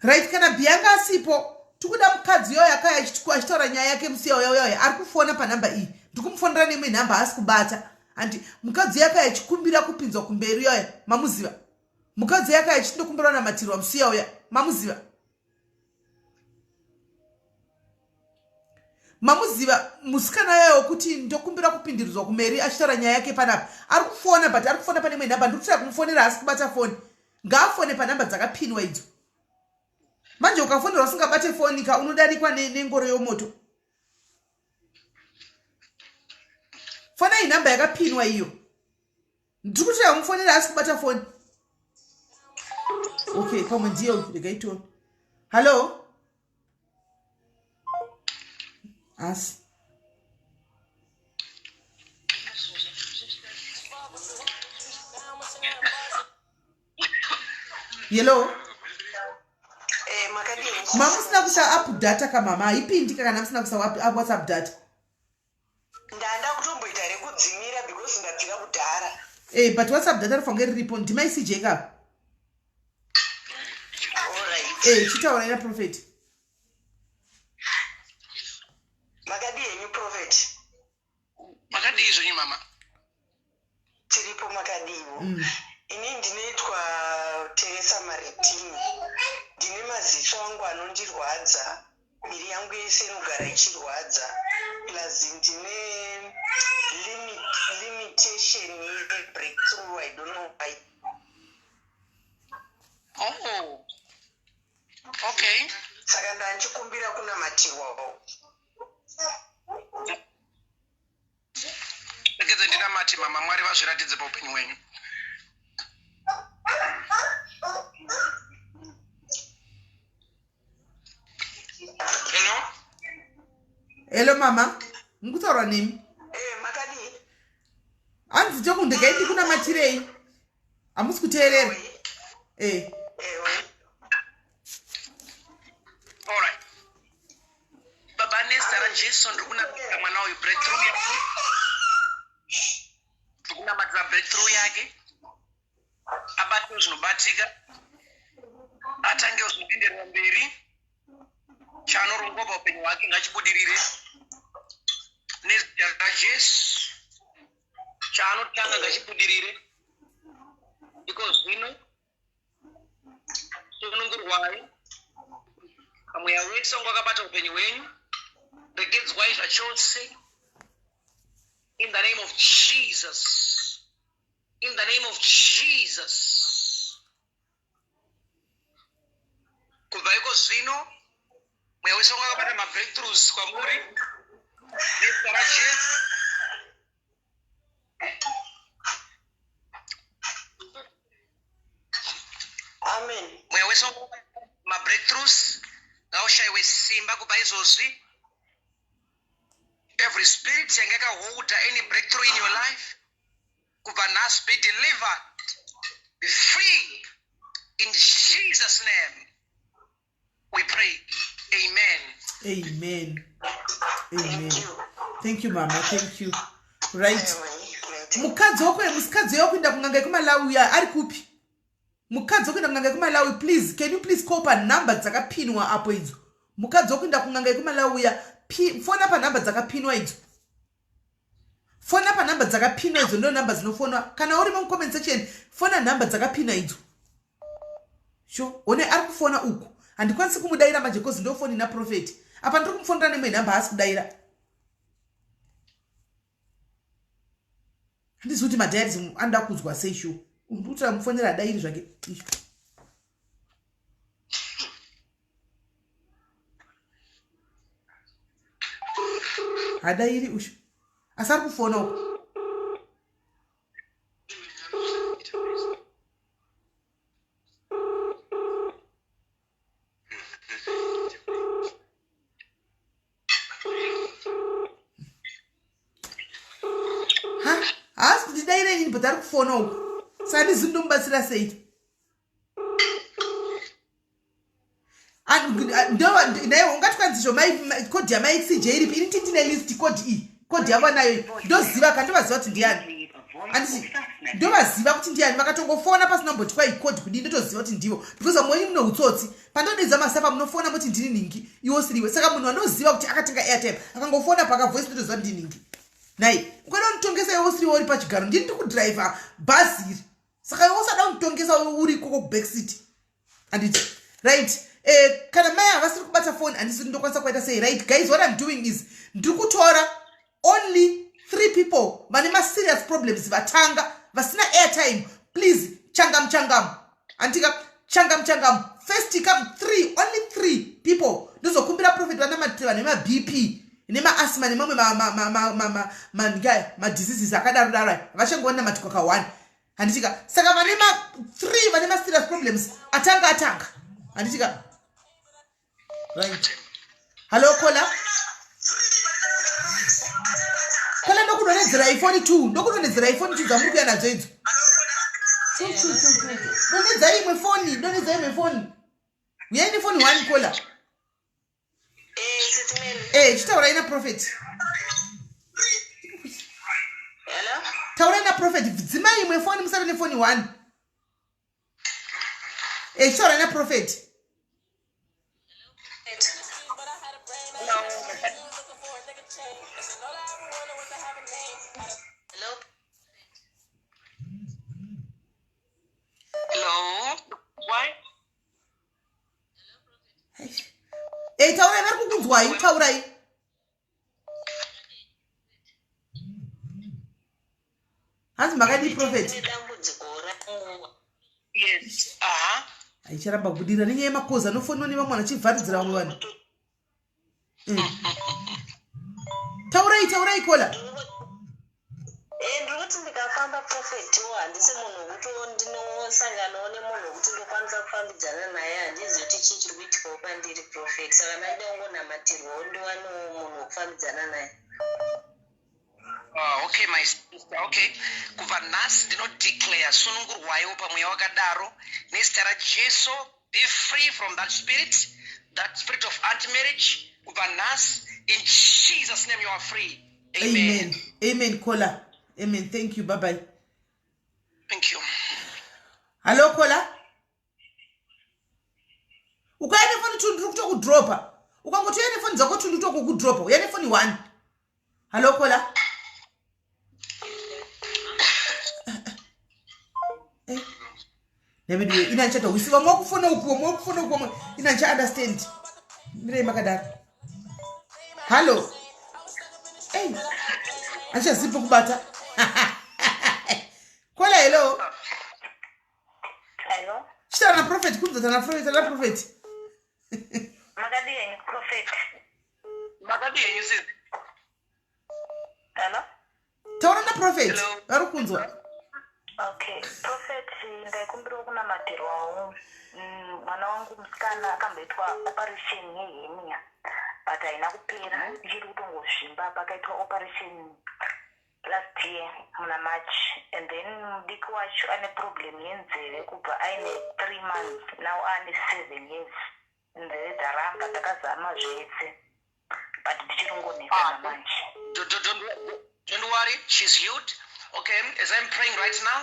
Right kana Bianca asipo tikuda mukadzi yoyo akaya achitaura nyaya yake musi yauya uya ari kufona panhamba iyi ndikumufonera neimwe nhamba haasi kubata andi mukadzi yakaya achikumbira kupinzwa kumberi yoya mamuziva mukadzi yakaya achindokumbira namatirwa musi yauya mamuziva. Mamuziva musikana yayo kuti ndokumbira kupindiridzwa kumeri achitaura nyaya yake panapa. Ari kufona but ari kufona pane imwe nhamba ndiri kumufonera asi kubata foni. Ngaafone panhamba dzakapinwa idzo. Manje ukafonerwa usingabate foni ka unodarikwa nengoro yomoto. Fonai nhamba yakapinwa iyo. Ndiri kuti amufonera asi kubata foni. Okay, pamwe ndiyo regai tione. Hello? Asi. Hello? Eh, makadii? Mamusina kusa up data ka mama, haipindi kana musina kusa up WhatsApp data. Ndanda kutomboita rekudzimira because ndabvira kudhara. Hey, eh, but WhatsApp data rifange riripo ndimai CJ ka. Alright. Eh, chitaura ina prophet. Makadii henyu prophet? Makadii zvenyu mama? Tiripo makadiiwo. Ini ndinoitwa Teresa Maritini. Ndine maziso angu anondirwadza, miri yangu yese inogara ichirwadza plus ndine limit, limitation yebreakthrough I don't know why. Oh. Okay. Saka ndanchikumbira kunamatirwawo. Regedze ndinamate mama Mwari vazviratidze paupenyu hwenyu. Hello? Hello mama, mukutaura nemi? Eh, makadii? Hanzi chokundegai ndikunamatirei. Hamusi kuteerera. Eh. All right. Baba nezita raJesu ndiri kunamatira mwana uyu breakthrough yake. Ndiri kunamatira breakthrough yake. Abate zvinobatika. Atange zvinoenderera mberi. Chaanorongwa paupenyu hwake ngachibudirire. Nezita raJesu chaanotanga ngachibudirire. Iko zvino Sunungurwai pamweya wese wanga wakabata upenyu hwenyu, regedzwai zvachose in the name of Jesus, in the name of Jesus. Kubva iko zvino mweya wese wanga wakabata mabreakthroughs kwamuri nezita raJesu. Amen. Mweya wese mabreakthroughs ngaushaiwe simba kubva izvozvi. Every spirit yanga yakaholda any breakthrough in your life kubva nhasi be delivered, be free in Jesus name. We pray. Amen. Amen. Amen. Thank you, mama. Thank you. Right. Mukadzi wako musikadzi wekuenda kun'anga yekumalawi uya ari kupi? Mukadzi wekuenda kun'anga yekumalawi please can you please call panumber dzakapinwa apo idzo. Mukadzi wekuenda kun'anga yekumalawi uya fona panumber dzakapinwa idzo. Fona panumber dzakapinwa idzo ndo number dzinofonwa kana urimo mucomment section fona number dzakapinwa idzo. Sho, one ari kufona uku. Handikwanisi kumudaira manje cause ndo foni na prophet. Apa ndiri kumufonera nemwe number haasi kudaira. Handizivi kuti madiaries anoda kuudzwa sei sho. Ndikuti amufonera adairi zvake. Hadairi usho. Asi ari kufona uku. Haasi kutidaira inini but ari kufona uku saka ndizivi ndomubatsira sei. Ndaiwo ungati kwanzi zvo kodi yamai cj iripi ini tindine list kodi iyi kodi yavo anayo ndoziva ka ndovaziva kuti ndiani anditi ndovaziva kuti ndiani vakatongofona pasina mboti kwai kodi kudii ndotoziva kuti ndivo because vamwe wenyu mune utsotsi pandodedza masafa munofona moti ndini ningi iwo siriwe saka munhu anoziva kuti akatenga airtime akangofona pakavoice ndotoziva kuti ndiningi nai ukada kunditongesa iwo siriwe uri pachigaro ndini ndiri kudriver bhazi iri saka iwe usada kunditongesa uri ikoko kuback city anditi right. Eh, kana mai havasiri kubata foni handisi ndokwanisa kuvaita sei right guys what im doing is ndiri kutora only three people vane maserious problems vatanga vasina airtime please changamu changamu andika changamu changamu first come three only three people ndozokumbira prophet vanamatira vanhu vemabp nemaasma nemamwe madiseases akadaro daro aya vachangoona matiko akawanda handitika saka vane ma three vane maserious problems atanga atanga handitika right hallo kola kola ndokudonhedzerai foni two ndokudonhedzerai foni two dzamuri kuya nadzo idzo donhedzai imwe foni donhedzai imwe foni uyai nefoni one kola Eh, chitaurai naprofet taurai naprofet dzimai imwe foni musare nefoni one Eh, chitaurai naprofet Hello. Why? Ei, taurai vari kukunzwai taurai hanzi makadii prophet aicharamba kubudirira nenyaya yemakozi anofonwa nevamwe vanachivharidzira vamwe vanhu mm. taurai taurai kola Eh, ndiri kuti ndikafamba profetiwo handisi munhu wekuti ndinosanganawo nemunhu wekuti ndokwanisa kufambidzana naye handizivi kuti chii chiri kuitikawo pandiri profet saka ndaida kungonamatirwawo ndiwanewo munhu wekufambidzana naye Ah, okay my sister okay kubva nhasi ndinodeclare sunungurwayo pamweya wakadaro nezita rajesu be free from that spirit that spirit of anti marriage kubva nhasi in jesus name you are free amen amen caller amen thank you bye bye thank you hallo caller ukauya nefoni two ndiri kutokudropa ukangoti uya nefoni dzako two ndiri kutokukudropa uya nefoni one hallo caller eh. Neveduwe ina ndichatohwisi vamwe wakufona uku vamwe wakufona uku vamwe ina ndicha understand mirei makadaro hallo ei andichazivi pekubata kola hello Hello. chitaura naprofet kunzota naprofet ana profet Makadii henyu prophet? Makadii henyu sis? Hello? Taura naprofet vari kunzwa. Okay, prophet ndaikumbirawo kunamatirwawo. Mwana wangu musikana akamboitwa operation yehenia but haina kupera ichiri kutongozvimba pakaitwa operation last year muna March and then mudiki wacho ane problem yenzeve kubva aine 3 months now ane 7 years nzeve dzaramba takazama zvese but ndichiri kungonetsana manje. Don't worry, she's healed. Okay, as I'm praying right now,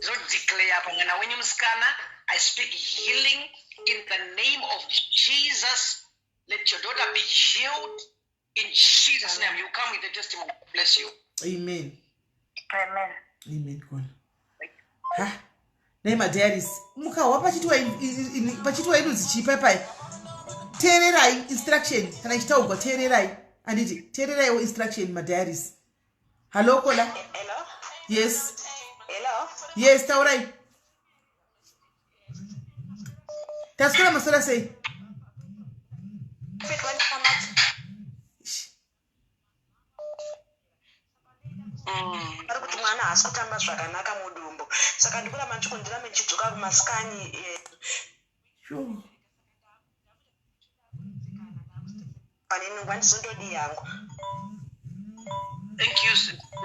don't declare pamwana wenyu musikana. I speak healing in the name of Jesus. Let your daughter be healed in Jesus' name. You come with the testimony. Bless you. Amen. Amen. Amen. Kona. Ha. Nei madiaries mukahwa pachitiwa pachitiwa inonzi chii pai teererai instruction kana ichitaugwa teererai anditi teereraiwo instruction madiaries hallo kola Hello? Yes. Hello? Yes, taurai. Taswera maswera sei? Vari kuti mwana haasi kutamba zvakanaka mudumbu saka ndikuramba ndichikundiramba ndichidzoka kumasikani eh, pane nungu handizondodii hangu Thank you.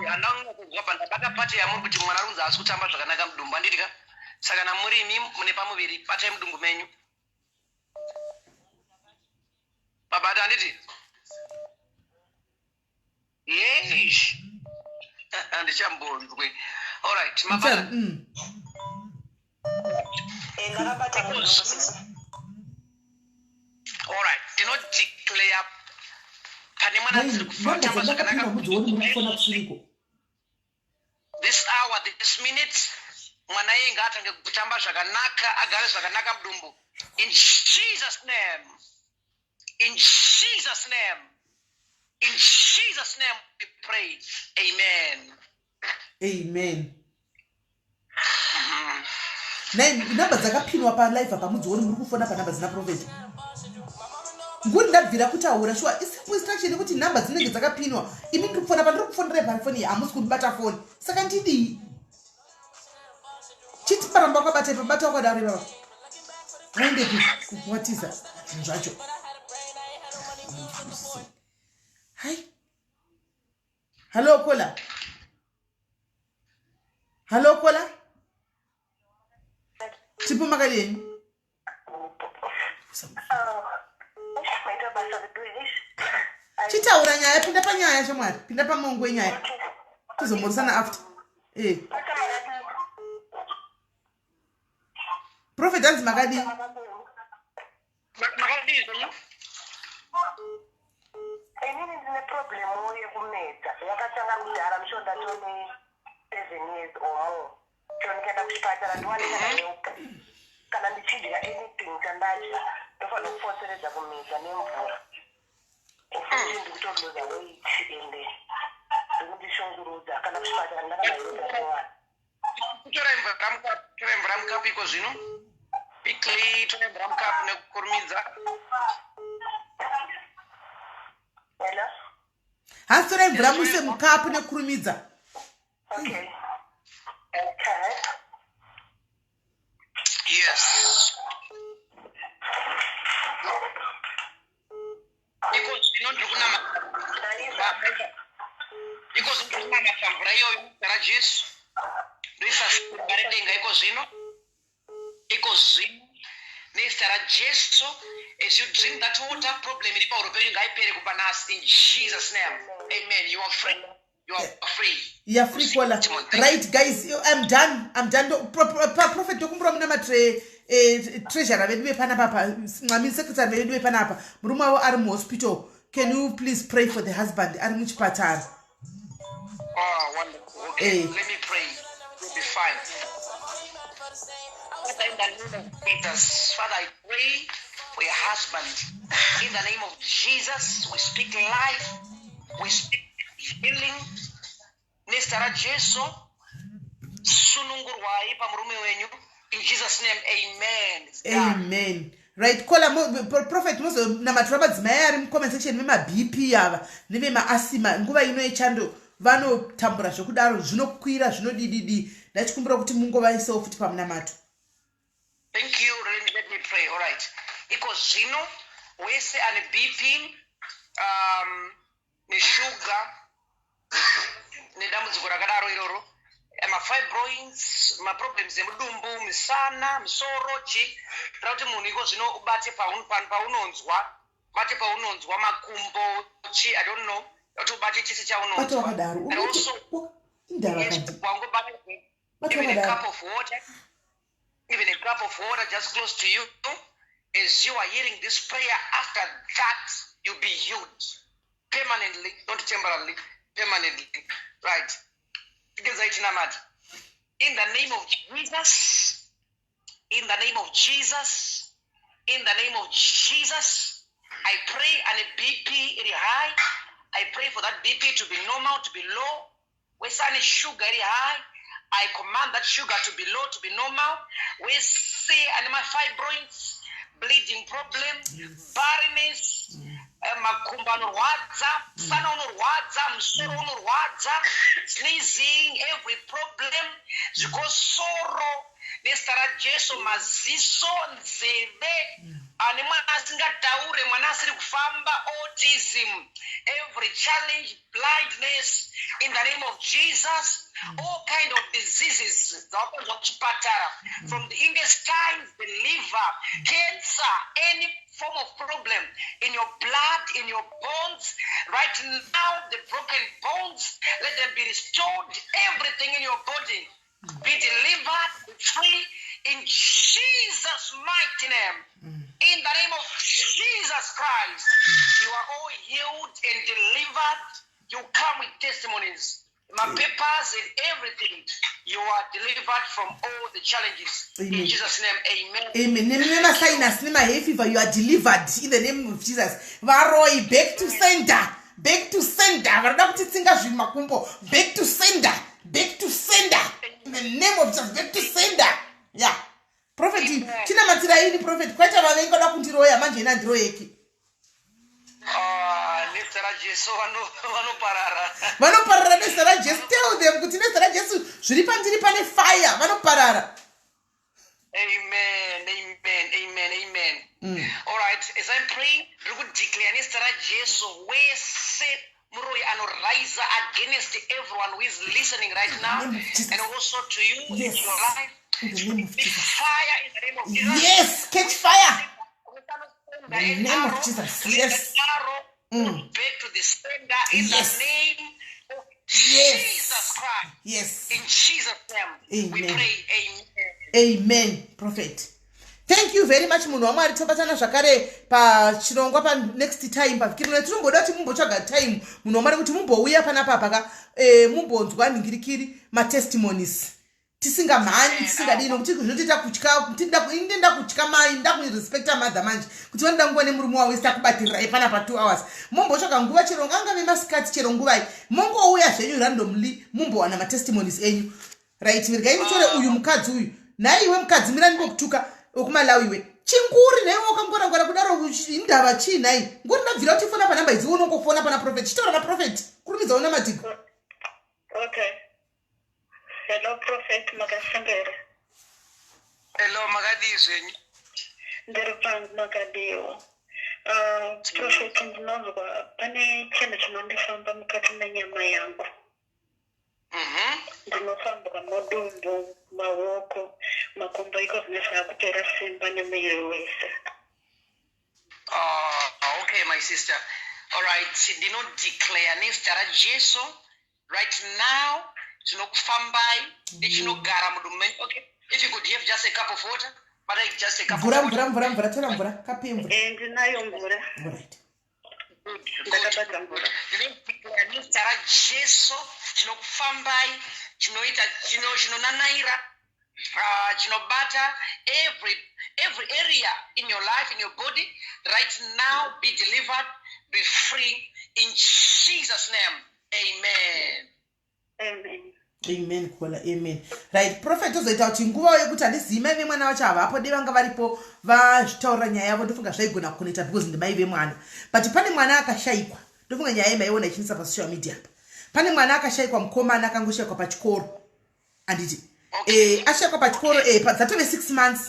Handanga kunzwa pa ndabata pati yamuri kuti mwana ari kunzi haasi kutamba zvakanaka mudumbu handiti ka? Saka namuri imi mune pamuviri batai mudumbu menyu. Babata handiti? Yes. Handichambonzwe. All right, mabata. Eh, ndakabata mudumbu sisi All right, ndinodeclare pane mwana asiri Namba kutamba dzandakapinda zvakanaka mudzioni muri kufona kusiriko. this hour, this minute. Mwana iye ngaatange kutamba zvakanaka, agare zvakanaka mudumbu. In Jesus name. In Jesus name. In Jesus name we pray. Amen. Amen. Nai namba dzakapinwa palive apa mudzioni muri kufona panhamba dzina profet. Nguri ndabvira kutaura shuwa isimple instruction yekuti nhamba dzinenge dzakapinwa. Imi ndiri kufona pandiri kufonerai pafoni iyi hamusi kundibata foni. Saka ndidii? Chiti paramba wakabata ipa bata wakadaro ipapa. Waendepi? Watiza zvinhu zvacho. Hai. Hello Kola. Hello Kola. Chipo makadini? Chitaura nyaya, pinda panyaya shamwari, pinda pamongo wenyaya. Tozomborisana after. Eh. Prophet hanzi makadii? Makadii zvenyu? Inini ndine problem yekumedza yakatanga kudhara musho ndatone 7 years or more. So ndikaenda kuchipatara ndiwane kana help. Kana ndichidya anything chandadya ndofanira kufoseredza kumedza nemvura. Futi ndikutoluza weight ende ndikundishungurudza kana kuchipatara ndina kana help yandinowana. Torai mvura mukapu, torai mvura mukapu iko zvino. Quickly, torai mvura mukapu nekukurumidza. Hello? Hanzi torai mvura muise mukapu nekukurumidza. Okay. Okay. Yes. Iko zvino ndiri kunamata. Iko zvino ndiri kunamata mvura iyoyo muzita raJesu. Ndoisa simba redenga iko zvino. Iko zvino nezita raJesu as you drink that water problem iri pauro penyu ngaipere kubva nhasi in Jesus name. Amen. You are free. You are free. You are free caller. Right guys, I'm done. I'm done. Prophet tokumbura muna matre eh, treasurer vedu vepanapa pa I secretary vedu vepanapa. Murume wavo ari muhospital. Can you please pray for the husband ari muchipatara? Oh, wonderful. Okay, eh. Let me pray. You'll be fine. Father, in the name of Jesus, Father, I pray for your husband. In the name of Jesus, we speak life. We speak healing. Nezita raJesu, sunungurwai pamurume wenyu. In Jesus name, amen. It's done. Amen. Right, kola prophet mozonamatira madzimai ari mucomment section vemaBP ava nevemaasima nguva ino yechando vanotambura zvekudaro zvinokwira zvinodididi ndachikumbira kuti mungovaisawo futi pamunamato. Thank you. Let me pray. All right. Iko zvino wese ane BP neshuga nedambudziko rakadaro iroro mafibroids maproblems emudumbu misana misoro chi toda kuti munhu iko zvino ubate paunonzwa bate paunonzwa makumbo chi I don't know kuti ubate chisi Bata chaunonzwa wakadaro. And also Indava yes, kanti. wangobata Bata even a wakadaro. cup of water, even a cup of water just close to you. As you are hearing this prayer, after that you'll be healed permanently, not temporarily, permanently. Right. In the name of Jesus, in the name of Jesus, in the name of Jesus, I pray and a BP iri high. I pray for that BP to be normal, to be low. Wese ane sugar iri high, I command that sugar to be low, to be normal. Wese ane mafibroids, bleeding problem, barrenness, makumbo anorwadza, musana unorwadza, musoro unorwadza, sneezing, every problem, zvikosoro, nezita raJesu, maziso, nzeve, ane mwana asingataure, mwana asiri kufamba, autism, every challenge, blindness, in the name of Jesus, all kind of diseases dzawakanzwa kuchipatara, from the intestines, the liver, cancer, any form of problem in your blood, in your bones, right now, the broken bones, let them be restored, everything in your body, be delivered, be free, in Jesus' mighty name. In the name of Jesus Christ, you are all healed and delivered. You come with testimonies, my papers and everything. You are delivered from all the challenges. Amen. In Jesus' name, amen. Amen. Nemasinus nemahay fever, you are delivered in the name of Jesus. Varoi, back to sender. Back to sender. Varida kutitsinga zvimakumbo. Back to sender. Back to sender. In the name of Jesus, back to sender. Yeah. Prophet, chinamatsirai ini prophet. Kwaita vavengi vada kundiroya manje ina ndiroyeki. Ah, nezita raJesu vanoparara. Vanoparara nezita raJesu. Tell them kuti nezita raJesu zviri pandiri pane fire. Vanoparara. Amen, amen, amen, amen. All right, as I'm praying, ndiri kudeclare nezita raJesu wese muroyi anorise against everyone who is listening right now and also to you in your life. In the name of Jesus. Fire in the name of Jesus. Yes, catch fire. In the name of Jesus. Yes. Back to the sender in the name of Jesus Christ. Yes. In Jesus' name we Amen. pray. Amen. Amen, prophet. Thank you very much, munhu waMwari. Tobatana zvakare pachirongwa panext time pavhiki rino. Tinomboda kuti mumbotsvaga time, munhu waMwari, kuti mumbouya panapa paka mumbonzwa nhingirikiri matestimonies tisingamhanyi, tisingadii, nokuti zvinotoita kutya. Ndenda kutya mai, ndakurespecta mother manje kuti vanoda nguva nemurume wavo. Isita kubatirirai panapa 2 hours. Mombotsvaga nguva, chero angave masikati, chero nguvai, mongouya zvenyu randomly, mumbowana matestimonies enyu. Right, regai nditore uyu mukadzi uyu. Nhaiwe mukadzi, mira ndimbokutuka. WekuMalawi iwe, chinguri nhaiwe, wakangwarangwara kudaro, indava chii nhai? Nguri ndabvira kuti fona panhamba idzi, unongofona pana prophet. Chitaura naprophet, kurumidza una madhiko. Okay. Hello prophet, makasembera? Hello, makadii zvenyu? Ndiri pangu, makadiwa? Prophet, ndinonzwa pane chinhu chinondifamba mukati menyama yangu. Ndinofambwa mudumbu, maoko, makumbo iko zvine zvakupera simba nemuviri wese. Ah, okay, my sister. All right, ndinodeclare nezita raJesu right now chinokufambai nechinogara mudumbu menyu. Okay, if you could have just a cup of water, but I just a cup Mvura. of water. Mvura, mvura, mvura, tora mvura, kapu yemvura. Ndinayo mvura. Alright. Ndakabata mvura. Ndinodeclare nezita raJesu chinokufambai, chinoita chinonanaira, chinobata every area in your life, in your body right now, be delivered, be free in Jesus' name, amen. Amen. Amen, kola, amen. Right, prophet, tozoita kuti nguva yekuti handizivi mai vemwana vacho havapo, de vanga varipo vazvitaurira nyaya yavo. Ndofunga zvaigona kuconnecta because ndimai vemwana, but pane mwana akashayikwa. Ndofunga nyaya yemaiona ichinisa pasocial media apa. Pane mwana akashayikwa, mukomana akangoshayikwa pachikoro, handiti? Ashayikwa pachikoro dzatove 6 months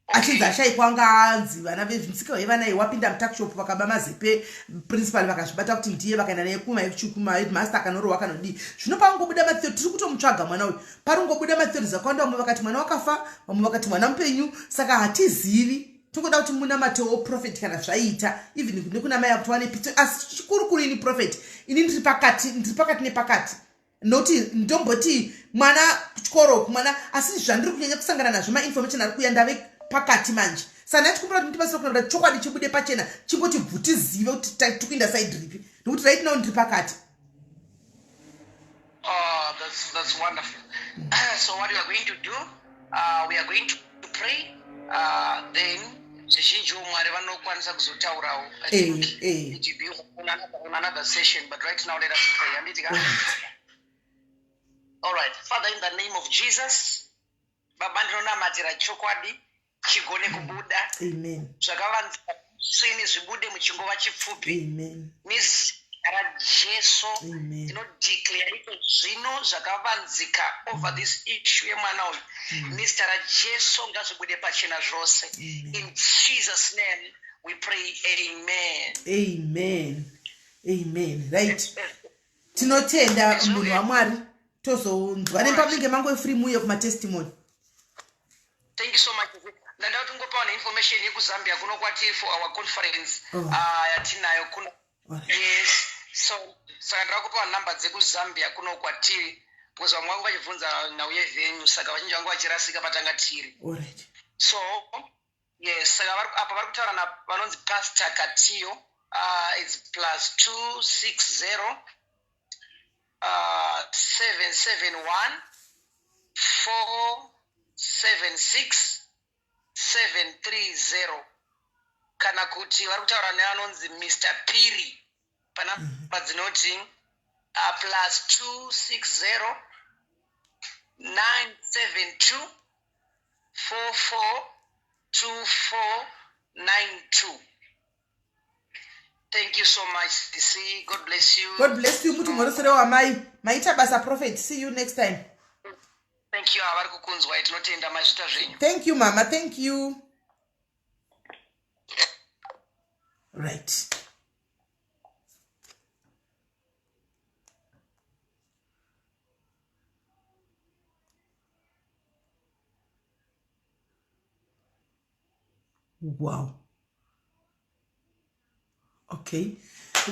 achinzi ashayikwa. Anga anzi vana vemusika vevana iyi wapinda mutuckshop, vakaba mazepe. Principal vakazvibata kuti ndiye, vakaenda naye kumaheadmaster, akanorohwa, akanodii. Zvino pangobuda matheory, tiri kutomutsvaga mwana uyu. Paringobuda matheories akawanda, vamwe vakati mwana wakafa, vamwe vakati mwana mupenyu, saka hatizivi. Tongoda kuti munamatewo, prophet, kana zvaita, even nekuna mai akuti wane pito. Asi chikurukuru ini, prophet, ini ndiri pakati, ndiri pakati nepakati, nokuti ndomboti mwana kuchikoro mwana, asi zvandiri kunyanya kusangana nazvo, mainformation ari kuuya, ndave pakati manje. Saka ndachikumbira kuti mutibatsire kuna kuti chokwadi chibude pachena, chingoti bvu, tizive kuti tiri kuinda side ripi, nokuti right now ndiri pakati. Oh, that's wonderful. So what we are going to do, we are going to pray. Then zvizhinjiwo Mwari vanokwanisa kuzotaurawo. I think it will be on another session, but right now let us pray. Handiti ka? All right. Father, in the name of Jesus, Baba, ndinonamatira chokwadi chigone kubuda. Amen. Zvakavanzika svini zvibude muchinguva chipfupi. Amen. Nezita raJesu, Amen. ndinodeclare iko zvino zvakavanzika over this issue yemwana uyu. Nezita raJesu ngazvibude pachena zvose. In Jesus' name we pray, amen. Amen, amen. Right, tinotenda, munhu waMwari. Tozonzwa nepamunenge mango free, muuye kumatestimony. Thank you so much. Ndanda kuti ngopawo neinformation yekuZambia kuno kwatiri for our conference yatinayo kuno. Yes, so saka ndira kupawo nhamba dzekuZambia kuno kwatiri because vamwe vangu vachibvunza nhau yevenue, saka vazhinji vangu vachirasika patanga tiri. So yes, saka apa vari kutaura na vanonzi Pastor Katiyo. It's +260 771 476 730 kana kuti vari kutaura neanonzi Mr Piri panamba dzinoti plus 260 972 442492. Thank you so much, Sisi. God bless you. God bless you. Muti mhoresere wamai. Maita basa prophet. See you next time. Thank you. Avari kukunzwai tinotenda mazvita zvenyu. Thank you mama. Thank you. Right. Wow. Okay,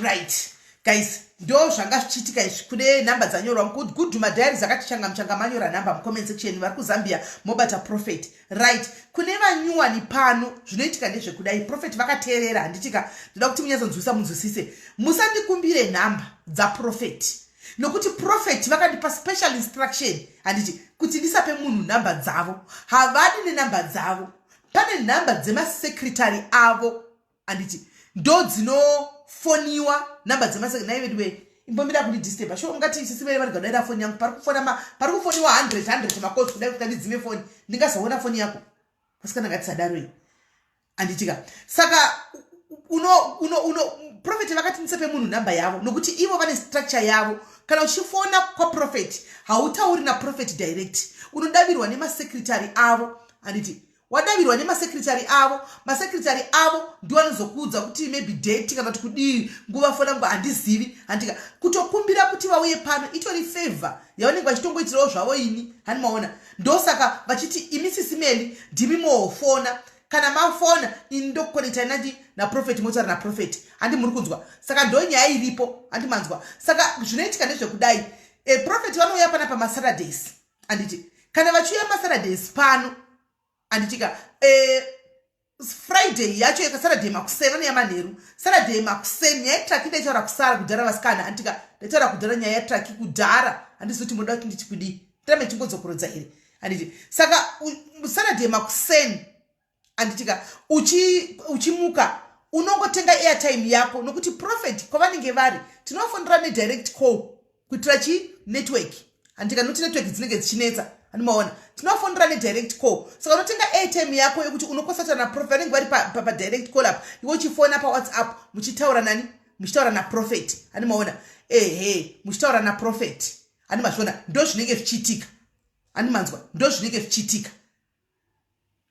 right guys, ndo zvanga zvichiitika izvi. Kune nhamba dzanyorwa good madiaries akati changa muchanga manyora nhamba mucomment section. Vari kuZambia mobata prophet. Right, kune vanyuwani pano zvinoitika ndezvekudai. Prophet vakateerera, handitika? Ndoda kuti munyatsonzwisa, munzwisise. Musandikumbire nhamba dzaprofet nokuti prophet vakandipa special instruction, handiti, kuti ndisape munhu nhamba dzavo. Havadi nenhamba dzavo. Pane nhamba dzemasecretary avo, handiti, ndo dzinofoniwa nhamba dzemasekretary. Veduwe, imbomira kundidisturba sho. Ungati sisivere vari kudaira foni yangu, pari kufona, pari kufoniwa 100 100 macalls kudai kuti andidzime foni, ndingazoona foni yako? Pasikana, ngatisadaroi, handitika? Saka uno uno uno prophet vakati ndisape munhu nhamba yavo nokuti ivo vane structure yavo. Kana uchifona kwaprofet hautauri naprofet direct, unodavirwa nemasecretary avo, handiti? Wadavirwa nemasecretary avo, masecretary avo ndiwo anozokuudza kuti maybe date kana kuti kudii, nguva, fona nguva, handizivi, handika. Kutokumbira kuti vauye pano itori favor yavanenge vachitongoitirawo zvavo ini, hani maona? Ndosaka vachiti imi sisimeli ndimi mohofona. Kana mafona ini ndokuconnectai nandi naprofet, motaura naprofet, handi muri kunzwa? Saka ndo nyaya iripo, handi manzwa? Saka zvinoitika ndezvekudai, prophet vanouya pana pamasaturdays, handiti? Kana vachiuya masaturdays pano, handitika, Friday yacho yakasaturday makuseni vanouya manheru, Saturday makuseni. Nyaya yetraki ndaitaura kusara kudhara, vasikana, handitika? Ndaitaura kudhara nyaya yetraki kudhara. Handizi kuti munoda kuti nditi kudii, ndirambe ndichingodzokorodza here, handiti? Saka Saturday makuseni, handitika, uchimuka unongotenga airtime yako nokuti prophet kwavanenge vari tinofonera nedirect call kuitira chi network, handika? Nokuti network dzinenge dzichinetsa, handimaona? Tinofonera nedirect call. Saka unotenga airtime yako yekuti unokosata naprofet, vanenge vari padirect call up, iwe uchifona paWhatsApp muchitaura nani? Muchitaura naprofet, handimaona? Ehe, muchitaura naprofet, handimazviona? Ndo zvinenge zvichiitika, handimanzwa? Ndo zvinenge zvichiitika,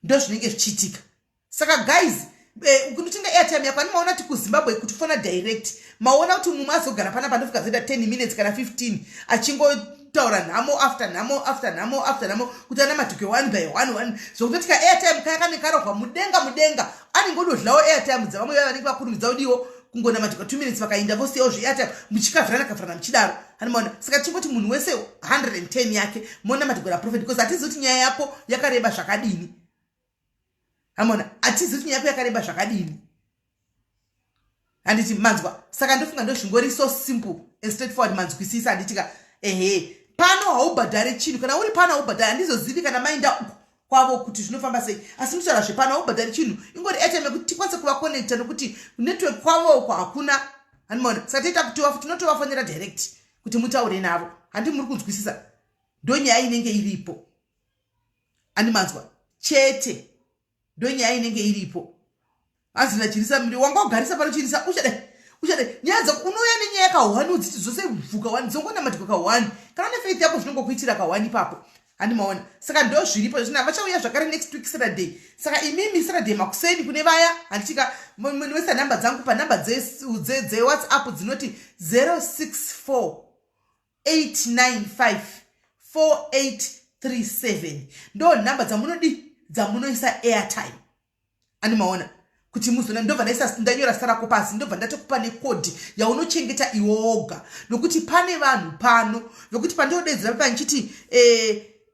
ndo zvinenge zvichiitika. Saka guys, kunotenga airtime yako, ani maona kuti kuZimbabwe kuti fona direct, maona kuti mumwe azogara panapa ndofika zoita 10 minutes kana 15 achingotaura nhamo after nhamo after nhamo after nhamo kuti ana matuke one by one one, zvokutoti ka airtime kaya kane karohwa mudenga mudenga, anenge ododlawo airtime dzavamwe vaya vanenge vakurumidza udiwo kungonamatika 2 minutes vakainda vosiyawo zveairtime, muchikavhirana kavhirana muchidaro, hanimaona? Saka tichingoti munhu wese 110 yake monamatigora prophet because hatizi kuti nyaya yako yakareba zvakadini, hamona? Hatizi kuti nyaya yako yakareba zvakadini, handiti manzwa? Saka ndofunga ndozvingori so simple and straightforward, manzwisisa, handitika? Ehe, pano haubhadhari chinhu. Kana uri pano haubhadhari. Handizozivi kana mainda uko kwavo kuti zvinofamba sei, asi mutaura zvepano haubhadhari chinhu. Ingori airtime yekuti tikwanise kuvaconnecta nokuti network kwavo uko hakuna, handimaona? Saka toita kuti tinotovafonera direct kuti mutaure navo, handi muri kunzwisisa? Ndonyaya inenge iripo, andimanzwa chete? Ndonyaya inenge iripo. Azina chirisa miri wanga ugarisa pano, chirisa uchadai uchadai nyaya dzako. Unouya nenyaya kahwani udziti dzose bvuka wani dzongonamatikwa kahwani. Kana une faith yako zvinongokuitira kahwani ipapo, handimaona? Saka ndo zviripo zvina. Vachauya zvakare next week Saturday. Saka imimi Saturday makuseni kune vaya, handitika, munoisa nhamba dzangu panhamba dzeWhatsApp dzinoti 064 895 4837. Ndo nhamba dzamunodi dzamunoisa airtime, andimaona? Kuti muzona ndobva ndaisa ndanyora zita rako pasi, ndobva ndatokupa nekodhi yaunochengeta iwe woga, nokuti pane vanhu pano vekuti pandinodedzera pepa ndichiti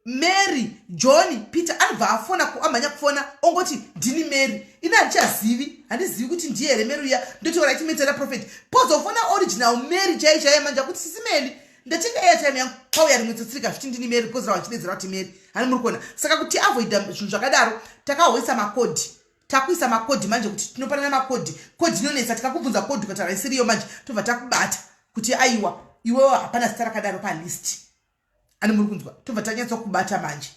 Mary, John, Peter, anobva afona, amhanya kufona, ongoti ndini Mary. Ini handichazivi, handizivi kuti ndiye here Mary uya. Ndotaura ichimetera prophet, pozofona original Mary chai chaiye manje akuti sisi Mary. Ndatenga airtime yangu, pauya rimwe tsotsi rikazviti ndini Mary, because rava chidedzera kuti Mary. Hani muri kuona? Saka kuti avoida zvinhu zvakadaro, takahoisa makodhi, takuisa makodhi manje kuti tinopanana makodhi. Kodhi inonetsa, tikakubvunza kodhi ukataura isiriyo manje, tobva takubata kuti aiwa, iwewo hapana zita rakadaro palist. Ani muri kunzwa? Tobva tanyatsokubata manje.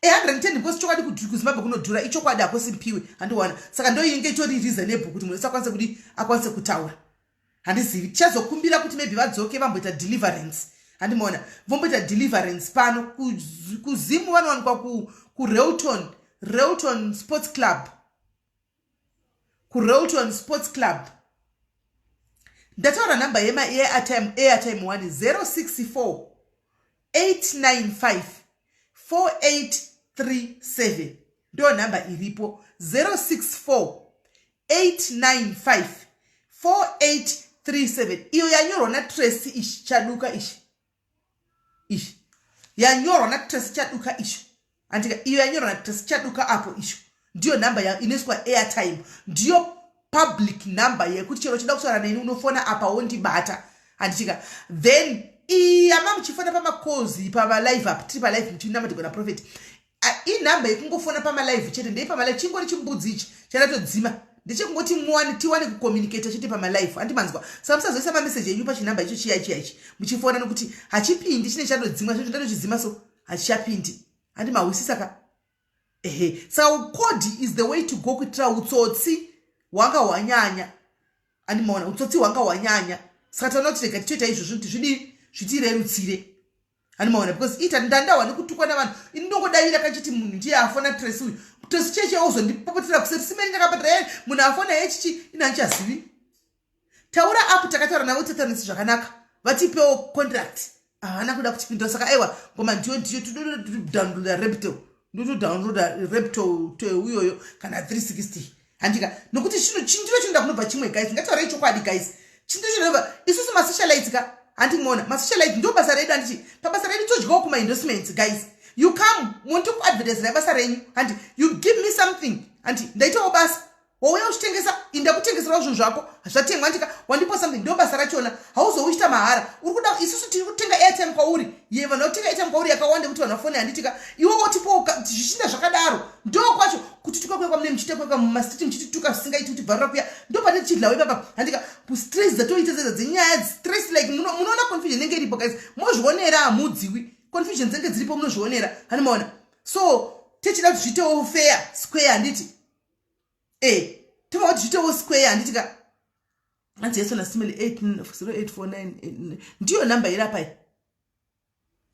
110, because chokwadi kuZimbabwe kunodhura, ichokwadi, hakusi mpiwe handiwana. Saka ndoinge itori reasonable kuti munhu wese akwanise kudi akwanise kutaura. Handizivi, tichazokumbira kuti maybe vadzoke vamboita deliverance, handimaona, vomboita deliverance pano kuZimu. Vanowanikwa kuRaylton, Raylton Sports Club, kuRaylton Sports Club. Ndataura nhamba yeairtime, airtime 1 064 895 4837, ndo nhamba iripo, 064 895 4837. Iyo yanyorwa naTracy ishi Chaduka, ishi ishi yanyorwa naTracy Chaduka isho, andika iyo yanyorwa naTracy Chaduka apo isho, ndiyo nhamba inoiswa airtime, ndiyo public number yekuti chero uchida kutaura neni unofona apa wondibata, handitika? Then iyama muchifona pamacalls, pamalive up, tiri palive muchinamatirwa naProphet, inhamba yekungofona pamalive chete, ndei pamalive. Chingori chimbudzi ichi chandatodzima ndechekungoti muwane tiwane kucommunicata chete pamalive, handimanzwa? Saka musazoisa mameseji enyu pachinhamba icho chiya chiya ichi muchifona, nokuti hachipindi, chine chandodzimwa zvinhu ndatochidzima, so hachichapindi, handi mahwisisa ka? Ehe, saka code is the way to go kuitira utsotsi hwanga hwanyanya, andimaona? Utsotsi hwanga hwanyanya, saka taona kuti rega titoita izvozvo kuti zvidii, zvitirerutsire, handimaona? Because ita ndandahwa nekutukwa navanhu, ini ndongodavira kachiti munhu ndiye afona, Tracy uyu, Tracy cheche ozondipopotera kuseri simeni ndakabhadhara ye munhu afona yechichi, ini handichazivi. Taura apo takataura navo, tatanisi zvakanaka, vatipewo contract, havana kuda kutipindura. Saka aiwa, ngoma ndiyo ndiyo todownloada Raptel, ndotodownloada Raptel uyoyo kana 360, handika? Nokuti chino chindiro chinoda kunobva chimwe. Guys, ngataurai chokwadi, guys, chindiro chinobva isusu masocialites ka, handimuona? Masocialite ndo basa redu, handichi? Pabasa redu todyawo kumaendorsements. Guys, you come mondikuadvertisera basa renyu, handi? You give me something, handi? Ndaitawo basa. Wauya uchitengesa, inda kutengeserawo zvinhu zvako zvatengwa, ndika wandipa something, ndo basa rachona. Hauzouchita mahara. Uri kuda isusu tiri kutenga airtime kwauri, ye vanhu vakutenga airtime kwauri yakawanda kuti vanhu vafone, handitika? Iwe wotipowo zvichinda zvakadaro, ndo kwacho kuti tuka kuya kwamune muchiita kuya mumastreet, muchitituka zvisingaiti, kuti bvarura kuya, ndo pane tichidlawo ipapa, handika? Stress dzatoita dzedza dzenyaya, stress like munoona confusion inenge iripo, guys, mozvionera, hamudziwi confusion dzinenge dziripo, munozvionera, hanimaona? So tichida kuti zviitewo fair square, handiti? E, tova kuti zviitewo square, handiti ka? Hanzi yeso nasimeli 0849 ndiyo nhamba iri apai.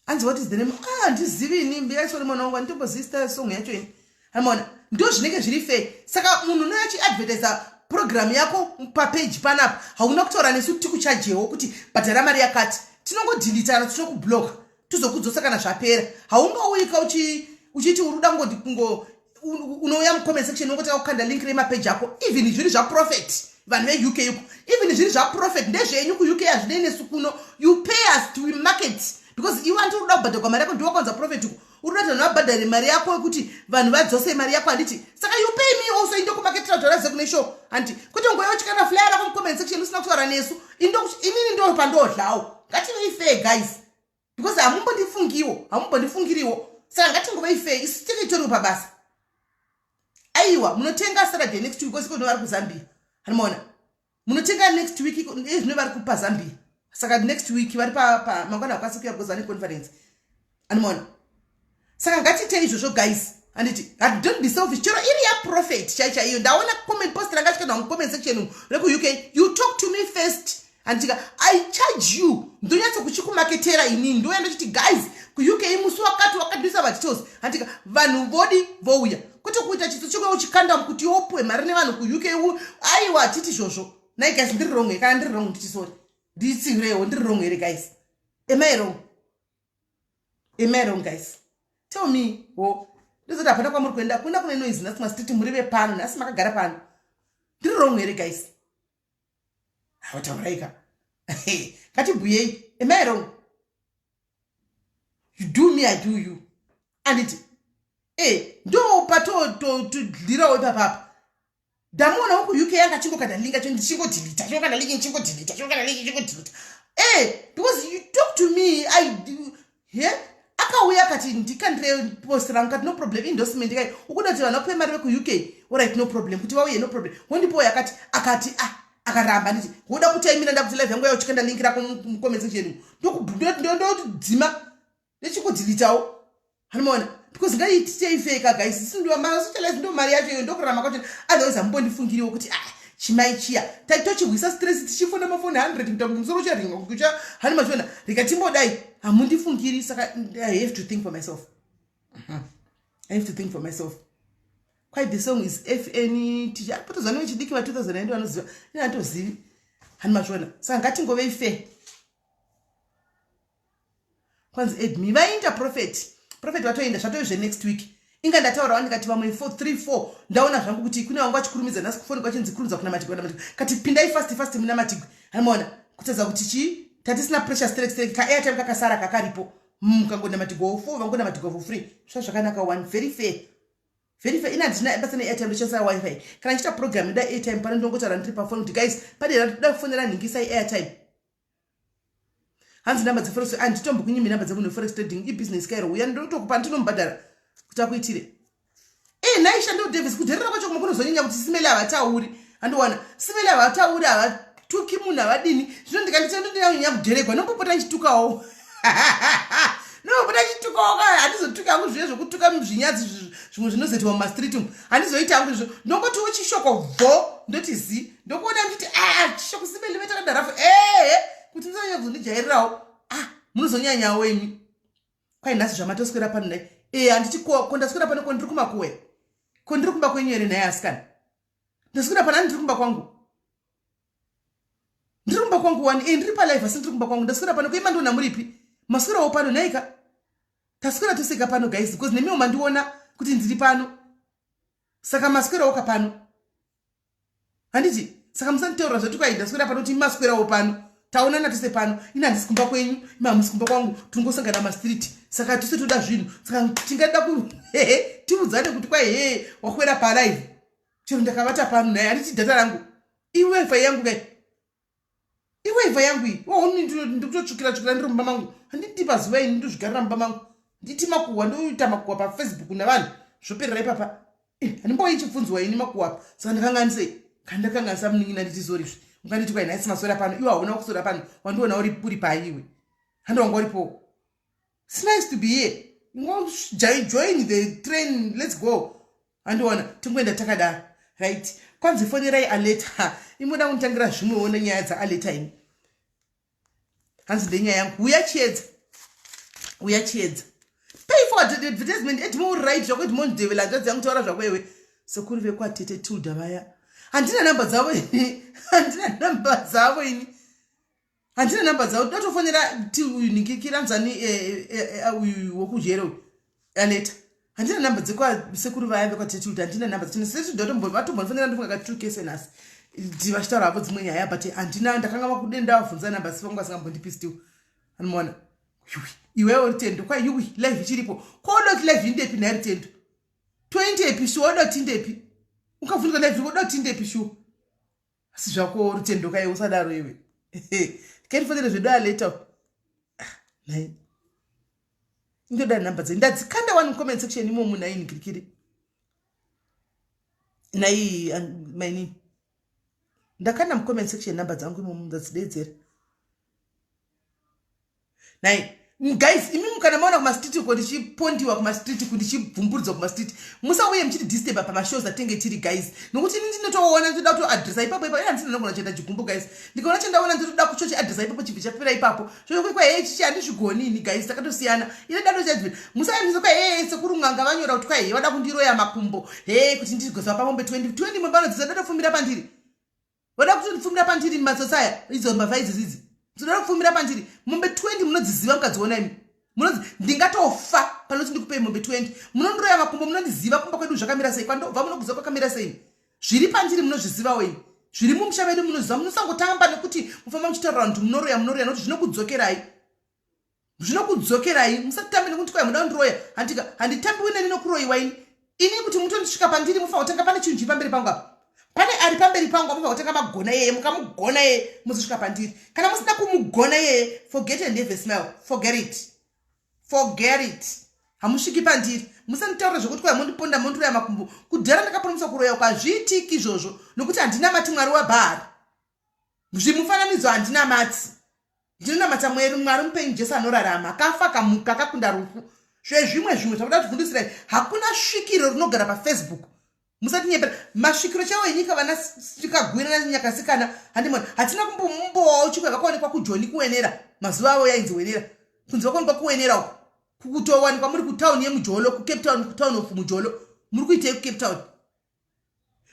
Hanzi, "What is the name?" Ah, handizivi ini, mbiyaisori mwana wangu, handitombozivi song yacho ini, hamaona? Ndo zvinenge zviri fair. Saka munhu unoya achiadvertisa program yako papeji panapa, hauna kutaura nesu kuti tikuchajewo, kuti bhadhara mari yakati, tinongodeleta kana tinokubloka, tozokudzosa kana zvapera. Haungauyika uchiti uri kuda kungoti kungo unouya mucomment section ungotanga kukanda link remapeji ako, even zviri zvaProphet. Vanhu veUK uko, even zviri zvaProphet, ndezvenyu kuUK, hazvinei nesu kuno. You pay us to market because iwe anti uri kuda kubhadharwa mari yako, ndiwakaunza Prophet uko, uri kuda kuti vanhu vabhadhare mari yako yekuti vanhu vadzose mari yako, handiti? Saka you pay me also, indokumaketera kuti varaze kune show, handi? Kwete ngoya uchikanda flyer rako mucomment section usina kutaura nesu. Inini ndo pandodlawo. Ngativei fair, guys, because hamumbondifungiwo, hamumbondifungiriwo. Saka ngatingovei fair, isu tinge itoriwo pabasa. Aiwa, munotenga Saturday next week, osiko vari kuZambia, hanimaona? Munotenga next week, ezvino vari kupa Zambia, saka next week vari mangwana hakwanisi kuya because vane conference, animaona? Saka ngatiitei izvozvo, guys, handiti? Don't be selfish. Chero iri yaProphet chai chaiyo, ndaona comment post ranga chikana mucomment section umu rekuUK, you talk to me first, handitika? I charge you, ndonyatsokuchikumaketera inini, ndouya ndochiti, "Guys, kuUK musi wakati wakadisa madetails," handika? Vanhu vodi vouya, kwete kuita chitso chekuya uchikanda kuti wopuwe mari nevanhu kuUK. Aiwa, hatiti izvozvo. Nai guys, ndiri wrong? Kana ndiri wrong, nditi sorry, nditsiurewo. Ndiri wrong here, guys? Am I wrong? Am I wrong, guys? Tell me wo. Ndozoti hapana kwamuri kuenda, kuna kune noise nhasi masititi, muri vepano nhasi makagara pano. Ndiri wrong here, guys? Hawatauraika, ngatibhuyei. Am I wrong? You do me, I do you, anditi? E, ndo patodlirawo ipapapa. Ndamuonawo kuUK, yanga achingokanda link acho, ndichingodeleta, chingokanda link, ndichingodeleta, chingokanda link, ndichingodeleta. Eh, because you talk to me I he akauya akati ndikandire post rangu kati no problem endorsement kai ukuda kuti vanhu vakupe mari vekuuk orit no problem kuti vauye no problem wondipowo yakati akati ah akaramba nditi woda kuti aimira ndakuti live yangu yauchikanda link rako mucomment section ndokudzima ndechikudhilitawo hanomaona because ngaititeifeka guys isindosocialize ndo mari yacho iyo ndokurarama kwacho otherwise hamumbondifungiriwo kuti ah chimai chiya tochihwisa stress tichifona mafoni 100 kuita kuti musoro ucharinga kucha hani machiona rikatimbodai hamundifungiri saka i have to think for myself i have to think for myself quite the song is fn ticha potozva nevechidiki va 2009 vanoziva ine hatozivi hani machiona saka ngatingovei fair kwanzi admi vainda prophet prophet vatoenda zvatove zvenext week inga ndataurawo ndikati vamwe 4 3 4 ndaona zvangu kuti kune vangu vachikurumidza nhasi kufoni kwachinzi kurumidza kuna matigwe kuna matigwe kati pindai fast fast muna matigwe haimaona kutadza kuti chii tatisina pressure strek strek ka airtime kakasara kakaripo mukangonda matigwe wo 4 vangonda matigwe for free zva zvakanaka one very fair very fair ina handina basa neairtime ndoshandisa wifi kana ndichiita program ndoda airtime pano ndongotaura ndiri pafoni kuti guys pane ndoda kufonera nhingisai airtime hanzi namba dzeforex handitombokunyimi namba dzemunhu weforex trading ibusiness kairo uya ndotokupa ndinomubhadhara kuti akuitire e eh, nhai shando davis kudherera kwacho kumwe kunozonyanya kuti simele havatauri handiwana simele havatauri havatuki munhu havadini zvino ndikanditendonyanya kudheregwa nombopota ndichitukawo nombopota ndichitukawo ka handizotuki hangu zviye zvekutuka zvinyadzi zvimwe zvinozoitwa mumastreet umu handizoiti hangu izvo ndongotiwo chishoko bvo ndoti zi ndokuona ndichiti a ah, chishoko simele vetakadarafu ehe kuti musanyanya kuzondijairirawo ah munozonyanyawo imi kwai nhasi zvamatoswera pano nhai e handiti ko ndaswera pano ko ndiri kumakuwe ko ndiri kumba kwenyu here nhai asikana ndaswera pano ndiri kumba kwangu ndiri kumba kwangu wani e ndiri palive asi ndiri kumba kwangu ndaswera pano kuima ndiona muripi maswerawo pano nhaika taswera toseka pano guys because nemiwo mandiona kuti ndiri pano saka maswerawo ka pano handiti saka musanditaurira zvati kwai ndaswera pano kuti maswerawo pano taonana tose pano ini handisi kumba kwenyu imi hamusi kumba kwangu tingosangana mastreet saka tose toda zvinhu saka tingada ku hehe tiudzane kuti kwai hee wakwera palive chero ndakavata pano naye handiti data rangu iwifi yangu kai iwifi yangu iyi waoni ndikutotsvukira tsvukira ndiri mumba mangu handiti pazuva ini ndozvigarira mumba mangu nditi makuhwa ndoita makuhwa pafacebook navanhu zvoperera ipapa eh, handimboyi chibvunzwa ini makuhwa apa saka ndakanganisei kana ndakanganisa munin'ina nditi sori zvi unganditi kwai nhasi maswera pano iwe hauna kuswera pano wandiona uri paiwe handi wanga uripo It's nice to be here. Join the train. Let's go. Andiona tingoenda takadaro. Right. Kwanzi fonerai Aleta. Imoda kunditangira zvimwewo nenyaya dzaAleta ini. Hanzi ndenyaya yangu. Uya chiedza. Uya chiedza. Pay for advertisement. Edmore right zvako Edmore Ndevela hanzvadzi yangu taura zvako iwe. Sekuru vekwatete Tilda vaya. Handina namba dzavo ini. Handina namba dzavo ini. Handina namba dzavo ndatofonera ti uyu ningikiranzani eh, eh, eh, uyu wokujere uyu aleta handina namba dzekwasekuru vaya vekwatetilda handina namba dzatombonifonera ndofunga katukese nhasi vachitaura havo dzimwe nyaya but handina ndakanga vakude ndavabvunza namba asi vangu vasingambondipi still anomaona yuwi iwewe rutendo kwa yuwi live ichiripo kodoti live indepi nhai rutendo 20 epi shuwa odoti ndepi ukavhunduka live odoti ndepi shuwa asi zvako rutendo kai usadaro iwe kanifanire zvedu aleta ah, nhai indoda nhamba dzenyu ndadzikanda one comment section imomo nhai nikirikiri nhai mainini ndakanda mucomment section nhamba dzangu imomo ndadzideedzera Nhai guys imi kana maona kumastreet uko ndichipondiwa kumastreet ku ndichibvumburudzwa kumastreet musauye muchiti disturba pamashows atenge tiri guys nokuti ini ndinotoona ndinoda kutoadressa ipapo ipapo ina ndinogona kuenda chigumbu guys ndikaona chandaona ndinotoda kuchochiadressa ipapo chibve chapera ipapo chokwekwa hee chichi handizvigoni ini guys takatosiyana ine dado chadzi musayandisa kwa hee sekuru n'anga vanyora kuti kwa hee vada kundiroya makumbo hee kuti ndigozva pamombe 20 20 mombe vanodzidza ndatofumira pandiri Vada kutondipfumira pandiri matsotsi aya idzo mbavha idzi idzi dzinoda kupfumira pandiri mombe 20 munodziziva mukadziona imi munonzi ndingatofa panoti ndikupei mombe 20 munondiroya makumbo munondiziva kumba kwedu zvakamira sei kwandobva munokuziva kwakamira sei zviri pandiri munozvizivawo imi zviri mumusha medu munoziva munosangotamba nekuti mufamba muchitaurira vanhu kuti munoroya munoroya nokuti zvinokudzokerai zvinokudzokerai musatambe nekuti kwai muda kundiroya handika handitambiwi neni nokuroyiwa ini ini kuti mutondisvika pandiri mufanira kutanga pane chinhu chiri pamberi pangu apa Pane ari pamberi pangu amufa kutanga magona iyeye, mukamugona iyeye muzosvika pandiri. Kana musina kumugona iyeye, forget and have a smile. Forget it. Forget it. Hamusviki pandiri. Musanditaurira zvekuti kwai mondiponda mondiroya makumbo. Kudhara ndakapromiswa kuroya uko hazviitiki izvozvo nokuti handinamati Mwari waBhaari. Zvimufananidzo handinamati. Ndinonamata Mwari, Mwari mupenyu Jesu anorarama, akafa akamuka akakunda rufu. Zvezvimwe zvimwe zvakuda kutivhundusira hakuna svikiro rinogara paFacebook. Musatinyepera masvikiro chaiwo enyika vana sikagwira nanyakasikana handimona hatina kumbombowawo chikwe vakaonekwa kujoni kuwenera mazuva avo yainzi wenera kunzi vakaonekwa kuwenera uko kutowanikwa muri kutown yemujolo kucape town kutown of mujolo muri kuitei kucape town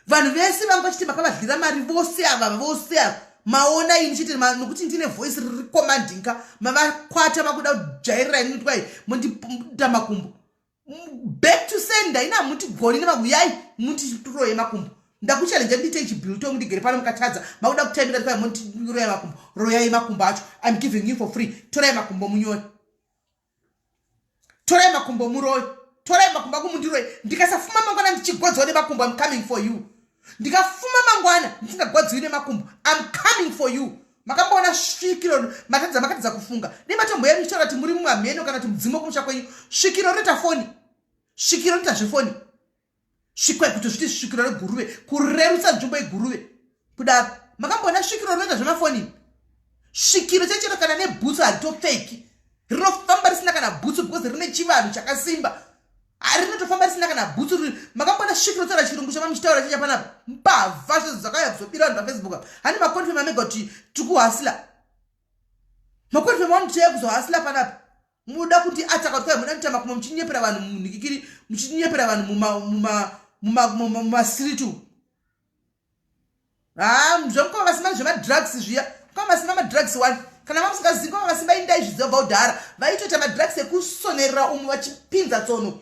vanhu vese vanga vachiti makavadlira mari vose ava vose ava maona ini chete nokuti ndine voice riri commanding ka mavakwata makuda kujairira ini kuti kwai mondita makumbo back to sender ina hamutigoni nemaguyai mutiroye makumbo ndakuchalenja ndiite chibiltong ndigere pano mukatadza makuda kutaimira kwai mondiroya makumbo royai makumbo acho im giving you for free torai makumbo munyore torai makumbo muroye torai makumbo ako mundiroye ndikasafuma mangwana ndichigwadziwa nemakumbo im coming for you ndikafuma mangwana ndisingagwadziwi nemakumbo im coming for you makamboona svikiro matadza makatadza kufunga nematombo yenyu muchitaura kuti muri mumamheno kana kuti mudzimu kumusha kwenyu svikiro rinoita foni svikiro rinoita zvefoni svikwai kuti zviti svikiro reguruve kurerutsa nzvimbo yeguruve kudaro makamboona svikiro rinoita zvemafoni svikiro chechero kana nebhutsu haritopfeki rinofamba risina kana bhutsu because rine chivanhu chakasimba harinotofamba risina kana bhutsu makamboona svikiro taura chirungu chama muchitaura chicha panapa mbavha zvedzo dzakauya kuzobira vanhu pafacebook apa hani maconfirm amega kuti tikuhasila maconfirm amuchiuya kuzohasila panapa muda kuti ataka kuti muda kuita makumbo muchinyepera vanhu munhikikiri muchinyepera vanhu mumasiritu muma, haa zvemukoma masimba zvemadrugs zviya mukoma masimba madrugs one kana mamusingazivi mukoma masimba indaizviziva bva kudhara vaitoita madrugs ekusonerera umu vachipinza tsono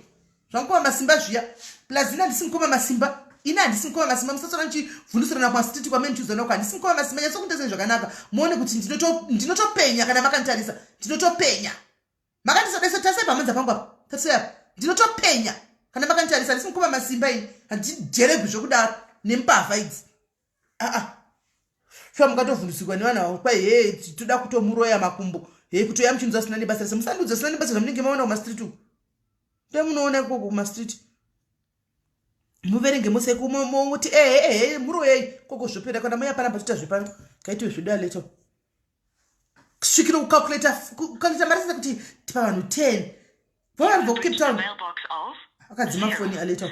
zvamukoma masimba zviya plus ini handisi mukoma masimba ini handisi mukoma masimba musatsona muchivhundusirana kwasititi kwamenichuzana uko handisi mukoma masimba nyatsokunditasai zvakanaka muone kuti ndinotopenya kana makanditarisa ndinotopenya makandisadaiso tasai pamanza pangu apa tasai apa ndinotopenya kana makanditarisa handisi mukoma masimba ini handijeregwi zvokudaro nembavha idzi aa shuwa mungatovhundusigwa nevanhu avo kwai hee toda kutomuroya makumbo hee kutoya muchinzwa sina nebasa rese musandiudza sina nebasa zvamunenge maona kumastreet uku nde munoona ikoko kumastreet muverenge mose muti ehe ehe muroyei koko zvopera kana muya panapa toita zvepano kaitiwe zvedu aleto kusvikira kucalculata kucalculata mari sese kuti tipa vanhu 10 vanhu bva kucape town akadzima foni aleto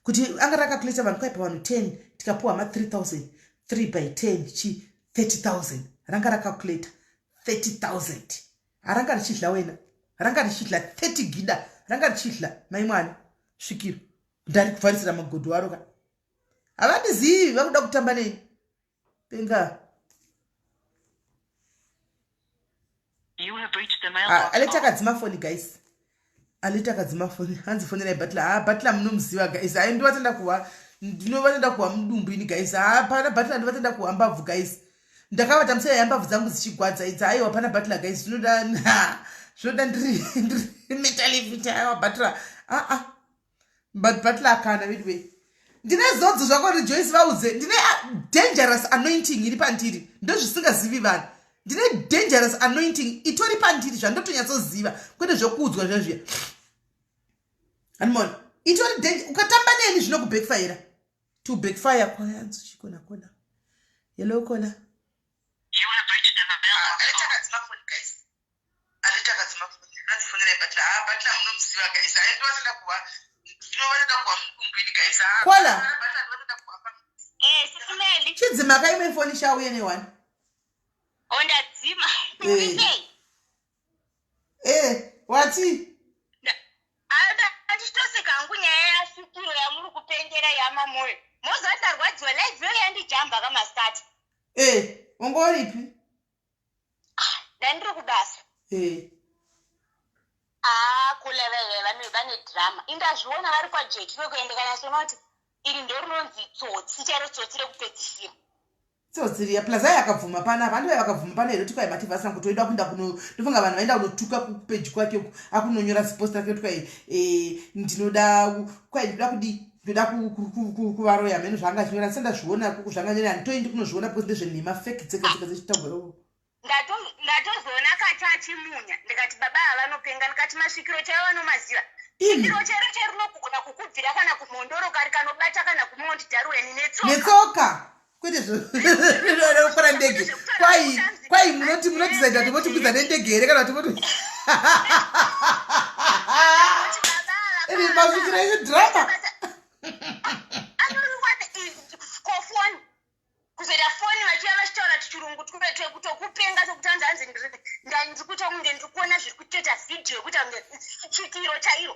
kuti anga rakacalculata vanhu kwaipa vanhu 10 tikapuwa ma 3000 3 by 10 chi 30000 ranga rakacalculata 30000 haranga richidla wena ranga richidla 30 gida ranga richidla mai mwana svikiro ndari kuvharisira magodho aro ka havandizivi vakuda kutamba neni penga ah, aleta akadzima foni guys aleta akadzima foni hanzi fonerai butler ha ah, butler munomuziva guys hai ndovatenda kuva ndinovatenda kuva mudumbu ini guys ha ah, pana butler ndovatenda kuva mbabvu guys ndakavata musaya yambabvu dzangu dzichigwadza idzi aiwa pana butler guys zvinoda zvinoda ndiri ndiri mentally fit aiwa butler aa ah, but butler kana veduwe ndine zodzo zvako rejoice vaudze ndine dangerous anointing iri pandiri ndozvisingazivi vanhu ndine dangerous anointing itori pandiri zvandotonyatsoziva kwete zvekuudzwa zvezviya hanimona itori ukatamba neni zvinokubackfire to backfire kwayanzi chikona kona yellow kola kola eh, chidzima kaimwe foni shauye newani ondadzima eh. eh wati ndichitoseka hangu nyaya yasvikiro yamuri kupengera yamamoyo moziva ndarwadziwa live yo yandijamba kamasikati eh wanga uripi ah, ndandiri kubasa eh ah kule veve vane vane drama indazviona vari kwajeki kwekuende kana soona kuti iri ndorinonzi tsotsi chairo tsotsi rekupedzisira Tsotsi riya plus ayi akabvuma pana apa andivaye vakabvuma pana here kuti kwai mativha asina kutoenda kuenda kuno ndofunga vanhu vaenda kunotuka kupeji kwake uku akunonyora zipost rake kuti kwai eh, ndinoda kwai ndinoda kudii Ndoda kuvaroya mheno zvaanga achinyora ndisati ndazviona kuku zvanga nyora handitoendi kunozviona because ndezvenhema fake dzega dzega dzechitagwero. Ndatozoona kacha achimunya ndikati baba ava vanopenga ndikati masvikiro chaivo vanomaziva svikiro chairo chairo rinogona kukubvira kana kumhondoro kari kanobata kana kumount Darwin netsoka. Netsoka kwete zvokwara ndege kwai kwai munoti munodecide kuti motikwidza nendege here kana kuti moti iri masvikiro enyu drama. Kofoni kuzoita foni vachiuya vachitaura tuchirungu twekutokupenga twekuti hanzi hanzi ndiri kuita kunge ndiri kuona zviri kutoita vhidhiyo yekuita kunge svikiro chairo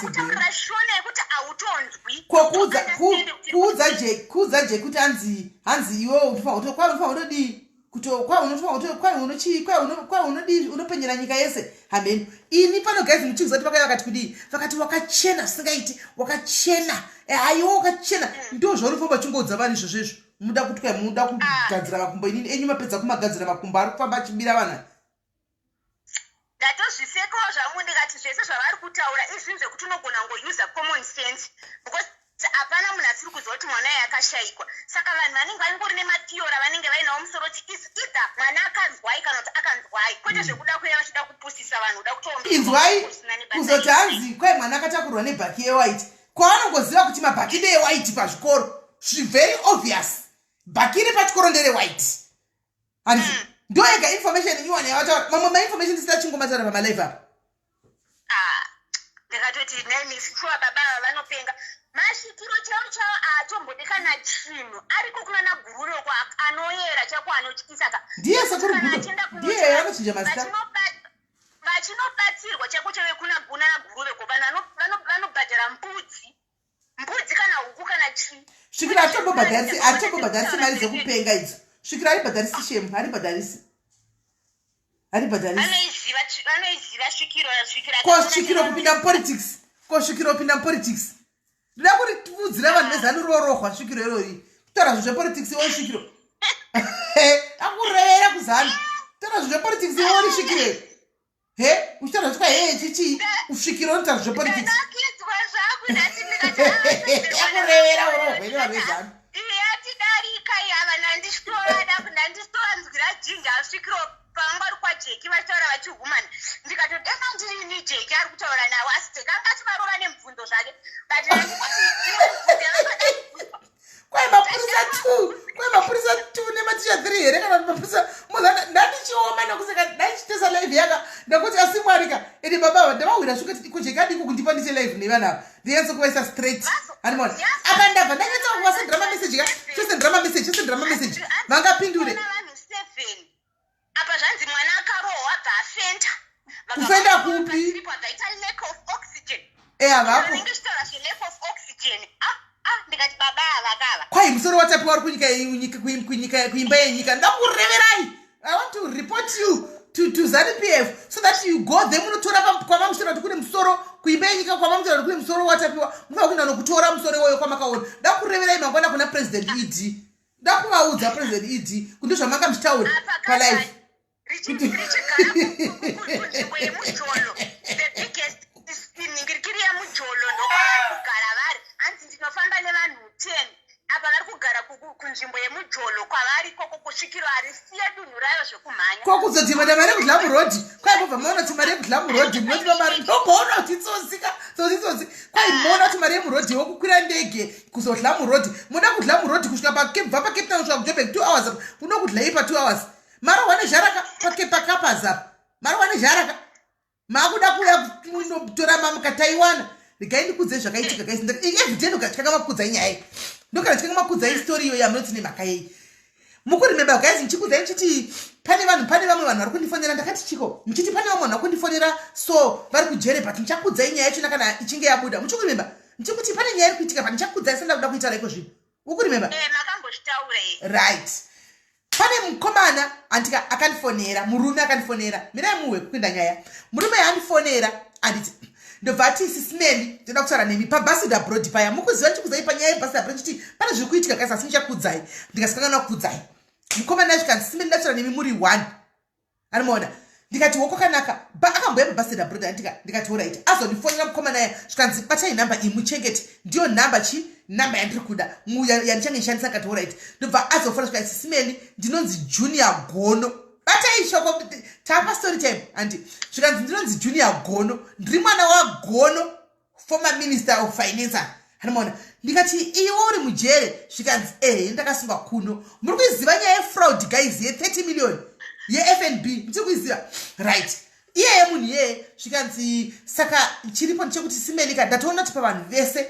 kutaurira shona yekuti hautonzwi. Ko kuudza je kuudza je kuti hanzi hanzi iwe unofanira kutodii kuti kwa unofanira kuti kwa unochii kwa uno kwa unodii unopenyera nyika yese hameno ini pano guys muchiuza kuti vakaiva vakati kudii vakati wakachena zvisingaiti wakachena haiwa wakachena ndo zvaunofamba uchingoudza vanhu izvozvo izvo muda kutwa muda kugadzira makumbo inini enyu mapedza kumagadzira makumbo ari kufamba achibira vanhu. Ndatozvisekawo zvangu ndikati zvese zvavari kutaura izvinhu zvekuti unogona kungouser common sense because hapana munhu asiri kuziva kuti mwana uyu akashaikwa saka vanhu vanenge vangori nematheory avanenge vainawo musoro kuti is either mwana akanzwai kana kuti akanzwai kwete zvekuda kuya vachida kupusisa vanhu kuda kutoomba Inzwai kuzoti hanzi kwai mwana akatakurwa nebhaki yewhite kwavanongoziva kuti mabhaki ndeyewhite pazvikoro zviri very obvious bhaki repachikoro nderewhite handiti ndo yega information inyowani yavataura mamwe mainformation tisina chingomataura pamalive apa. Ah, ndakatoti nemi shuwa baba ava vanopenga masvikiro chaiwo chaiwo aatombodi kana chinhu ariko kunana gururoko anoyera chako anotyisa ka. Ndiye sekuru gudo ndiye anochinja mazita. Vachinobatsirwa chako chaiwe kuna gunana gurureko vanhu vanobhadhara mbudzi mbudzi kana huku kana chii. Svikiro hatombobhadharisi hatombobhadharisi mari dzekupenga idzo svikiro haribhadharisi shemu haribhadharisi haribhadharisi. Vanoiziva svikiro svikiro. Ko svikiro kupinda mupolitics ko svikiro kupinda mupolitics ndoda kuriudzira vanhu vezanu rorohwa svikiro irori kutaura zvinhu zvepolitics iwo svikiro akurevera kuzanu kutaura zvinhu zvepolitics iwo uri svikiro he uchitaura zvika he chichii usvikiro unotaura zvepolitics Ndanakidzwa zvangu nhasi ndikati akurevera urohwe nevanhu vezanu. Yatidarika yava nandisitovada nandisitovanzwira jinja asvikiro pavanga vari kwajeki vachitaura vachihumana ndikatodena ndirini jeki ari kutaura navo asi jeki anga achivarova nemubvunzo zvake but ndandikuti imwe mibvunzo yavakada Kwai mapurisa two kwai mapurisa two nematicha three here kana kuti mapurisa muzana ndandichioma nokuseka ndaichitesa live yaka ndakuti asi mwarika ende baba ava ndavahwira shuka kujeka diko kundipa ndiche live nevana ava ndinyanso kuvaisa straight animona apa ndabva ndanyatsa kuvasendera mameseji ka chosendera mameseji chosendera mameseji vangapindure. Vanhu seven apa zvanzi mwana akarohwa abva afenda. Kufenda kupi? Abva aita lack of oxygen. Eh, havapo. Vanenge vachitaura zve lack of oxygen. Ah, ah, ndikati baba ava kava. Kwai musoro watapiwa uri kunyika yenyika kunyika kuimba yenyika ndakureverai. I want to report you to ZANU PF so that you go there munotora kwamamuchitaura kuti kune musoro kuimba yenyika kwamamuchitaura kuti kune musoro watapiwa munofanira kuenda nokutora musoro iwoyo kwamakaona ndakureverai mangwana kuna President ED. Ndakuvaudza President ED kuti ndozvamanga muchitaura palife. Richigara kunzvimbo yemujolo the biggest nhingirikiri yemujolo ndokwavari kugara vari hanzi ndinofamba nevanhu 10 apa vari kugara kunzvimbo yemujolo kwavari ikoko kusvikiro harisiye dunhu rayo zvekumhanya. Ko kuzoti mada mari yekudla murodhi kwai mobva maona kuti mari yekudla murodhi munotipa mari ndomboona kuti tsotsi ka tsotsi tsotsi kwai moona kuti mari yemurodhi yokukwira ndege kuzodla murodhi munoda kudla murodhi kusvika pakubva pacape town kusvika kujoburg 2 hours apa munokudlei pa 2 hours marohwa nezharaka pakapazi apa marohwa nezharaka makuda kuuya kunotora mamukataiwana regai ndikudzei zvakaitika guys everyday ndokatyanga makudzai nyaya iyi ndokana tyanga makudzai story iyo yamunoti nemhaka yei mukuremember guys ndichikudzai ndichiti pane vanhu pane vamwe vanhu vari kundifonera ndakati chiko ndichiti pane vamwe vanhu vari kundifonera so vari kujere but ndichakudzai nyaya yachona kana ichinge yabuda muchikuremember ndichikuti pane nyaya iri kuitika but ndichakudzai sanda kuda kuitaura iko zvino ukuremember Eh, makambozvitaura eh. Right pane mukomana andika akandifonera murume akandifonera mirai muhwe kupinda nyaya murume andifonera anditi ndobva ati sisimeli ndinoda kutaura nemi pabasida abroad paya mukuziva ndichikudzai panyaya yebasida abroad chiti pane zviri kuitika kaisi asi ndichakudzai ndikasikanganwa kukudzai mukomana asvika ndisisimeli ndinoda kutaura nemi muri one anomaona Ndikati wo kwakanaka. Akamboya pabasted abroad andika. Ndikati orit, azondifonera mukomana ya, zvikanzi batai nhamba iyi muchengete, ndiyo nhamba chi nhamba yandiri kuda yandichange ndishandisa. Ndikati orit. Ndobva azofona, zvikanzi, "Sis Melly, ndinonzi Junior Gono." Batai shoko, tapa story time andi. Zvikanzi, "Ndinonzi Junior Gono, ndiri mwana waGono, former minister of finance." Hanimona. Ndikati, "Iwe uri mujere?" Zvikanzi, "Ehe, ndakasungwa kuno." Muri kuiziva nyaya yefraud guys, ye30 million yeFNB? Muchiri kuiziva, right? Iyeye munhu iyeye. Zvikanzi, "Saka chiripo ndechekuti, Sis Melly ka, ndatoona kuti pavanhu vese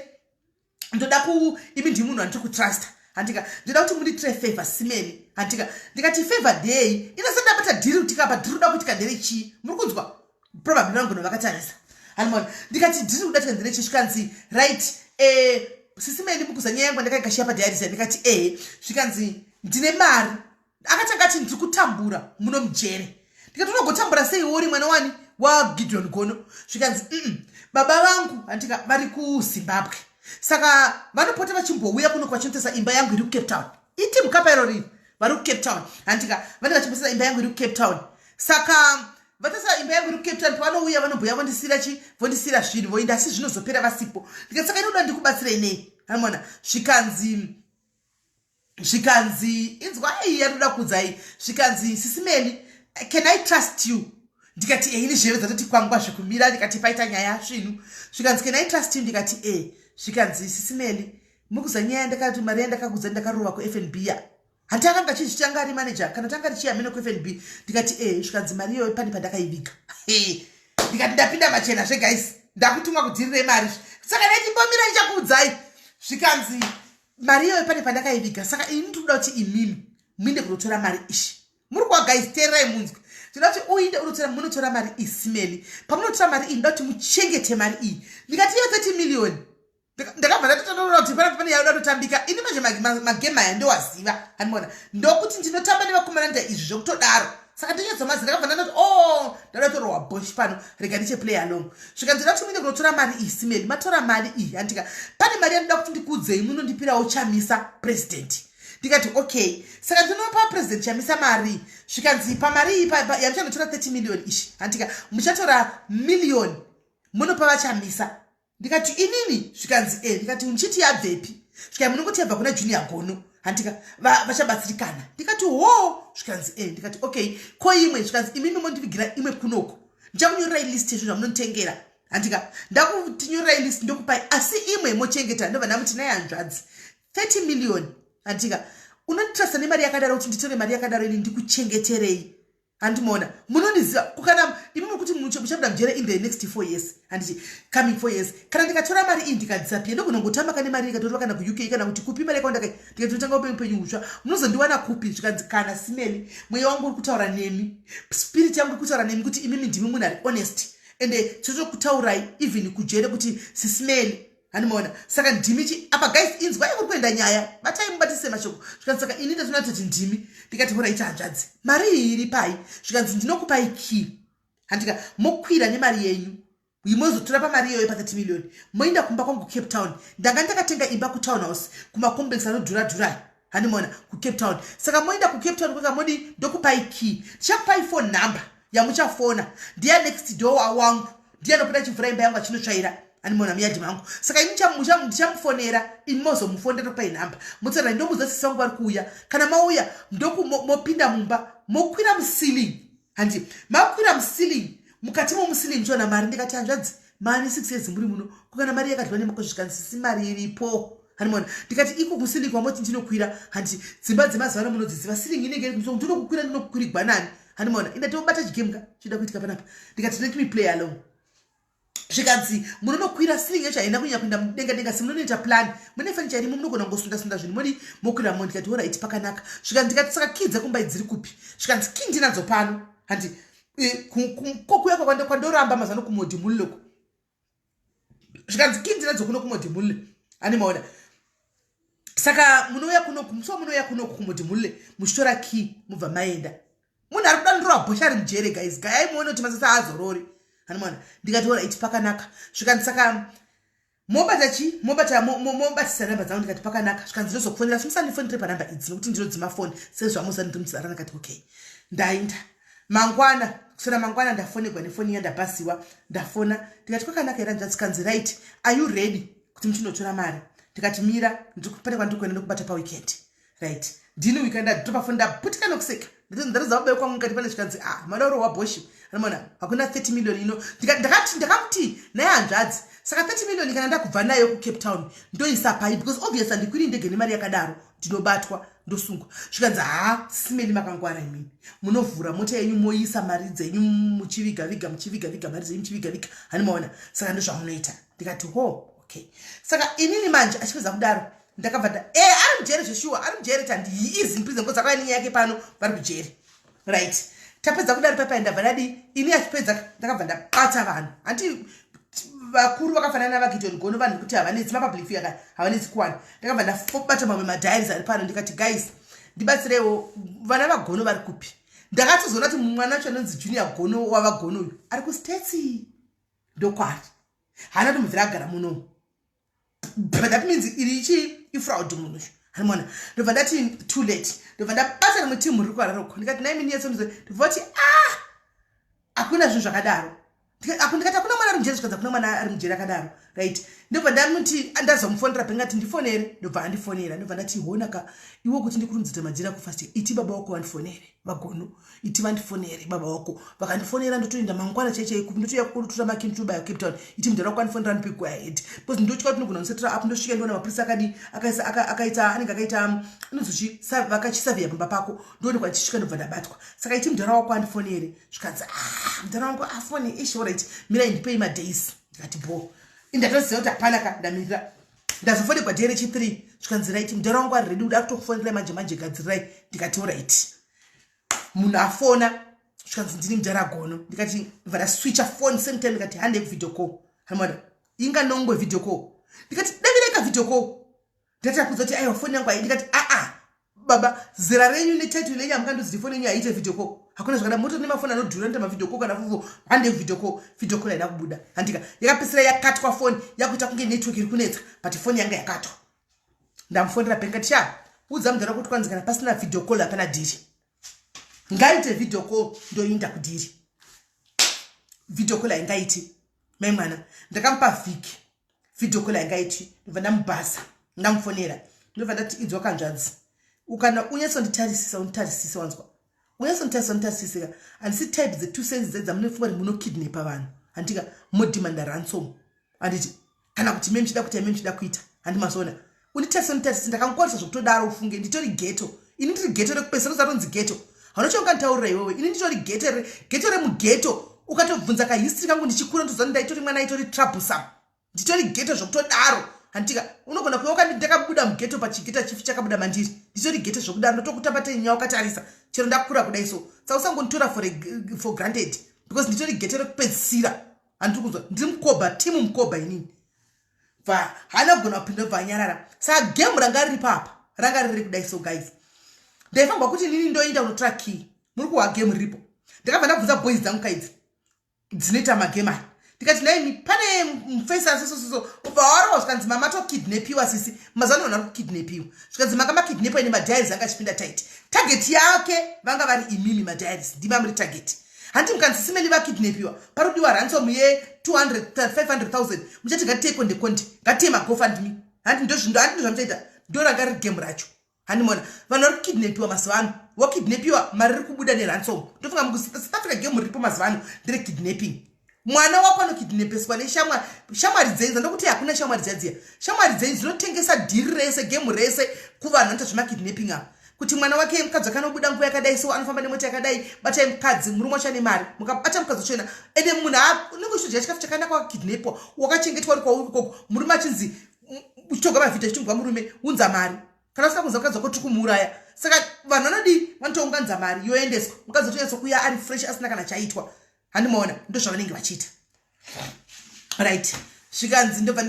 ndoda ku imi ndii munhu wandiri kutrusta, handika? Ndoda kuti mundiitire favor, Sis Melly, handika?" Ndikati, "Favor ndei?" Inose ndabata dhiri kuti kapa dhiri kuda kuitika nderechii. Muri kunzwa? Probably vanogona vakatarisa, hanimona. Ndikati, "Dhiri kuda kuitika nderechii?" Zvikanzi, "Right, Sis Melly, mukuza nyaya yangu ndakaikashiya padiarisa?" Ndikati, "Ehe." Zvikanzi, "Ndine mari." Akatanga ati, "Ndiri kutambura muno mujere." Ndikati, "Unogotambura sei uri mwana wani, waGideon Gono?" Zvikanzi, Baba vangu, handika, vari kuZimbabwe, saka vanopota vachimbouya kuno vachinotesa imba yangu iri kuCape Town." Iti mukapa iro riri, vari kuCape Town, handika? Vanenge vachimbosesa imba yangu iri kuCape Town. Saka vatesa imba yangu iri kuCape Town, pavanouya vanomboya vondisiyira chi vondisiyira zvinhu, voinda, asi zvinozopera vasipo. Ndikati, "Saka inoda ndikubatsirei nei?" Hanimona. Zvikanzi, inzwai yandoda kuudzai. Zvikanzi, "Sis Melly, can I trust you?" Ndikati, "Eini." Zheve dzatoti kwangwa zvekumira. Ndikati, "Paita nyaya zvinhu." Zvikanzi, "Can I trust you?" Ndikati, "E." Zvikanzi, "Sis Melly, mukuza nyaya ndakati mari yandakakudza ndakarova kuFNB ya, handi akanga chizvitanga ari manager kana tanga richiyamene kuFNB?" Ndikati, "E." Zvikanzi, "Mari iyoyo pane pandakaiviga." Ndikati, "Ndapinda machena zveguys, ndakutumwa kudhiri remari, saka ndaichimbomira ndichakuudzai." Zvikanzi, "Mari iyoyo pane pandakaiviga, saka ini ndikuda kuti imimi muinde kunotora mari ishi." Muri kuwa guys? Teererai munzwi. Ndinoda kuti uinde unotora, munotora mari iyi, Sis Melly. Pamunotora mari iyi, ndoda kuti muchengete mari iyi. Ndikati, "Iyo 30 million?" Ndakabva ndatotoona kuti pana pane yaoda kutotambika. Ini manje magame aya ndowaziva, handiona, ndokuti ndinotamba nevakomana nda izvi zvekutodaro, saka ndinyatsomazira. Ndakabva ndandoti, "O oh, ndada kutorohwa bosh pano, rega ndicheplay along." Svika ndinoda kuti muinde kunotora mari iyi, Sis Melly. Matora mari iyi, handika, pane mari yandoda kuti ndikuudzei, munondipirawo Chamisa president. Ndikati, "Okay, saka ndinopa President Chamisa mari." Zvikanzi, "Pamari iyi yamuchanotora 30 million ishi, handika, muchatora million munopa vaChamisa." Ndikati, "Inini?" Zvikanzi, "E." Ndikati, "Muchiti yabvepi?" Zvikai, "Munongoti yabva kuna Junior Gono, handika, vachabatsirikana." Ndikati, "Ho." Zvikanzi, "E." Ndikati, "Okay, ko imwe?" Zvikanzi, "Imimi mondivigira imwe kunoko, ndichakunyorerai list yezvinhu zvamunonditengera, handika? Ndakutinyorerai list, ndokupai, asi imwe mochengeta." Ndobva ndamuti, "Naye hanzvadzi, 30 million, handika, unonditrusta nemari yakadaro kuti nditore mari yakadaro ini ndikuchengeterei? Handimona munondiziva kukana imi muri kuti muchabuda mujere in the next 4 years, handiti, coming 4 years. Kana ndikatora mari iyi ndikadisappear, ndokunongotamba kane mari ikatorwa kana kuUK kana kuti kupi, mari yakawanda kai, ndikatotanga upenyu upenyu hutsva, munozondiwana kupi?" Zvikanzi, "Kana, Sis Melly, mweya wangu uri kutaura nemi, spirit yangu iri kutaura nemi kuti imimi ndimi munhu ari honest, ende totokutaurai even kujere kuti Sis Melly, handimaona, saka ndimi chi apa." Guys, inzwai kuri kuenda nyaya, batai mubatise mashoko. Zvikanzi, "Saka ini ndatoona kuti ndimi." Ndikati, "Horaita hanzvadzi, mari iyi iri pai?" Zvikanzi, "Ndinokupai key, handika, mokwira nemari yenyu, mozotora pamari iyoyo pa30 million, moenda kumba kwangu Cape Town. Ndanga ndakatenga imba kuTown House, kumacomplex anodhura dhura, handimaona, kuCape Town. Saka moenda kuCape Town kweka, modi ndokupai key, ndichakupai phone number yamuchafona, ndiya next door wangu, ndiye anopota achivhura imba yangu achinotsvaira, animona, muyadhi mangu. Saka ini ndichamufonera, imi mozomufonera, tokupai nhamba, motsaura, ndomuudza sisi vangu vari kuuya. Kana mauya, ndokumopinda mumba, mokwira muceiling, handi makwira muceiling, mukati momuceiling muchiona mari." Ndikati, "Hanzvadzi, mani 6 years muri muno, kukana mari yakadyiwa nemako?" Zvikanzi, "Sisi, mari iripo, hanimona." Ndikati, "Iko kuceiling kwamoti ndinokwira, handi dzimba dzemazuva ano munodziziva, ceiling inenge ndinokukwira, ndinokukwirigwa nani, hanimona?" Indati obata chigame ka chida kuitika panapa. Ndikati, "Let me play along." Zvikanzi, "Munonokwira, ceiling yacho haina kunyanya kuenda mudenga denga, si munonoita plan, mune fanicha irimo, munogona kungosunda sunda zvinhu, modi mokwira mo." Ndikati, "Alright, pakanaka." Zvikanzi, ndikati, "Saka key dzekumba dziri kupi?" Zvikanzi, "Key ndinadzo pano, handi kokuya kwandoramba mazano kuModimolleko." Zvikanzi, "Key ndinadzo kuno kuModimolle, ani maona. Saka munouya kunoku, musi wamunouya kunoku kuModimolle, muchitora key, mubva maenda." Munhu ari kuda ndorwa bhosha ari mujere guys, gayai muone kuti masasa azorori, hanimona. Ndikati, "Alright, pakanaka." Zvikanzi, "Saka mobata chi mobata mobatisa namba dzangu." Ndikati, "Pakanaka." Zvikanzi, "Ndozokufonera, simusandifonere panhamba idzi nokuti ndinodzima foni sezvamuza ndiri mudzara." Ndikati, "Okay." Ndaenda. Mangwana kuswera mangwana ndafonegwa nefoni iya, ndapasiwa, ndafona ndikati, "Kwakanaka here hanzvadzi?" Kanzi, "Right, are you ready kuti muchinotora mari?" Ndikati, "Mira, pane kwandiri kuenda, ndokubata paweekend." Right, ndini weekend ndatopa foni, ndaputika nokuseka. Ndaridza vabayo kwangu ngati pane zvikanzi, "Ah, madauro wabhoshi anomona hakuna 30 million ino." Ndakati, ndakamuti naye, "Hanzvadzi, saka 30 million kana ndakubva nayo kuCape Town ndoisa pai? Because obvious handikwiri ndege nemari yakadaro, ndinobatwa, ndosungwa." Zvikanzi, "Ha, simeli, makangwara imini. Munovhura mota yenyu, moisa mari dzenyu, muchiviga viga, muchiviga viga mari dzenyu, muchiviga viga. Hani maona? Saka ndozvamunoita." Ndikati, "Ho, okay." Saka inini manje achipedza kudaro ndakabva nda ari mujeri zveshuwa, ari mujeri tandi, he is in prison because akauya nenyaya yake pano, vari kujeri. Right, tapedza kudaro papai ndabva ndadi ini achipedza ndakabva ndabata vanhu. Handi vakuru vakafanana navaGideon Gono, vanhu kuti havanetsi, mapublic figure ka, havanetsi kuwana. Ndakabva ndabata mamwe madiaries ari pano, ndikati, "Guys, ndibatsireiwo, vana vaGono vari kupi?" Ndakatozoona kuti mwana wacho anonzi Junior Gono, wavaGono uyu, ari kuStates, ndokwari, haana kutomubvira agara munomu. But that means iri ichi ifraud munhu uyu, hanimona. Ndobva ndati, "Too late." Ndobva ndabata rimwe timu riri kuHararoko, ndikati, "Nai mini yetso." Ndobva vati, "Ah, hakuna zvinhu zvakadaro." Ndikati, "Hakuna mwana ari mujeri." Zvikanzi, "Hakuna mwana ari mujeri akadaro." Right, ndobva ndamuti, ndazomufonera pengati ndifonere, ndobva andifonera. Ndobva ndati, "Honaka iwe, kuti ndikurumdzita majira kufast, iti baba wako vandifonere, vaGono, iti vandifonere baba wako. Vakandifonera ndotoenda mangwana chaichai, ndotoya kutora makey, ndotobaya Cape Town. Iti mudhara wako andifonera, ndipe go ahead, because ndotya kuti ndogona kusetera up, ndosvika ndiona mapurisa akadi akaita anenge akaita inozochi vakachisavhiya pamba pako, ndoonekwa ndichisvika, ndobva ndabatwa. Saka iti mudhara wako andifonere." Zvikanzi, "Ah, mudhara wangu afone ishi. Alright, mirai, ndipei madays." Ndikati, "Bo." Indatoziva kuti hapana ka. Ndamirira, ndazofonegwa day rechi3, zvikanzi, "Right, mudhara wangu ari ready, uda kutokufonerai manje manje, gadzirirai." Ndikati, "Alright." Munhu afona, zvikanzi, "Ndini mudhara Gono." Ndikati, bva ndaswitcha phone same time, ndikati, "Hande kuvideo call." Hamona inga nongwe video call. Ndikati, "Davireka video call." Ndati akudza kuti, "Aiwa, foni yangu ai." Ndikati, "Aa, baba, zera renyu netitle lenyu hamungandozi foni yenyu haiite video call. Hakuna zvakada, moto nemafoni anodhura noita mavideo call kana fufu. Hande video call." Video call haina kubuda, handika yakapedzisira yakatwa foni, yakuita kunge network iri kunetsa, but foni yanga yakatwa. Ndamufonera penga ticha, "Udza mudhara kuti kwanzi kana pasina video call hapana deal. Ngaite video call, ndoinda kudeal." Video call haingaiti, mai mwana. Ndakamupa vhiki, video call haingaiti. Ndobva ndamubhasa, ndamufonera, ndobva ndati, "Inzwa kanzvadzi, ukana unyatsonditarisisa, unditarisise, wanzwa? Unyatsonditarisa, unditarisisika. Handisi type dze2 cents dzamunofunga kuti munokidnapa vanhu, handika, modemanda ransom, handiti? Kana kuti me muchida kuita, me muchida kuita, handi mazoona? Unditarise, unditarise. Ndakangwarisa zvokutodaro. Ufunge nditori ghetto ini, ndiri ghetto rekupesa rozaronzi ghetto. Haunochonganditaurira iwewe. Ini nditori ghetto, ghetto remughetto. Ukatobvunza kahistory kangu ndichikura, ndoziva kuti ndaitori mwana aitori troublesome. Nditori ghetto zvokutodaro, handitika? Unogona kuva ndakabuda mughetto, pachighetto chifi chakabuda mandiri. Nditori ghetto zvokudaro. Ndotokutamba tenyaya wakatarisa chero ndakura kudai so. Saka usangonditora for granted, because nditori ghetto rekupedzisira. Handiri kunzwa? Ndiri mukobha, timu mukobha inini." Bva haana kugona kupinda, bva anyarara. Saka game ranga riri papa ranga riri kudai so, guys. Ndaifanirwa kuti nini ndoenda kunotora key. Muri kuhwa game riripo? Ndakabva ndabvunza boys dzangu kaidzi dzinoita magame aya. Ndikati, "Naimi, pane mufesi asosososo." Ubva warohwa, zvikanzi, "Mamatokidnapiwa sisi. Mazuva ano vanhu vari kukidnapiwa." Zvikanzi, "Manga makidnapiwa ine madiaries anga achipinda tight. Target yake vanga vari imimi madiaries, ndima muri target. Handi mukanzi simeni vakidnapiwa, parudiwa ransom ye200 500 000, muchati ngatitei konde konde, ngatitei maGoFundMe. Handi ndozvamuchaita? Ndo ranga riri game racho. Handimona vanhu vari kukidnapiwa mazuva ano, wakidnapiwa, mari riri kubuda neransom. Ndofunga muSouth Africa game riripo mazuva ano nderekidnapping. Mwana wako anokidnapeswa neshamwari, shamwari dzenyu dzandokuti hakuna shamwari dziya dziya. Shamwari dzenyu dzinotengesa deal rese, game rese kuvanhu vanoita zvemakidnapping apa, kuti mwana wake mukadzi wake anobuda nguva yakadai, so anofamba nemota yakadai. Batai mukadzi, murume wacho ane mari. Mukabata mukadzi wachona, ende munhu unenge uchitodya chikafu chakanaka, wakakidnapwa, wakachengetwa uri kwauri ikoko, murume achinzi uchitoga mavhidhi achitunga murume, unza mari. Kana usina kunza mukadzi wako, tiri kumuuraya. Saka vanhu vanodii? Vanotounganidza mari, yoendeswa, mukadzi otonyatsokuya ari fresh, asina kana chaitwa. Handimaona? Ndo zvavanenge vachiita. Right, zvikanzi ndobva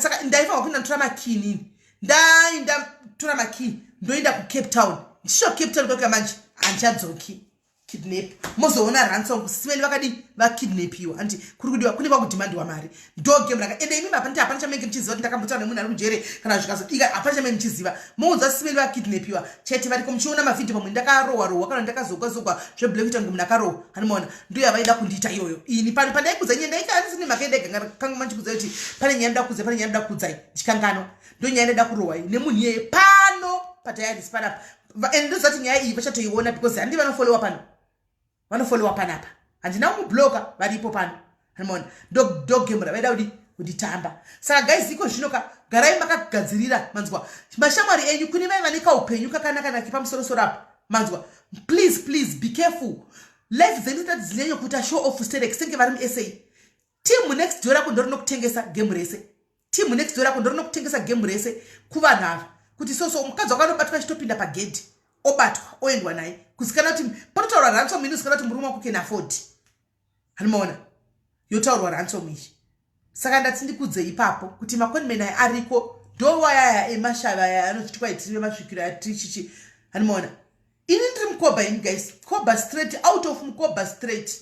saka ndaifanwa kuenda ndotora makey nini. Ndainda tora makey, ndoenda kuCape Town. Ndichisvika kuCape Town kweka manje handichadzoki. Kidnap, mozoona ransom, simeli vakadii, vakidnapiwa. Anti kuri kudiwa, kune kwakudhimandiwa mari, ndo game raka. Ende imimi hapana hapana chamenge muchiziva kuti ndakambotaura nemunhu ari kujere kana zvikazodika, hapana chamenge muchiziva. Moudza simeli vakidnapiwa chete, variko muchiona mavhidhiyo, pamwe ndakarohwa rohwa kana ndakazogwa zogwa zveblack kuita kunge munhu akarohwa. Hanimaona ndo yavaida kundiita iyoyo. Ini pano pandaikudza nyaya ndaika handisi nemhaka yendaiganga manchikudza kuti pane nyaya ndoda kuudzai, pane nyaya ndoda kuudzai, ndichikanganwa. Ndo nyaya ndaida kurohwa iyi nemunhu iyeye pano patayarisi panapa. And ndozati nyaya iyi vachatoiona because handi vanofolewa pano, vanofolewa panapa, handina kumubloka, varipo pano. Hanimona ndogemura vaida kudi kunditamba. Saka guys, iko zvino ka garai makagadzirira, manzwa? Mashamwari enyu kune vai vane kaupenyu kakanaka nake pamusorosoro apa, manzwa? Please, please be careful. Life dzenyu dzitati dzinyanyo kuita show off sterek senge vari musa. Team next door rako ndorinokutengesa game rese. Team next door rako ndorinokutengesa game rese kuvanhu ava, kuti so so mukadzi wako anobatwa achitopinda pagedhi, obatwa oendwa naye, kuzikana kuti panotaurwa ransom, inozikana kuti murume wako can afford. Hanimaona yotaurwa ransom iyi. Saka ndati ndikudze ipapo kuti maconman aya ariko, ndowayaya emashava aya anozviti kwaitiri vemasvikiro atichichi. Hanimaona ini ndiri Mkoba ini guys, Mkoba straight, out of Mkoba straight.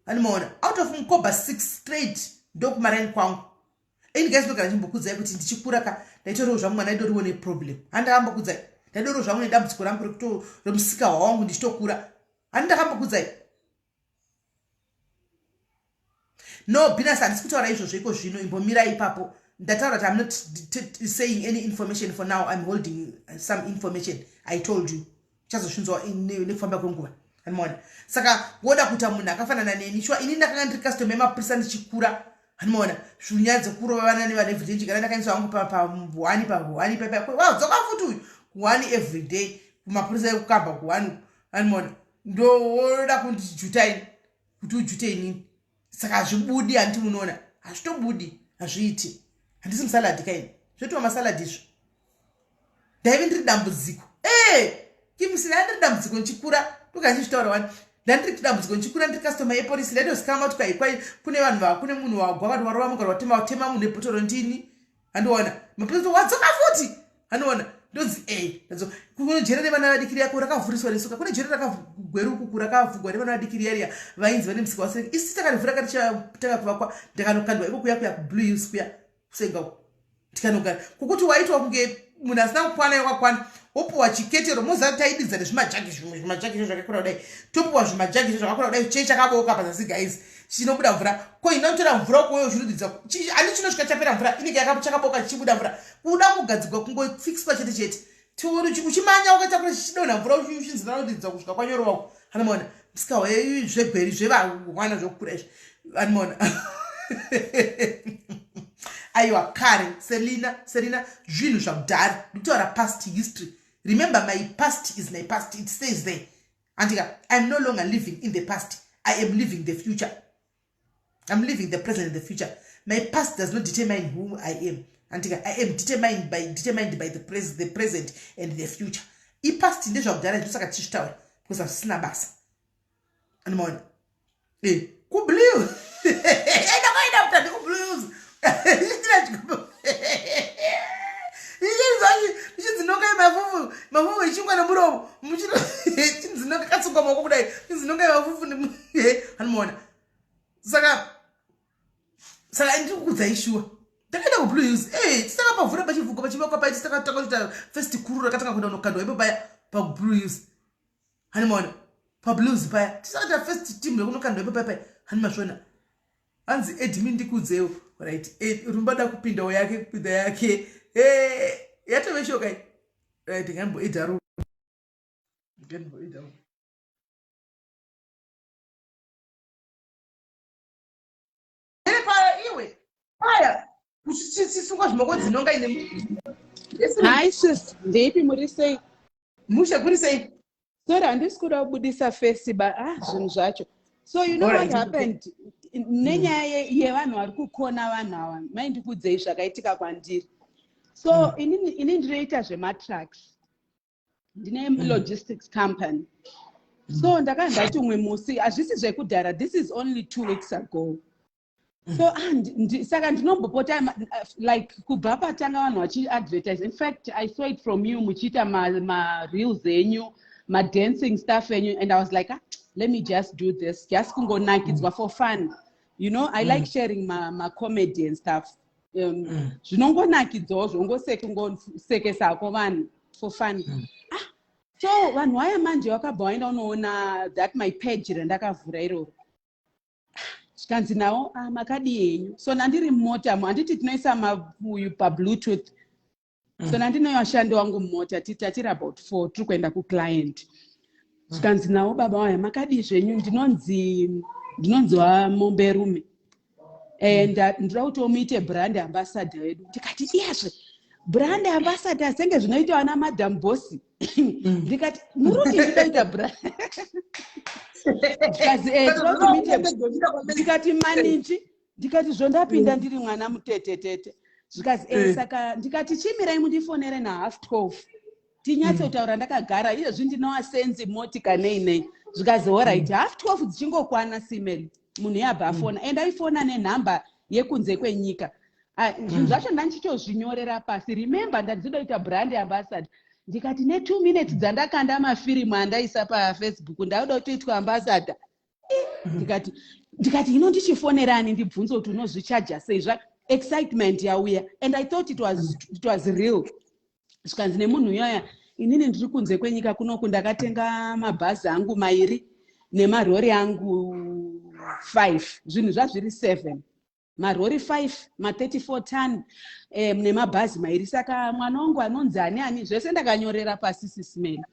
Hanimaona out of Mkoba 6 straight, ndokumaraini kwangu ini guys. Ndogara ndimbokudzai kuti ndichikura ka ndaitoriwo zvangu mwana aidoriwo neproblem. Handakambokudzai ndaidoriwo zvangu nedambudziko rangu remusika hwawangu ndichitokura? Handi ndakambokudzai? No, binas, handisi kutaura izvozvo iko zvino. Imbomirai ipapo. Ndataura kuti I'm not saying any information for now. I'm holding some information. I told you chazozvinzwa nekufamba kwenguva. Hanimona saka woda kuita munhu akafanana neni shuwa. Ini ndakanga ndiri customer yemapurisa ndichikura. Hanimona zvinyaya dzekurova vana nevana everyday chigara ndakaiswa hangu pahwani pahwani papadzoka futi uyu kuhwani everyday kumapurisa ekukamba kuhwani. Hanimona ndowoda kundijuta ini kuti ujute inini, saka hazvibudi. Handiti munoona hazvitobudi, hazviiti. Handisi musaladi kaini, zvotiwa masaladi izvo. Ndaive ndiri dambudziko e kimusina, ndiri dambudziko ndichikura, ndokachizvitaura wani. Ndandiri dambudziko ndichikura, ndiri customer yepolisi. Ndaitozikanwa kuti kwai kune vanhu va kune munhu wagwa vanhu varova mugaro watema watema munhu nebhotoro, ndini. Handiona mapurisa wadzoka futi. Handiona ndonzi e kune jere revana vadikiri yako rakavhuriswa nesuka. Kune jere rakagwerukuku rakavhugwa nevana vadikiri yariya vainzi vane musika wasereki. Isi takarivhura katichatanga kuvakwa, ndakanokandwa iko kuya kuya kuBlue Hills kuya kusenga uko, tikanogara kokuti waitwa kunge munhu asina kukwana yakakwana, wopuwa chiketero. Moziva taididza nezvimajagi, zvimwe zvimajagi izvo zvakakura kudai, topuwa zvimajagi izvo zvakakura kudai, chei chakabooka pazasi guys, chinobuda mvura. Ko inotora mvura ukoyo uchinodidza handi chinosvika chapera mvura inenge chakaboka chichibuda mvura. Kuda kugadzigwa kungofixwa chete chete, uchimanya wakatakura chichidonha mvura, uchinzira kudidza kusvika kwanyorowako. Anomaona musika zvegweri zvevahwana zvokukura izvi. Anomaona aiwa kare. Selina, Selina, zvinhu zvakudhara, ndikutaura past history. Remember, my past is my past, it stays there. Andika I'm no longer living in the past. I am living the future. I'm living the present and the future. My past does not determine who I am. Andika I am determined by the present and the future. Ipast ndezvakudhara, ndosaka tichitaura because hazvisina basa. Anomaona e kublue ndakaenda kutandi kublues ichinzinonga mafufu mafufu ichingwa nemuromo, chinzinonga katsungwa maoko kudai, chinzinonga mafufu. Anomaona saka ndiri kukudzai shuwa, ndakaenda kuBlue Hills e tisaka pavhura pachivhugwa pachivakwa pai, tisakatanga kuita first kuru rakatanga kuenda kunokandwa ipo paya paBlue Hills. Hanimaona pablues paya tisakaita first team rekunokandwa ipo paya paya. Hani mazvona hanzi admin ndikudzewo. Right, rumba da kupindawo yake kupinda yake yatove shoka. Right, ngamboida rumba, ngamboida. Paya iwe paya kuchisungwa zvimoko dzinonga ine. Hi sis, ndeipi, muri sei? Mushe, kuri sei? Sorry, handisi kuda kubudisa face ba ah, zvinhu zvacho. So you know what happened nenyaya yevanhu vari kukona vanhu ava? Maindikudzei zvakaitika kwandiri. So ini ndinoita zvematrucks, ndine logistics company. So ndakanga ndati umwe musi, hazvisi zvekudhara, this is only 2 weeks ago. So ah, saka ndinombopota like kubva patanga vanhu vachiadvertise. In fact, I saw it from you muchiita mareels enyu. madancing stuff enyu, and I was like, "Ah, let me just do this, just kungonakidzwa for fun." I like sharing macomedy and stuff. Zvinongonakidzawo, zvongosekesako vanhu for fun. Ah, so vanhu vaya manje vakabva vaenda unoona that my page randakavhura iroro. Zvikanzi nawo, "Ah, makadii henyu?" So nandiri mumota, handiti tinoisa mauyu pabluetooth. So nandine vashandi wangu mumota, tatiri about four, tiri kuenda kuclient. Zvikanzi nawo, "Baba waya, makadii zvenyu? Ndinonzi wamomberume and ndinoda kuti muite brand ambassador yedu." Ndikati, "Iyazve, brand ambassador senge zvinoita vana Madam Boss?" Ndikati, "Muri kuti ndinoita brand?" Ndikazi, "Eh, tinoda kuti muite." Ndikati, "Maninji?" Ndikati, "Zvondapinda ndiri mwana mutetetete." Zvikazi, "E." Saka ndikati, "Chimirai mundifonere nahalf 12, tinyatsotaura ndakagara. Iyezvi ndinowasenzi motika nei nei." Zvikazi, "Alright." Half 12 dzichingokwana, simeli, munhu yabva afona, and aifona nenhamba yekunze kwenyika. Ah, zvinhu zvacho ndandichitozvinyorera pasi. Remember, ndandizoita brand ambassador. Ndikati, ne2 minutes dzandakanda mafirimu andaisa paFacebook, ndauda kutoitwa ambassador. Ndikati, "Hino ndichifonerani ndibvunze kuti unozvichaja sei?" Zva excitement yauya, and I thought it was real. Zvikanzi nemunhu uyoya, "Inini ndiri kunze kwenyika kunoku, ndakatenga mabhazi angu mairi nemarori angu 5." Zvinhu zvazviri 7, marori 5 ma34 ton, nemabhazi mairi. "Saka mwana wangu anonzi ani ani, zvese ndakanyorera pasi. Sisimeni,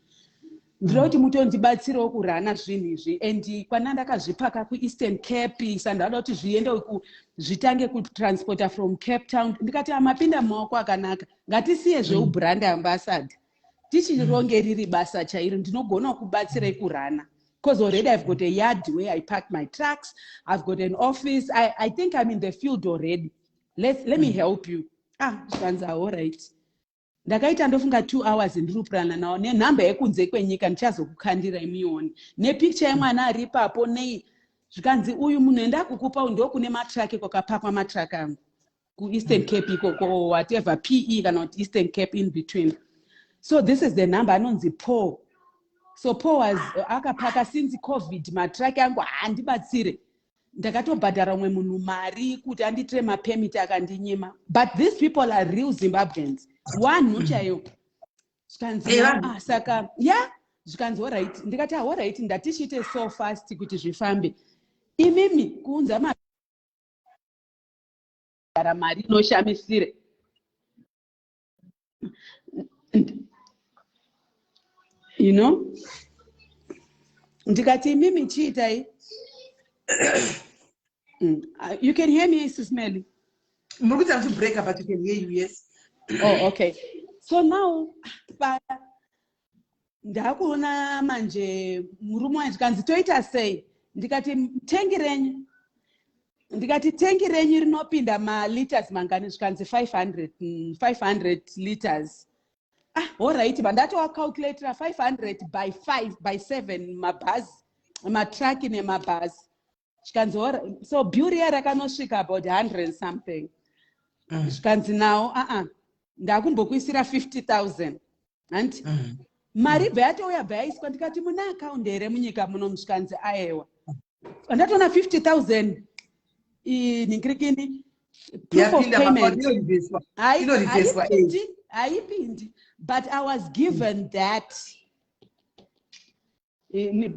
ndinoda kuti mutondibatsirewo kurana zvinhu izvi, and kwana ndakazvipaka kuEastern Cape, sa ndauda kuti zviende zvitange kutransporta from Cape Town." Ndikati, "Amapinda mumaoko akanaka. Ngatisiye zveubrand ambassador, tichironge riri basa chairo. Ndinogona kubatsirai kurana because already I've got a yard where I park my trucks. I've got an office. I think I'm in the field already. Let me help you." Ah, zvikanzi, "Alright." Ndakaita ndofunga 2 hours ndiri kupurana nawo nenhamba yekunze kwenyika. Ndichazokukandira imioni nepicture yemwana ari ipapo nei. Zvikanzi, "Uyu munhu enda kukupa ndokune matraki, kwakapakwa matraki angu kuEastern Cape ikoko, whatever, pe kana kuti Eastern Cape, in between. So this is the number, anonzi Paul." So Paul was akapaka since COVID matraki angu. Haandibatsire, ndakatobhadhara umwe munhu mari kuti andiitire mapermit, akandinyima. But these people are real Zimbabweans, wanhu chaiwo. Zvikanzi, "Ah, saka ya." Zvikanzi, "Alright." Ndikati, "Alright, ndatichiite so fast kuti zvifambe. Imimi kuunza mara mari inoshamisire." Ndikati, "Imimi chiitai." You can hear me, Sis Melly? Muri kuita muchibreaka, but you can hear you, yes. Oh, okay. So now pa ndakuona manje murume wacho, kanzi, "Toita sei?" Ndikati, "Tengi renyu," ndikati, "tengi renyu rinopinda maliters mangani?" Zvikanzi, 500, 500 liters. Ah, alright. Vandatowacalculatira 500 by 5 by 7 mabhazi, matraki nemabhazi. Zvikanzi, so bill riya rakanosvika about 100 and something. Zvikanzi nawo, "Aa, ndakumbokuisira 50 000, hanti?" Mari bva yatouya, bva yaiswa. Ndikati, "Mune akaundi here munyika muno?" Zvikanzi, "Aewa." Ndatoona 50 000 ningirikini, proof of Yapinda payment. Inoreverswa. Inoreverswa. Haipindi, haipindi, but I was given that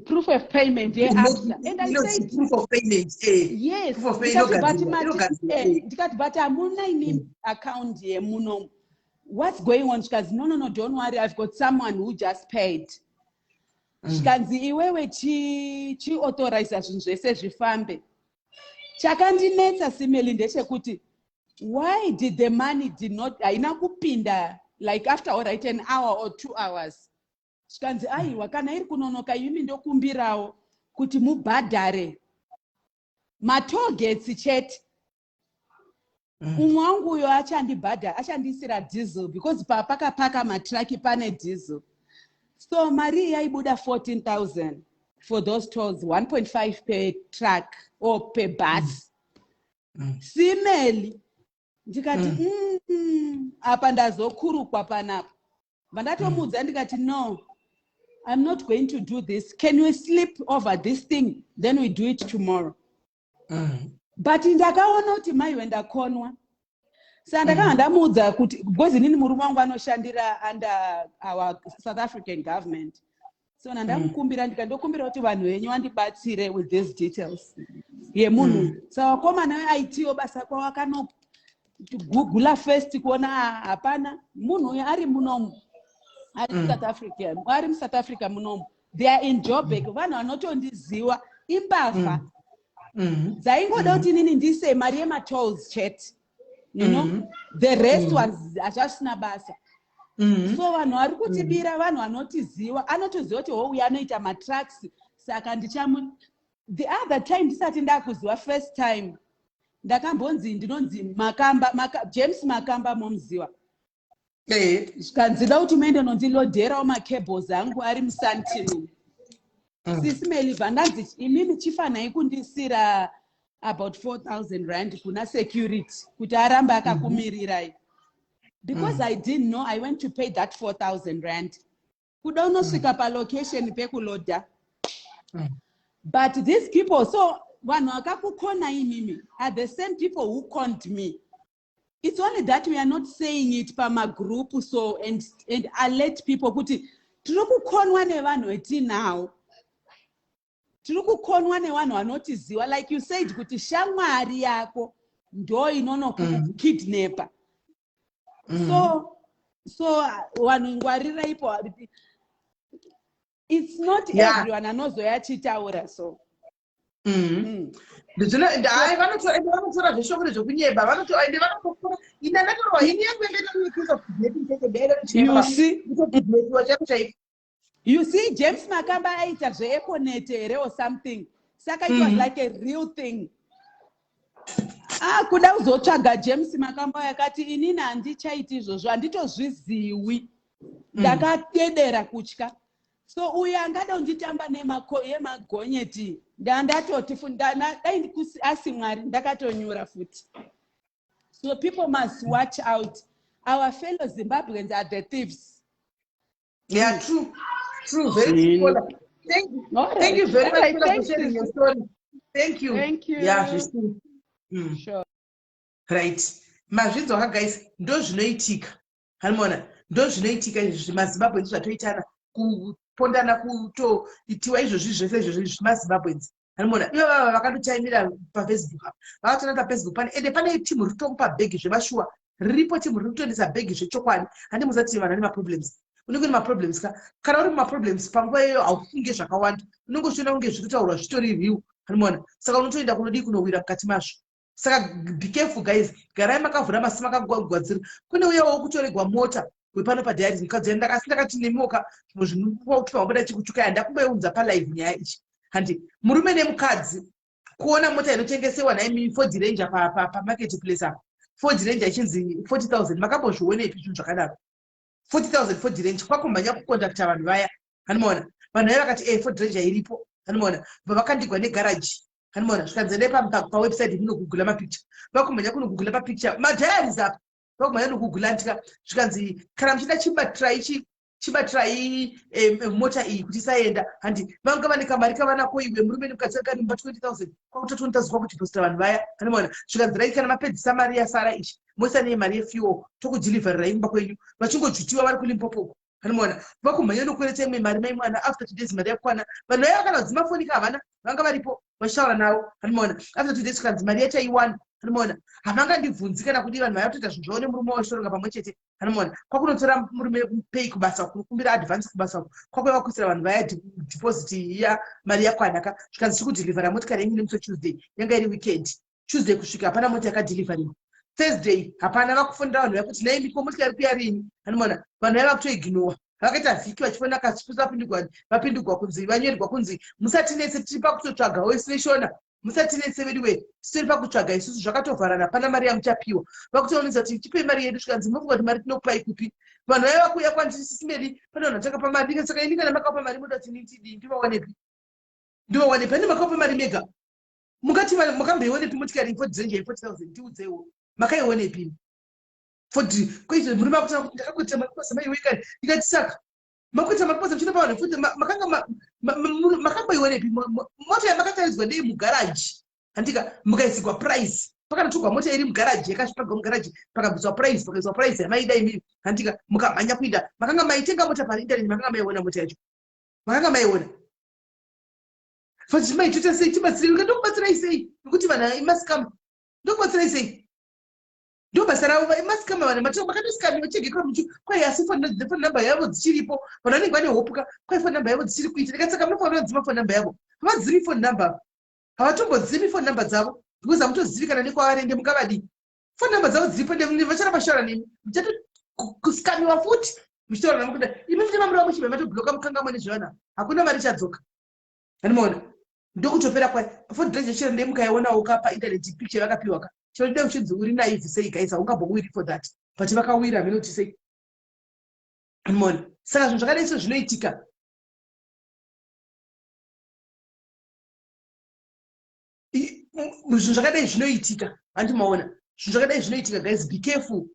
proof of payment yeAbsa, and I said, Proof of payment. Yes. Proof of pay Ndikati, but inogadzirwa, inogadzirwa. Ndikati, "But hamuna ini account yemuno. What's going on?" Zvikanzi, "No, no, no, don't worry, I've got someone who just paid." Zvikanzi, "Iwewe chiauthoriza zvinhu zvese zvifambe." Chakandinetsa, simeli, ndechekuti why did the money did not, haina kupinda like after, all right, an hour or 2 hours? Zvikanzi, "Aiwa, kana iri kunonoka, imi ndokumbirawo kuti mubhadhare matollgates chete. Umwe wangu uyo achandibhadhara, achandiisira diesel, because papakapaka matraki pane diesel." So mari iyi yaibuda 14 000 for those tolls, 1.5 per truck or per bus. Simeli, ndikati, apa ndazokurukwa panapa." Vandatomuudza, ndikati, "No, I'm not going to do this. Can we sleep over this thing? Then we do it tomorrow. But ndakaona kuti maiwe, ndakonwa. Saka ndakanga ndamuudza kuti, because inini murume wangu anoshandira under our South African government, so nandamukumbira, ndikandokumbira kuti vanhu venyu vandibatsire with these details yemunhu. Saka vakomana veITwo basa kwavo vakanogugula first kuona, ah, hapana munhu uyu ari munomu, ari South African, ari muSouth Africa munomu. They are in Joburg. Vanhu vanotondiziwa, imbavha dzaingoda kuti inini ndise mari yematolls chete. The rest was hazvasina basa. So vanhu vari kutibira, vanhu vanotiziwa, anotoziva kuti ho, uyu anoita matrucks, saka ndichamu. The other time, ndisati ndakuziwa first time, ndakambonzi ndinonzi Makamba James Makamba, momuziwa? Zvikanzi da kuti muende nondilodherawo macables angu ari muSandton. Sisi Melibva, ndanzi imimi chifanai kundisira about R4000 kuna security kuti arambe akakumirirai. Because I didn't know, I went to pay that R4000. Kuda unosvika palocation pekuloda, but these people, so vanhu vakakukona imimi are the same people who conned me. It's only that we are not saying it pamagroup, so and alert people kuti tiri kukonwa nevanhu vetinawo, tiri kukonwa nevanhu vanotiziva. Like you said kuti shamwari yako ndo inonokukidnapa. So vanhu ngwariraipo. It's not everyone anozoya achitaura so. Hai, vanotora zveshoko rezvokunyeba, ende vanotokora. Ine ndatorwa, ini yangu You see? Kidnapiwa chaiko chaiko. You see, James Makamba aita zveEconet here or something, saka it was like a real thing. Ah, kuda kuzotsvaga James Makamba, yakati inini handichaiti izvozvo, handitozviziwi. Ndakadedera kutya. So uyo angada kunditamba yemagonyeti, ndandatoti dai asi Mwari, ndakatonyura futi. So people must watch out. Our fellow Zimbabweans are the thieves. Yeah, true, very true. Paula. Thank you. All Thank you right. very All much, right, Paula, for thanks, sharing your sis. story. Thank you. Thank you. Yeah, zvisi Sure. Right, mazvinzwa guys, ndo zvinoitika. Hanimona, ndo zvinoitika izvi. MaZimbabweans zvatoitana kupondana, kutoitiwa izvozvi zvese izvozvi zvimaZimbabweans. Hanimona, ivo vava vakandotaimira paFacebook apa, vakatoona paFacebook pane, ende pane timu riri kutomupa bhegi zvemashuwa riripo, timu riri kutoendesa bhegi zvechokwadi. Handi musati vanhu vane maproblems, unenge une maproblems ka. Kana uri mumaproblems panguva iyoyo, haufunge zvakawanda, unenge uchiona kunge zviri kutaurwa zvitori real. Hanimona, saka unotoenda kunodii, kunowira mukati mazvo. Saka be careful guys, garai makavhura masi, makagwadzira. Kune uyawo kutoregwa mota wepano padiaries, mukadzi asi ndakati nemioka zvimwe zvinokupa chikutuka, handakumboiunza palive nyaya ichi. Handi murume nemukadzi kuona mota inotengesewa naimi, Ford Ranger, pamarket place apa, Ford Ranger ichinzi 40 000. Makambozvionepi zvinhu zvakadaro? 40 000 Ford Ranger. Kwakumhanya kucontacta vanhu vaya. Hanimaona, vanhu vaya vakati e, Ford Ranger iripo. Hanimaona, bva negaraji. Hanimaona, zvikanzi endai pawebsite munogugula mapicture. Vakumhanya kunogugula papicture, madiaries apa, vakumhanya nokugula ndika, zvikanzi kana muchida chibatirai, chibatirai mota iyi kuti isaenda. Handi vanga vane kamari kavanako iwe, murume nemukadzi vakarimba 20 000, kwakuta 20 000 kwakudhiposita vanhu vaya. Hanimaona, zvikanzi rai, kana mapedzisa mari yasara ichi, moisa nei mari yefuel, tokudhilivharirai kumba kwenyu. Vachingojutiwa vari kuLimpopo. Hanimaona, vakumhanya nokwereta imwe mari mai mwana. After 2 days mari yakwana. Vanhu vaya kana kudzima havana, vanga varipo vachitaura navo. Hanimaona, after 2 days zvikanzi mari yachaiwana. Hanimaona, havangandibvunzi kana kudii. Vanhu vaya kutoita zvinhu zvavo nemurume wavo, pamwe chete. Hanimaona, kwakunotora murume pay kubasa, kukumbira advance kubasa, kwakuya kuisira vanhu vaya deposit iya. Mari yakwanaka, zvikanzi tiri kudhilivhara motikari yenyu nemusi weTuesday. Yanga iri weekend. Tuesday kusvika, hapana mota yakadhilivhariwa. Thursday hapana. Vakufonera vanhu vaya kuti naimiko motikari kuya rini? Hanimaona, vanhu vaya vakutoignowa. Vakaita vhiki vachifonera kasipisa, vapindugwa, vapindugwa kunzi, vanyorerwa kunzi musatinetse, tiri pakutotsvagawo isu neshona, musatinetse veduwe, titori pakutsvaga isusu, zvakatovharana, hapana mari yamuchapiwa. Vakutoonesa kuti tipei mari yedu. Zvikanzi mufunga kuti mari tinokupai kupi? Vanhu vaiva vakuuya kwandiri, Sisi Meri, pane vanhu vatakapa mari. Saka ini kana makapa mari, moda kuti nitidii? Ndivawanepi? Ndivawanepi? Ane makapa mari mega, mungati makamboionepi motikari Ford Ranger ye40 000? Tiudzewo, makaionepi Ford? Koizvo murume akutanga kuti ndakakuita mari kwasa maiwe kani. Ndikati saka Makuita maposa muchinopa vanhu futi makanga makamboiwanepi mota yamakataridzwa ndei mugaraji handika mukaisigwa price pakanotorwa mota iri mugaraji yakasvipagwa mugaraji pakabviswa price pakaiswa price yamaida imiri handika mukamhanya kuinda makanga maitenga mota painternet makanga maiona mota yacho makanga maiona fati maitoita sei tibatsirei ndokubatsirai sei nekuti vanhu imasikama ndokubatsirai sei ndobasa ravo masikama vanhu makatosikamiwa chegekwa muchi kwai asi phone number yavo dzichiripo vanhu vanenge vane hope ka kwai phone number yavo dzichiri kuita ndikati saka munofanira kudzima phone number yavo havadzimi phone number havatombodzimi phone number dzavo because hamutozivi kana nekwavari ende mungavadii phone number dzavo dziripo ende vacharamba vachitaura nemi muchatokusikamiwa futi muchitaura navo kuda imi futi mamurava muchibva matobloka mukangamwa nezvevana hakuna mari ichadzoka anomaona ndokutopera kwayo phone drenje chero ndei mukaionawo ka painternet picture vakapiwa ka chero dei uchinzi uri naive sei guys haungambowiri for that but vakawira hameno kuti sei anomaona saka zvinhu zvakadai so zvinoitika zvinhu zvakadai zvinoitika handi maona zvinhu zvakadai zvinoitika guys be careful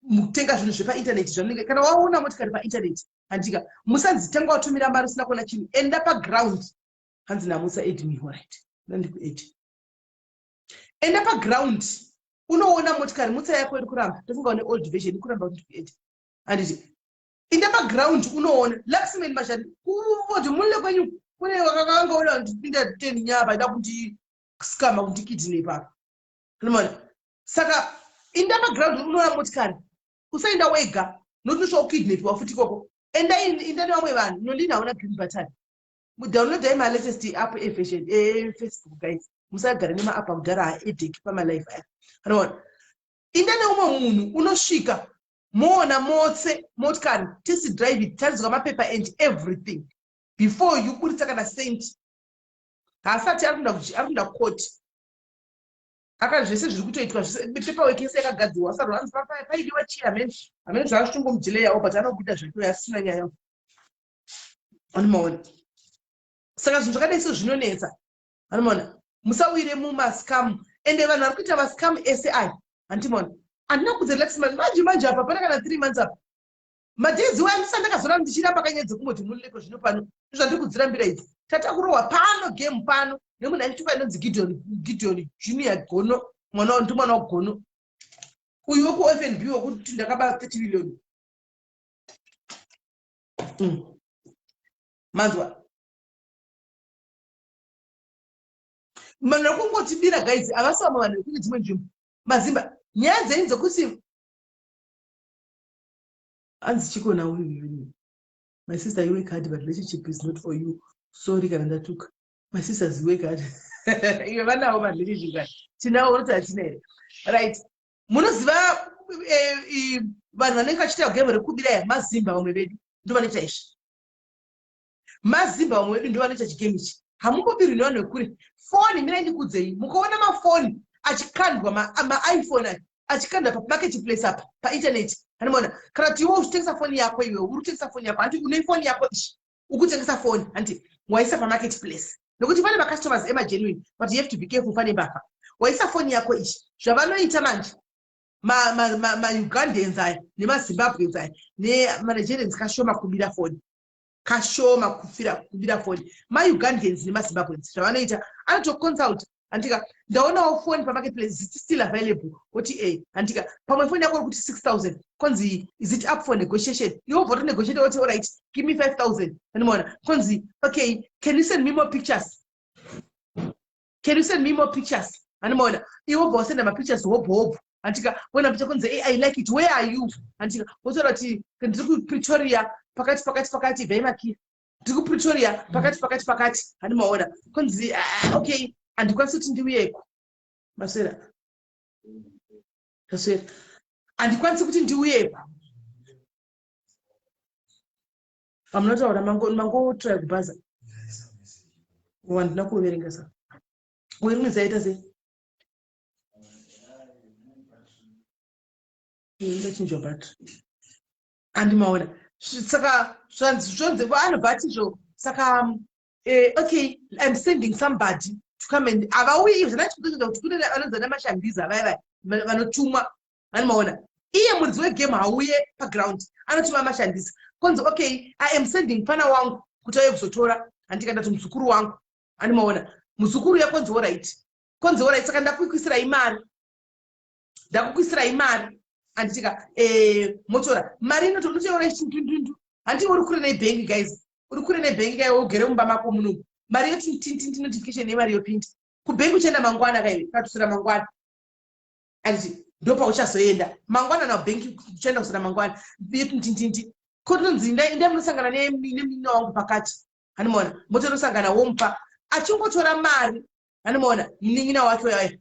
mukutenga zvinhu zvepaintaneti zvamunenge kana waona motikari paintaneti handika musanzi tanga watumira mari usina kuona chinhu enda paground hanzi namusa ed me horit ndandikued enda paground unoona motikari mutsa yako iri kuramba ndofunga une old version iri kuramba kuti ndikued handiti inda paground unoona luxman mashandi kuvoti munle kwenyu kune wakakanga oda kundipinda ten nyaya paida kundiskama kundikidnepa apa unoona saka inda paground unoona motikari usaenda wega nokuti unosvika kukidnepiwa futi ikoko enda inda nevamwe vanhu nolini hauna green button mudownloadai malatest app eversion efacebook guys musagare nemaapp akudhara aedek pamalife aya anoona inda neumwe munhu unosvika moona motse motikari test drive it taridzwa mapepa and everything before you buritsa kana cent haasati ari kuenda court aka zvese zviri kutoitwa paperwork yese yakagadzirwa asati hanzi paidiwa chii hamene hamene zvazvitongomudileyawo but anobuda zvake asina nyaya anomaona saka zvinhu zvakadai so zvinonetsa anomaona musawire mumascam ende vanhu vari kuita mascam ese aya handimaona handina kudza relax manje manje apa pana kana three months apa madhezi waya ndisati ndakazoramba ndichiramba kanyaya dzekungoti muleko zvino pano ndozvandiri kudzirambira idzi tatakurohwa pano game pano nemunhu aituka inonzi gideon gideon junior gono mwana ndimwana wagono uyu wekufnb wekuti ndakaba 30 million mm. manzwa vanhu vari kungotibira guys havasi vamwe vanhu vekune dzimwe nzvimbo mazimba nyaya dzenyu dzekuti hanzi chikona uyu my sister you work hard but relationship is not for you sorry kana ndatuka my sisters you work hard iwe vanawo marelationship aya tinawo unoti hatina here right munoziva eh, vanhu vanenge vachiita game rekubira ya mazimba vamwe vedu ndo vanoita izvi mazimba vamwe vedu ndo vanoita chigame ichi hamumbobirwi nevanhu vekure foni mirai ndikudzei mukaona mafoni achikandwa maiphone aya achikandwa pamarket place apa painternet anomaona kana kuti iwe uchitengesa foni yako iwe uri kutengesa foni yako hanti une foni yako ichi ukutengesa foni hanti waisa pamarket place nokuti pane macustomers emagenuine but you have to be careful pane mbavha waisa foni yako ichi zvavanoita manje maugandans aya nemazimbabweans aya nemanigerians kashoma kubira foni kashoma kufira kubira foni maugandans nemazimbabweans zvavanoita anotoconsult handika ndaonawo foni pamarket place is still available oti a eh, handika pamwe foni yako uri kuti 6000 konzi is it up for negotiation iwe ubva utonegotiate oti alright give me 5000 andimaona konzi okay can you send me more pictures can you send me more pictures andimaona iwe ubva wasenda mapictures hobho hobho handika wona picha kunzi hey, i like it where are you handika wotaura kuti ndiri kupretoria pakati pakati pakati ibvai makiya ndiri kupretoria pakati pakati pakati handimaona kunzi ah, okay handikwanisi kuti ndiuyeko maswera taswera handikwanisi kuti ndiuyeko amunotaura mangotraya kubhaza wandina kuverenga sa uye rimwe zaita sei ndachinjwa battery andimaona saka zvanzi zvonzi vanobva atizvo saka um, eh, okay im sending somebody to come and havauyi izvo zvandachikutoita kuti kune vanonzi vana mashandiza vaya vaya vanotumwa vanomaona iye muridzi wegame hauye paground anotuma mashandisa Konzi okay, I am sending mfana wangu kuti auye kuzotora. Handika ndati muzukuru wangu, andimaona muzukuru yakonzi alright, konzi alright, saka ndakukwisirai mari, ndakukwisirai mari, anditika motora mari inotoona ichindundundu. Handi uri kure nebhengi, guys, uri kure nebhengi kai, ugere mumba mako munomu, mari yotintintinti, notification yemari yopinda kubhengi. Uchienda mangwana kai, katusira mangwana, anditi ndopauchazoenda mangwana na bhengi, uchaenda kusira mangwana, yotintintinti, kotonzi inda munosangana nemunina wangu pakati, handimaona, motonosangana, womupa, achingotora mari, handimaona, munin'ina wake uyayo,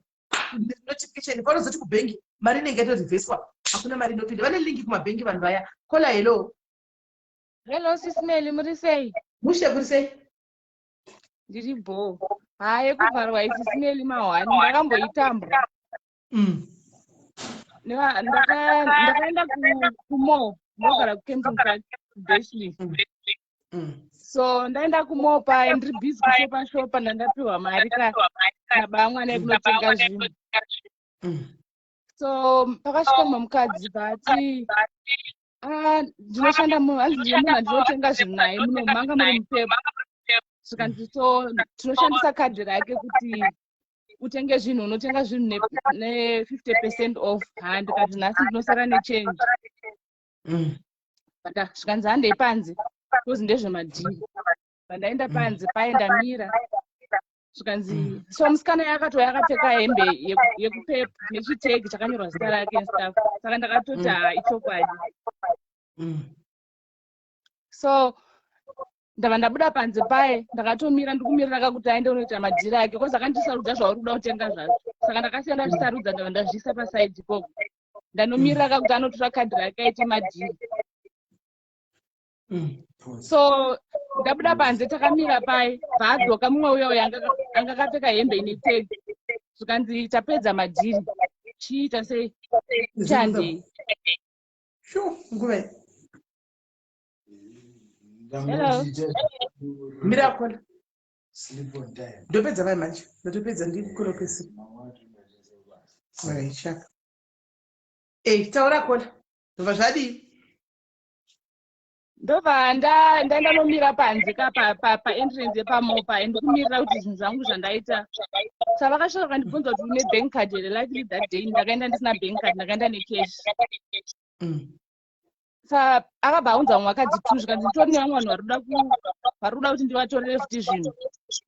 notification panozoti kubhengi mari inenge yatorivheswa, hakuna mari inopinda. Vane link kumabhengi vanhu vaya. Caller, hello. Hello, Sis Melly, muri sei? Mushe, kuri sei? Ndiri bho. Ha, yekuvharwa iyi, Sis Melly, mahwani ndakamboitambwa. Ndakaenda kumall, ndogara kuKempton Park, Bashley. So ndaenda kumall paye, ndiri busy kushopa shopa, ndandapiwa mari ka nabamwana yekunotenga zvinhu. So pakasvika mumwe mukadzi, bvati, "Ah, ndinoshanda hanzi ndine munhu andinotenga zvinhu naye muno manga muri muPep." Zvikanzi, so tinoshandisa kadhi rake kuti utenge zvinhu, unotenga zvinhu ne50% off. Ha, ndikati nhasi ndinosara nechange. But zvikanzi handei panze, kozi ndezvemadhiri. Pandaenda panze paye, ndamira, zvikanzi, so musikana yakatouya akapfeka hembe yekuPep nechitegi chakanyorwa zita rake and stuff, saka ndakatoti, ha, ichokwadi. So ndabva ndabuda panze paye, ndakatomira, ndikumirira kakuti aende unoita madhiri ake, kozi akandisarudza zvauri kuda kutenga zvacho. Saka ndakasiya ndazvisarudza, ndabva ndazviisa pasaidi ikoko, ndanomirira kakuti anotora kadhi rake aite madhiri. So ndabuda panze, takamira paye, bvaadzoka mumwe uya uyo anga akapfeka hembe ine tag. Zvikanzi, tapedza madhiri, chiita sei, chandei. Sure, nguva. Hello. Miracle. Ndopedza vai manje, ndatopedza, ndikolopesi chaka. Taura caller, ndobva zvadii? Ndobva ndaenda nomira panze ka paentrance yepamall paye, ndikumirira kuti zvinhu zvangu zvandaita. Saka vakasvika vakandibvunza kuti une bank card here. Luckily that day ndakaenda ndisina bank card, ndakaenda necash. Saka akabva aunza vamwe vakadzi two, zvikanzi nditori nevamwe vanhu vari kuda kuti ndivatorere futi zvinhu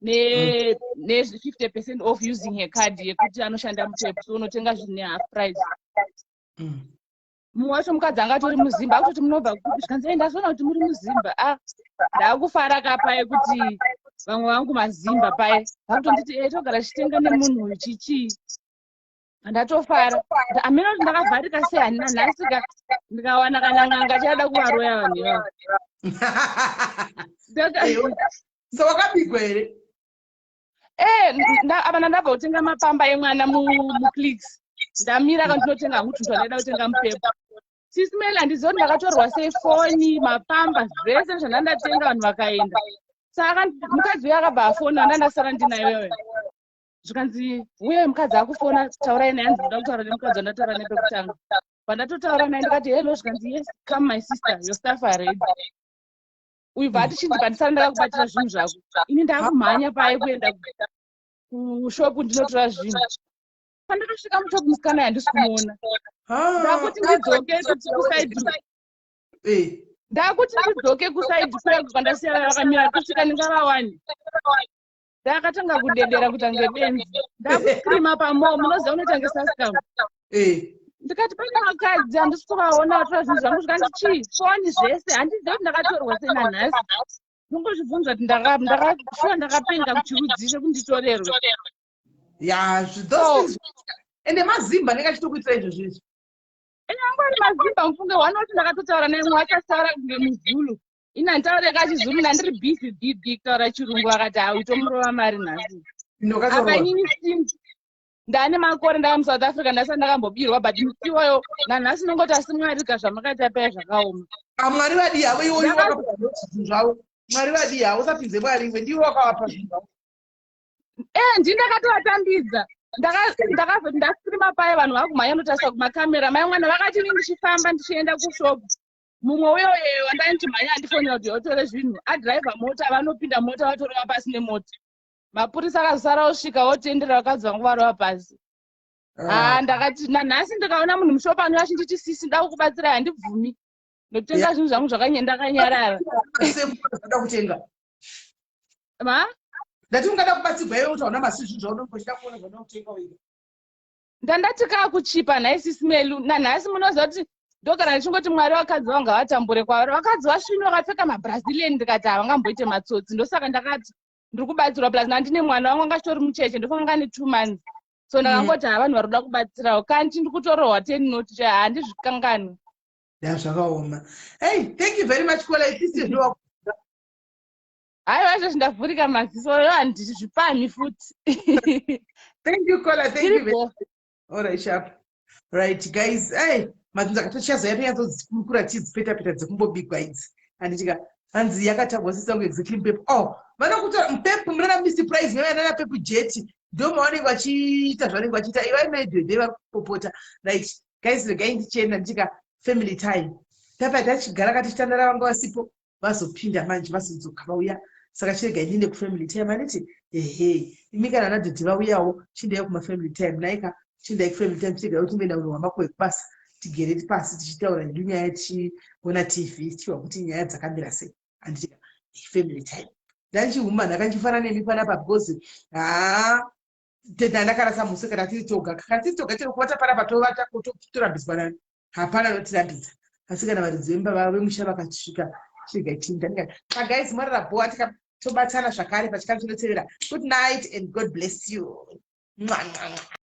ne50% off using her card yekuti anoshanda muPep, so unotenga zvinhu nehalf price. Mumwe wacho mukadzi anga atori muZimba, akutoti munobva kupi? Zvikanzi, ei, ndazoona kuti muri muZimba. A, ndaakufara kapaye kuti vamwe vangu maZimba paye, vakutonditi, e, togara tichitenga nemunhu uyu, chichii. Ndatofara, hameno kuti ndakavharika sei, handina nhasi ka ndikawana kana n'anga chada kuvaroya vanhu ivavo. So wakabigwa here? Apa ndandabva kutenga mapamba emwana muClicks, ndamira ka ndinotenga hangu tunhu twandaida kutenga muPep. Sis Melly, handizivi kuti ndakatorwa sei foni, mapamba, zvese zvandandatenga, vanhu vakaenda. Saka mukadzi uyo akabva afona, ndandasara ndinayo iyoyo. Zvikanzi, uye mukadzi akufona, taurai naye. Hanzi ndoda kutaura nemukadzi wandataura naye pekutanga. Pandatotaura naye, ndikati, hello. Zvikanzi, yes, come my sister, your stuff are ready. Uyu bva ati, chinzi pandisara ndakakubatira zvinhu zvako. Ini ndakumhanya paye kuenda kushopu ndinotora zvinhu. Pandakasvika mushopu, musikana handisi kumuona. Ndakuti ndidzoke kusaidi, ndakuti ndidzoke kusaidi kuya kwandasiya vakamira, kusvika ndingavawani. Ndakatanga kudedera kuita ngebenzi, ndakuscreama pamall, munoziva unoita ngeSascam. Ndikati, pane vakadzi handisi kuvaona, vatora zvinhu zvangu. Zvikanzi, chii? Foni, zvese. Handizivi kuti ndakatorwa sei nanhasi, ndongozvibvunza kuti shuwa ndakapenga kuchirudzii chekunditorerwe. Ya, those things, ende maZimba anenge achitokuitira izvozvo izvi. Ende ari maZimba, mufunge wanoti ndakatotaura naye, mumwe achataura kunge muZulu, ini handitaure kachiZulu, ndandiri busy bb kutaura chirungu. Akati, hauitomurova mari nhasi. Apa inini since ndaane makore ndava muSouth Africa, ndasati ndakambobirwa, but musi iwoyo nanhasi nongoti, asi Mwari ka, zvamakaita paya zvakaoma. Mwari vadii havo iwo, iwo wakapa zvinhu zvavo. Mwari vadii havo, usapinze Mwari iwe, ndiwe wakavapa zvinhu zvavo. Ndini ndakatovatambidza. Ndakazoti ndascreama paya, vanhu vakumhanya notarisa kumakamera. Mai mwana vakati, ini ndichifamba ndichienda kushopu. Mumwe uyo uye wandaiti mhanya andifonera kuti otore zvinhu, adhiraivha mota, vanopinda mota vatorova pasi nemota. Mapurisa akazosara osvika otendera vakadzi vangu varova pasi. Ah, ndakati nanhasi ndikaona munhu mushopu anouya achinditi sisi nda kukubatsirai handibvumi. Ndotenga zvinhu zvangu zvakanye ndakanyarara. Zvada kutenga. Ma? Ndati ungada kubatsirwa iwe kuti hauna masi zvinhu zvaunenge uchida kuona zvaunoda kutenga wega. Ndandati kakuchipa nhai sisi Melu. Nanhasi munoziva kuti ndogara ndichingoti Mwari vakadzi vangu ngavatambure kwavari. Vakadzi vasvinu vakapfeka maBrazilian ndikati havangamboite matsotsi. Ndosaka ndakati ndiri kubatsirwa plus ndandine mwana wangu anga achitori mucheche ndofanira anga ane 2 months. So ndakangoti ha vanhu vari kuda kubatsirawo kanti ndiri kutorohwa 10 nought chai handizvikanganwi. Ya zvakaoma. Hey, thank you very much caller. At least zvinova Haiwa izvozvi ndavhurika maziso yo handizvipamhi futi. Thank you caller. Thank you very Tiripo. much. All right, sharp. Right, guys. Hey, madzinza akatochazoya tonyatsodzikurukura tidzipeta peta dzekumbobikwa idzi. Handitika hanzi yakatagwa sisi wangu exactly mupepu. Oh, vanokutora mupepu munana Mr Price veve nana Pepu Jet. Ndo mavanenge vachiita zvavanenge vachiita. Ivai mai Dwede vari kupopota. Right. Guys, regai ndichienda ndichika family time. Tapa tachigara katichitandara vanga vasipo vazopinda manje vazodzoka vauya saka chiregai ndiende kufamily time handiti ehe imi kana ana dhedhi vauyawo chiendai kumafamily time naika chiendai kufamily time chiregai kuti timboenda kunohwa makoe kubasa tigere pasi tichitaura hedu nyaya tichiona TV tichiwa kuti nyaya dzakamira sei handiti family time ndanchihuma ndakanchifana nemi panapa because haa tenda ndakarasa musi kana tiri toga kana tiri toga chero kuvata panapa tovata torambidzwa nani hapana anotirambidza asi kana varidzi vemba vemusha vakasvika chirega chinda guys morara bhoa tobatana zvakare pachikamu chinotevera. Good night and God bless you. Mwa, mwa, mwa.